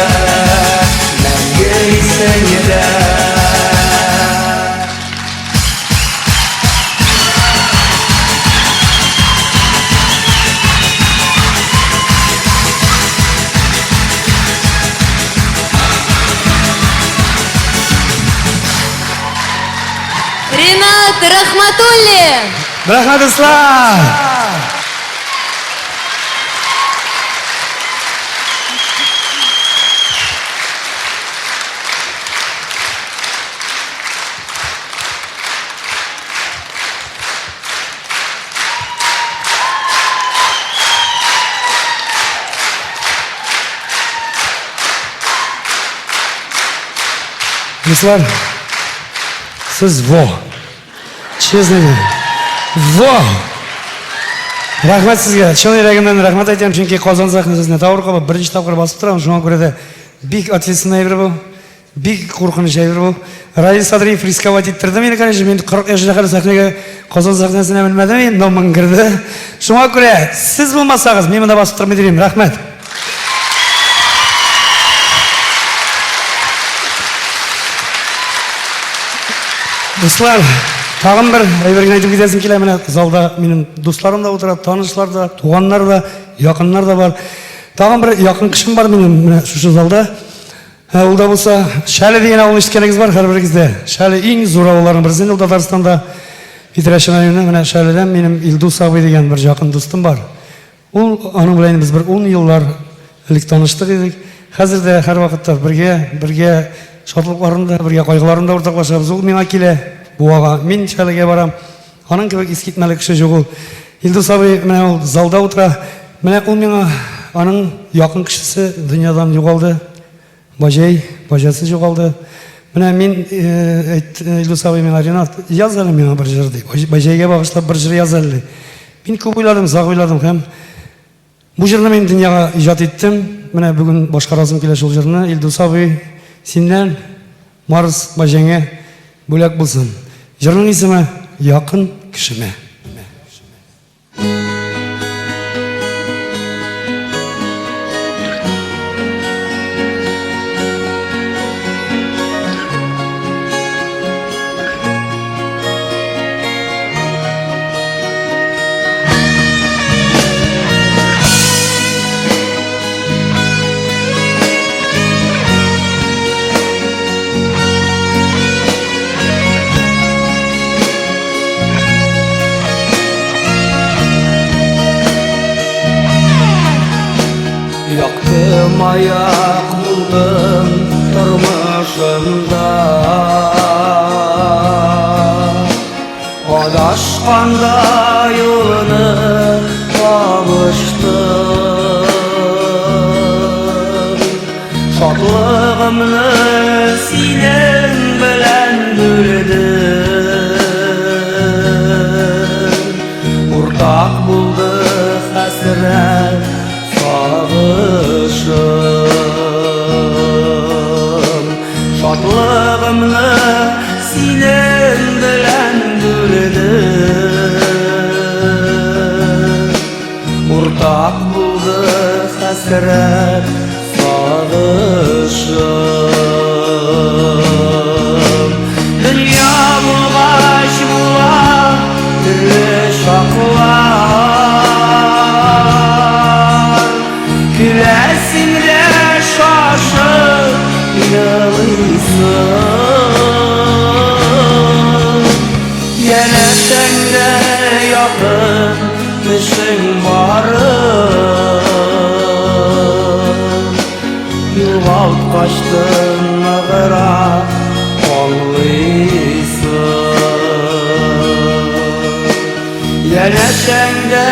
мәңге исеңдә. Ринат Рахматуллин! Рәхмәт, дуслар! Дуслар, сез во. Честно говоря. Во! Рәхмәт сезгә. Чын йөрәгемнән рәхмәт әйтәм, чөнки Казан сәхнәсенә таур кабып беренче тапкыр басып торам, шуңа күрә дә бик ответственный әйбер бу. Бик куркыныч әйбер бу. Раил Садриев рисковать иттерде мине, конечно, мин 40 яшенә кадәр сәхнәгә Казан сәхнәсенә менмәдем, но менгерде. Шуңа күрә сез булмасагыз, мин монда басып тормый дим. Рәхмәт. Дуслар, тагын бер әйбер генә әйтеп китәсем килә. Менә залда минем дусларым да утыра, танышлар да, туганнар да, якыннар да бар. Тагын бер якын кешем бар минем менә шушы залда. Ә ул да булса, Шәле дигән авылны ишеткәнегез бар һәрберегездә. Шәле иң зур авылларның берсе инде ул Татарстанда. Питрәч районы, менә Шәледән минем Илдус абый дигән бер якын дустым бар. Ул, аның белән без бер ун еллар элек таныштык идек. Хәзер дә һәрвакытта бергә, бергә шатлыкларын да, бергә кайгыларын да уртаклашабыз. Ул миңа килә Буага, мин Шәлегә барам. Аның кебек искитмәле кеше юк ул. Илдус абый менә ул залда утыра. Менә ул миңа аның якын кешесе дөньядан югалды. Баҗай, баҗасы югалды. Менә мин әйт, Илдус абый миңа, Ринат, яз әле миңа бер җыр ди. Баҗайга багышлап бер җыр яз әле ди. Мин күп уйладым, озак уйладым һәм. Бу җырны мин дөньяга иҗат иттем. Менә бүген башкарасым килә шул җырны. Илдус абый, синнән Марс баҗәңә бүләк булсын. Җырның исеме Якын кешемә. Якты маяк булдым тормышымда. Адашканда юлны табыштым. Шатлыгымны синең белән бүлдем. Уртак булды хәсрәт сагышым. Шатлыгымны синең белән бүлдем. Уртак булды хәсрәт сагышым. Дөнья булгач була төрле чаклар. Күрәсең дә шашып елыйсың. Янәшәңдә якын кешең барын. Югалткач ныграк аңлыйсың. Янәшәңдә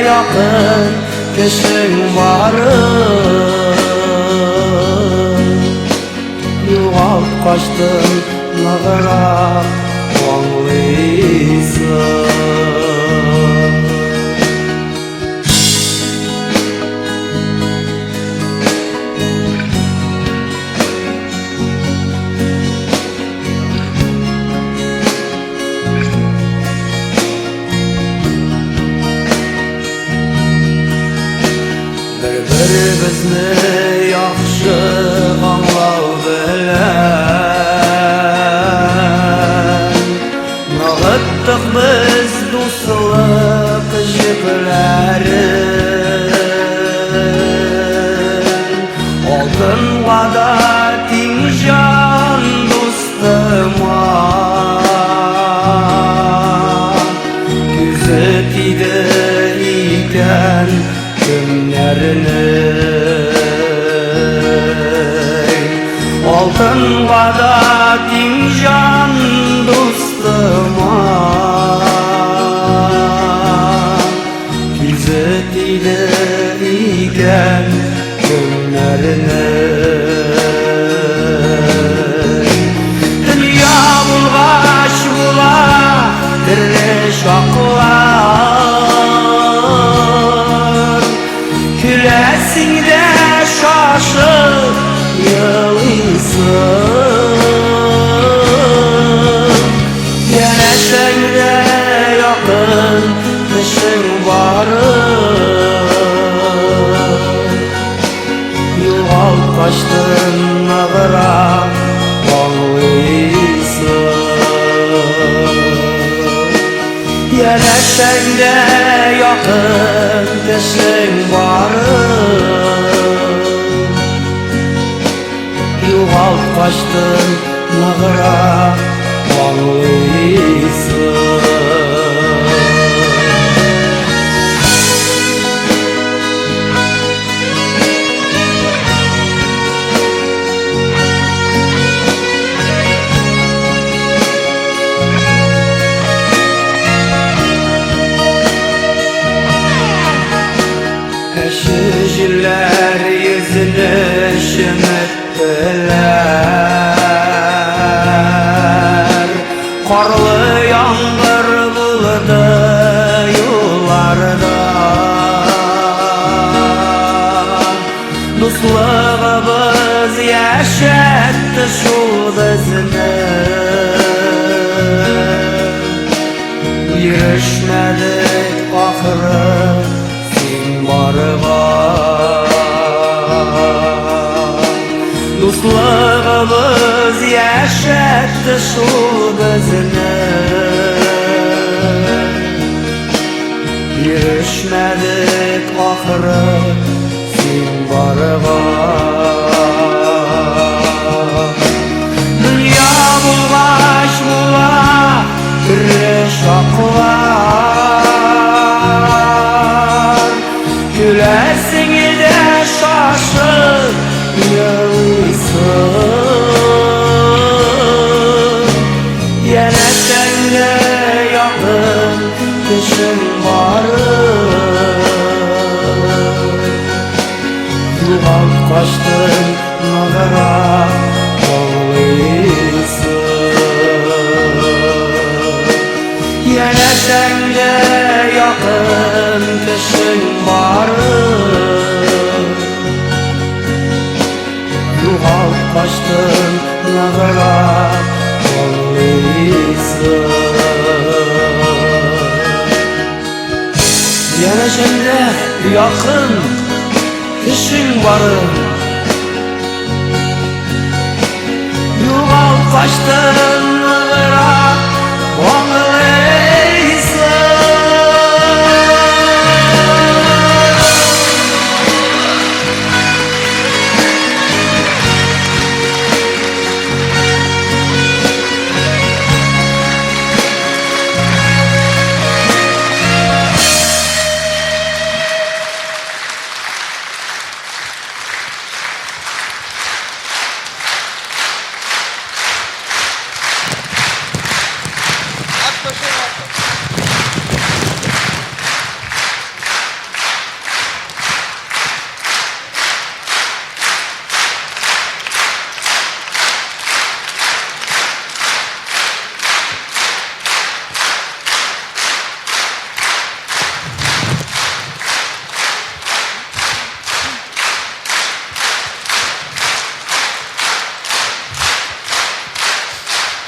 якын кешең барын. Югалткачтын ныграк аңлыйсың. Бер-беребезне яхшы аңлау белән Ныгыттык без дуслык җепләрен. Алтынга да тиң җан дустыма. Күзе тиде икән кемнәрнең. Алтынга да тиң җан дустыма. Күзе тиде икән кемнәрнең. Дөнья булгач була төрле чаклар. Күләсең дә шашып елыйсың. Янәшәңдә якын кешең барын. Югалткачтын ныграк аңлыйсың. Янәшәңдә якын кешең барын. Югалткачтын ныграк аңлыйсың. Әче җилләр йөзне чеметтерә. Теләр. Карлы яңгыр булды юлларда. Яшәтте шул безне. Бирешмәдек ахыры син барыга. Дөнья булгач була төрле чаклар. Көләсең дә шашып елыйсың. Янәшәңдә якын кешең бары. Югалткачтын ныграк аңлыйсың. Янәшәңдә якын кешең барын. Югалткачтын ныграк аңлыйсың. Янәшәңдә якын кешең барын. Югалткачтын ныграк аңлыйсың.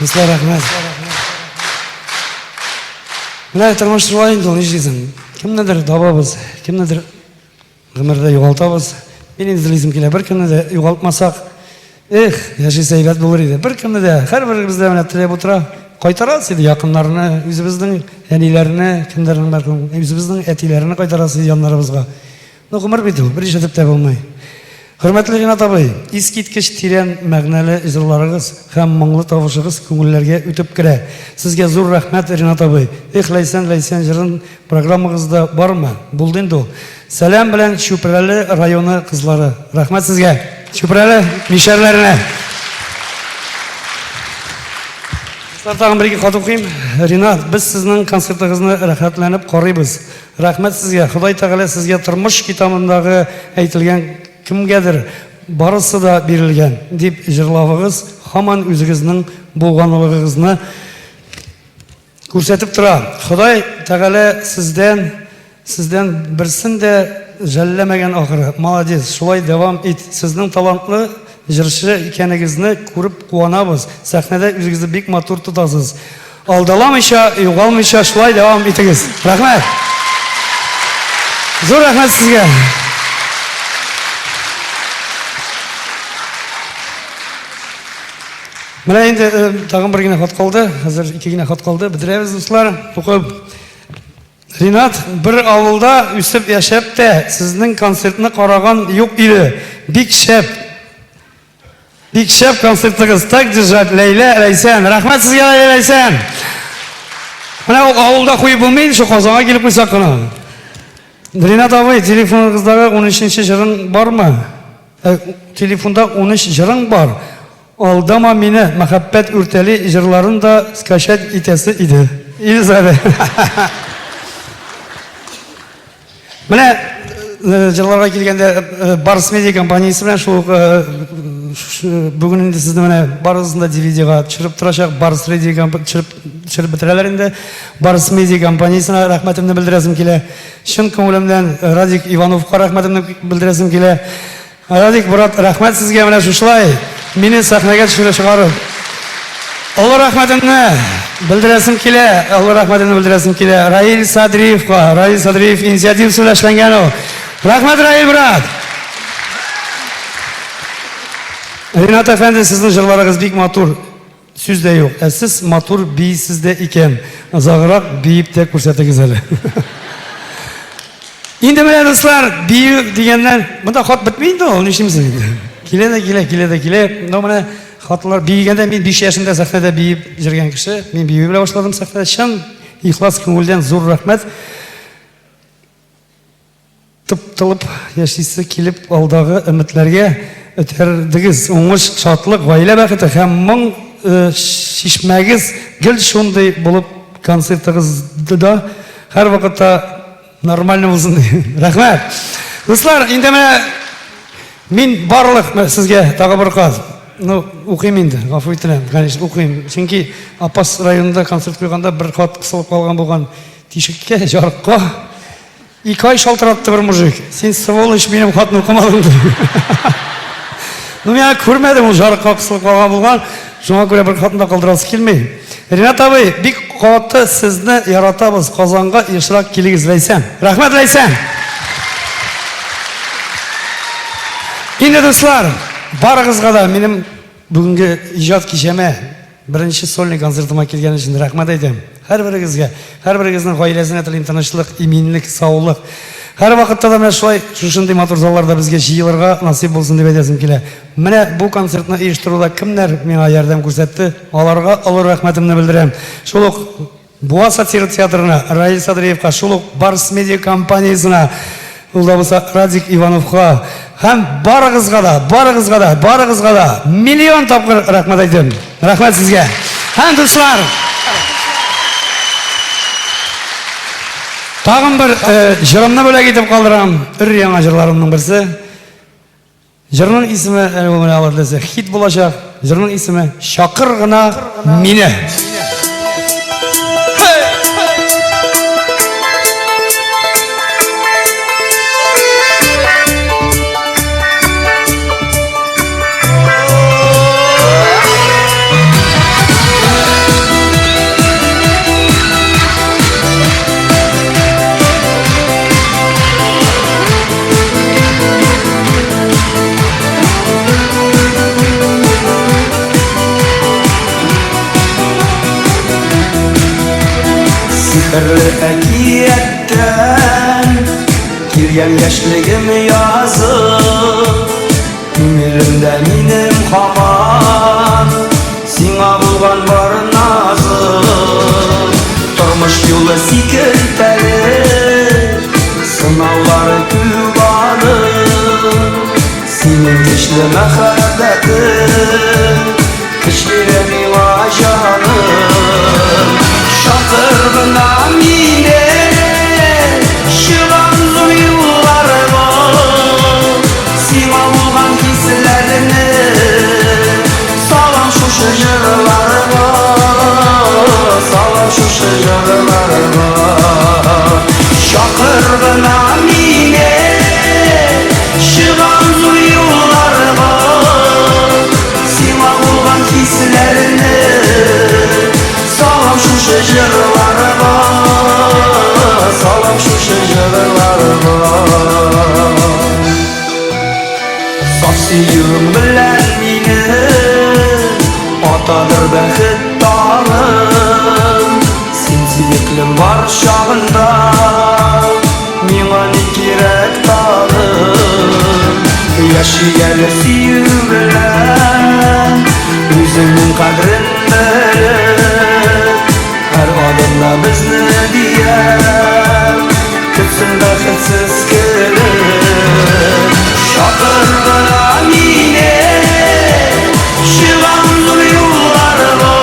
Дуслар, рәхмәт. Менә тормыш шулай инде ул, нишлисең? Кемнедер табабыз, кемнедер гомердә югалтабыз. Мин инде телисем килә, беркемне дә югалтмасак, эх, яшисе әйбәт булыр иде. Беркемне дә, һәрберебез дә менә теләп утыра. Кайтарасы иде якыннарны, үзебезнең әниләрне, кемнәрнең мәрхүм, үзебезнең әтиләрне кайтарасы иде яннарыбызга. Ну, гомер бит ул, бер ишетеп тә булмый. Хөрмәтле Ринат абый, искиткеч тирән мәгънәле җырларыгыз һәм моңлы тавышыгыз күңелләргә үтеп керә. Сезгә зур рәхмәт, Ринат абый. Эх, Ләйсән, Ләйсән җырын программагызда бармы? Булды инде ул. Сәлам белән Чүпрәле районы кызлары. Рәхмәт сезгә, Чүпрәле мишәрләренә. Дуслар, тагын бер-ике хат укыйм. Ринат, без сезнең концертыгызны рәхәтләнеп карыйбыз. Рәхмәт сезгә, Ходай Тәгалә сезгә тормыш китабындагы әйтелгән кемгәдер барысы да бирелгән, дип җырлавыгыз һаман үзегезнең булганлыгыгызны күрсәтеп тора. Ходай Тәгалә сездән сездән берсен дә жәлләмәгән ахыры. Молодец, шулай дәвам ит. Сезнең талантлы җырчы икәнегезне күреп куанабыз. Сәхнәдә үзегезне бик матур тотасыз. Алдаламыйча, югалмыйча шулай дәвам итегез. Рәхмәт. Зур рәхмәт сезгә. Менә инде э, тагын бер генә хат калды. Хәзер ике генә хат калды. Бетерәбез, дуслар. Укып. Ринат, бер авылда үсеп яшәп тә, сезнең концертны караган юк иде. Бик шәп. Бик шәп концертыгыз. Так держать, Ләйлә, Ләйсән. Рәхмәт сезгә, Ләйлә, Ләйсән. Менә ул авылда куеп булмый инде, шул Казанга килеп куйсак кына. Ринат абый, телефоныгыздагы 13 җырың бармы? Э, телефонда 13 җырың бар. Алдама мине, мәхәббәт үртәли җырларын да скачать итәсе иде. Илзаре. Менә э, җырларга килгәндә э, Барс Медиа компаниясе белән шул ук э, бүген инде сезне менә барысын да DVD-га төшереп торачак. Барс Медиа төшереп төшереп бетерәләр инде. Барс Медиа компаниясенә рәхмәтемне белдерәсем килә. Чын күңелемнән Радик Ивановка рәхмәтемне белдерәсем килә. Радик брат, рәхмәт сезгә менә шушылай мине сәхнәгә төшерә чыгарып. Олы рәхмәтемне белдерәсем килә, олы рәхмәтемне белдерәсем килә Раил Садриевка. Раил Садриев инициативасы белән эшләнгән ул. Рәхмәт, Раил брат! Ринат әфәнде, сезнең җырларыгыз бик матур. Сүз дә юк. Ә сез матур биисез дә икән. Озаграк биеп тә күрсәтегез әле. Инде менә дуслар, бию дигәннән, монда хат бетми инде ул, нишлимсең инде. Килә дә килә, килә дә килә. Но менә хатлар биегәндә мин 5 яшемдә сәхнәдә биеп йөргән кеше. Мин бию белән башладым сәхнәдә. Чын ихлас күңелдән зур рәхмәт. Туптылып яшисе килеп алдагы өметләргә этәрдегез. Уңыш, шатлык, гаилә бәхете һәм моң чишмәгез гел шундый булып концертыгыз да һәрвакытта нормально булсын. Рәхмәт. Дуслар, инде менә мин барлык сезгә тагы бер кат ну, укыйм инде, гафу ителәм, конечно, укыйм. Чөнки Апас районында концерт куйганда бер хат кысылып калган булган тишеккә, жарыкка. Ике ай шалтыратты бер мужик. Син сволочь, минем хатны укымадың дип. Ну, мин күрмәдем, ул жарыкка кысылып калган булган. Шуңа күрә бер хатын да калдырасы килми. Ринат абый, бик каты сезне яратабыз. Казанга ешрак килегез, Ләйсән. Рәхмәт, Ләйсән! Инде, дуслар, барыгызга да минем бүгенге иҗат кичәмә Беренче сольный концертыма килгән өчен рәхмәт әйтәм. Һәрберегезгә, һәрберегезнең гаиләсенә телим тынычлык, иминлек, саулык. Һәрвакытта да менә шулай шушындый матур залларда безгә җыелырга насыйп булсын дип әйтәсем килә. Менә бу концертны оештыруда кемнәр миңа ярдәм күрсәтте, аларга олы рәхмәтемне белдерәм. Шул ук Буа сатира театрына, Раил Садриевка, шул ук Барс Медиа компаниясенә, ул да булса Радик Ивановка һәм барыгызга да, барыгызга да, барыгызга да миллион тапкыр рәхмәт әйтәм. Рәхмәт сезгә. Һәм дуслар, тагын бер э, җырымны бүләк итеп калдырам. Өр яңа җырларымның берсе. Җырның исеме, әле ул менә алар теләсә, хит булачак. Җырның исеме Чакыр гына мине. Сихерле әкияттән Килгән яшьлегем язып Күңелемдә минем һаман Сиңа булган бар назым. Тормыш юлы сикертәле, Сынаулары күп аның. Синең көчле мәхәббәтең Көч бирә миңа җаным. Чакыр гына мине, Чыгам зур юлларга, Сиңа булган хисләрне Салам шушы җырларга, Салам шушы җырларга. Чакыр гына мине, Чыгам зур юлларга, Сиңа булган хисләрне Салам шушы җырларга, Салам шушы җырларга. Саф сөюең белән мине Атадыр бәхет таңым. Син сөеклем бар чагында Миңа ни кирәк тагын? Яши әле сөю белән Үзеңнең кадрен белеп Һәр адымда безне дияр Көтсен бәхетсез көлеп Чакыр гына мине Чыгам зур юлларга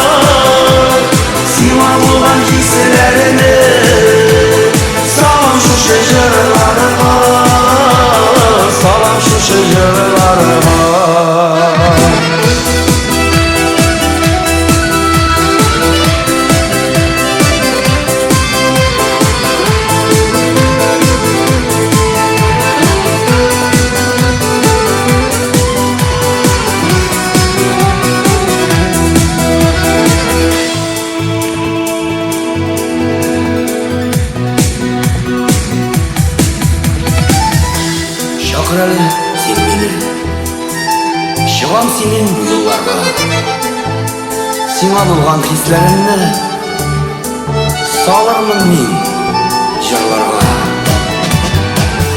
Сиңа булган хисләрне Салам шушы җырларга Салам шушы җырларга. синең бу юлларга. Сиңа булган хисләремне Салырмын мин җырларга.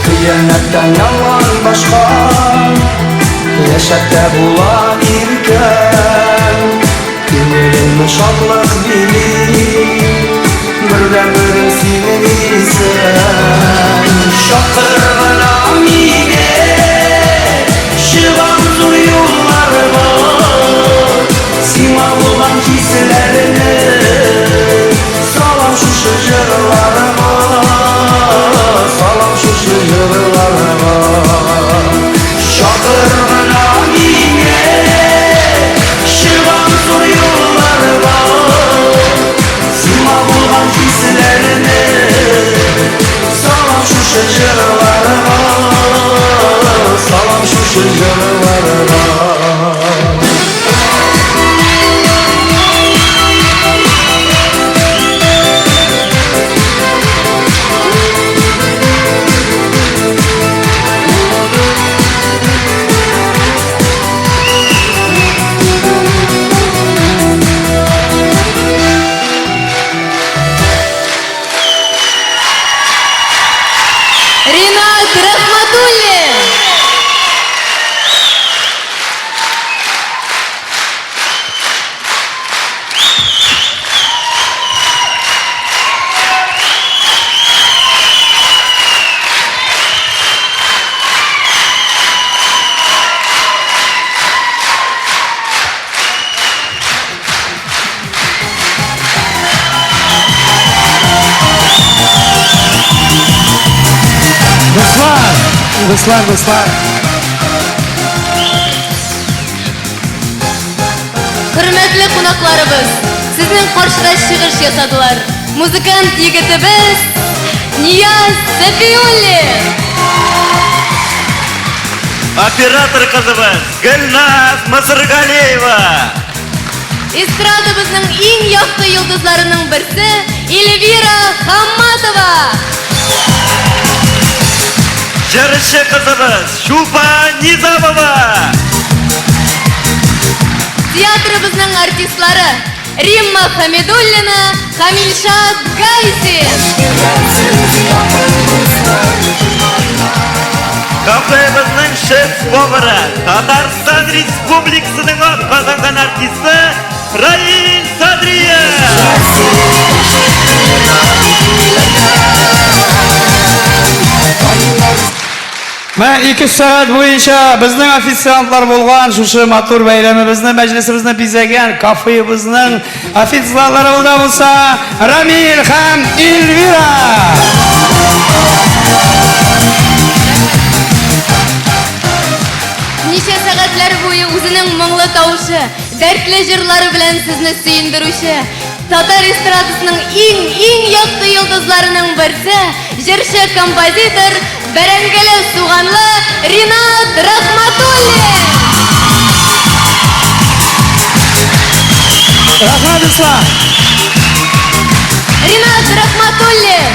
Хыянәттән ялган башка Яшәп тә була иркен. Күңелемне шатлык били, Бердәнберем синең исең. Чакыр гына мине, Чыгам зур юлларга, Сиңа булган хисләрне Салам шушы җырларыма, Салам шушы җырларыма. Чакыр гына мине, Чыгам зур юлларга, Сиңа булган хисләрне Салам шушы җырларыма, Салам шушы җырларыма. Ринат Рахматуллин! Дуслар, дуслар, дуслар. Хөрмәтле кунакларыбыз, сезнең каршыда чыгыш ясадылар. Музыкант егетебез Нияз Сафиуллин. Оператор кызыбыз Гөлназ Мысыргалиева. Эстрадабызның иң якты йолдызларының берсе Эльвира Хамматова. Җырчы кызыбыз Чулпан Низамова. Театрыбызның артистлары Римма Хамидуллина, Хамилшат Гайсин. Кафебызның шеф-повары, Татарстан Республикасының атказанган артисты Раил Садриев. Менә ике сәгать буенча безнең официантлар булган шушы матур бәйрәмебезне, мәҗлесебезне бизәгән кафеебызның официантлары ул да булса Рамил һәм Эльвира. Ничә сәгатьләр буе үзенең моңлы тавышы, дәртле җырлары белән сезне сөендерүче, татар эстрадасының иң-иң якты йолдызларының берсе, җырчы, композитор, бәрәңгеле, суганлы Ринат Рахматуллин! Рәхмәт, дуслар! Ринат Рахматуллин!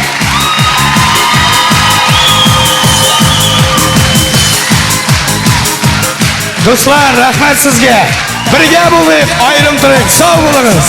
Дуслар, рәхмәт сезгә! Бергә булыйк, аерым торыйк. Сау булыгыз!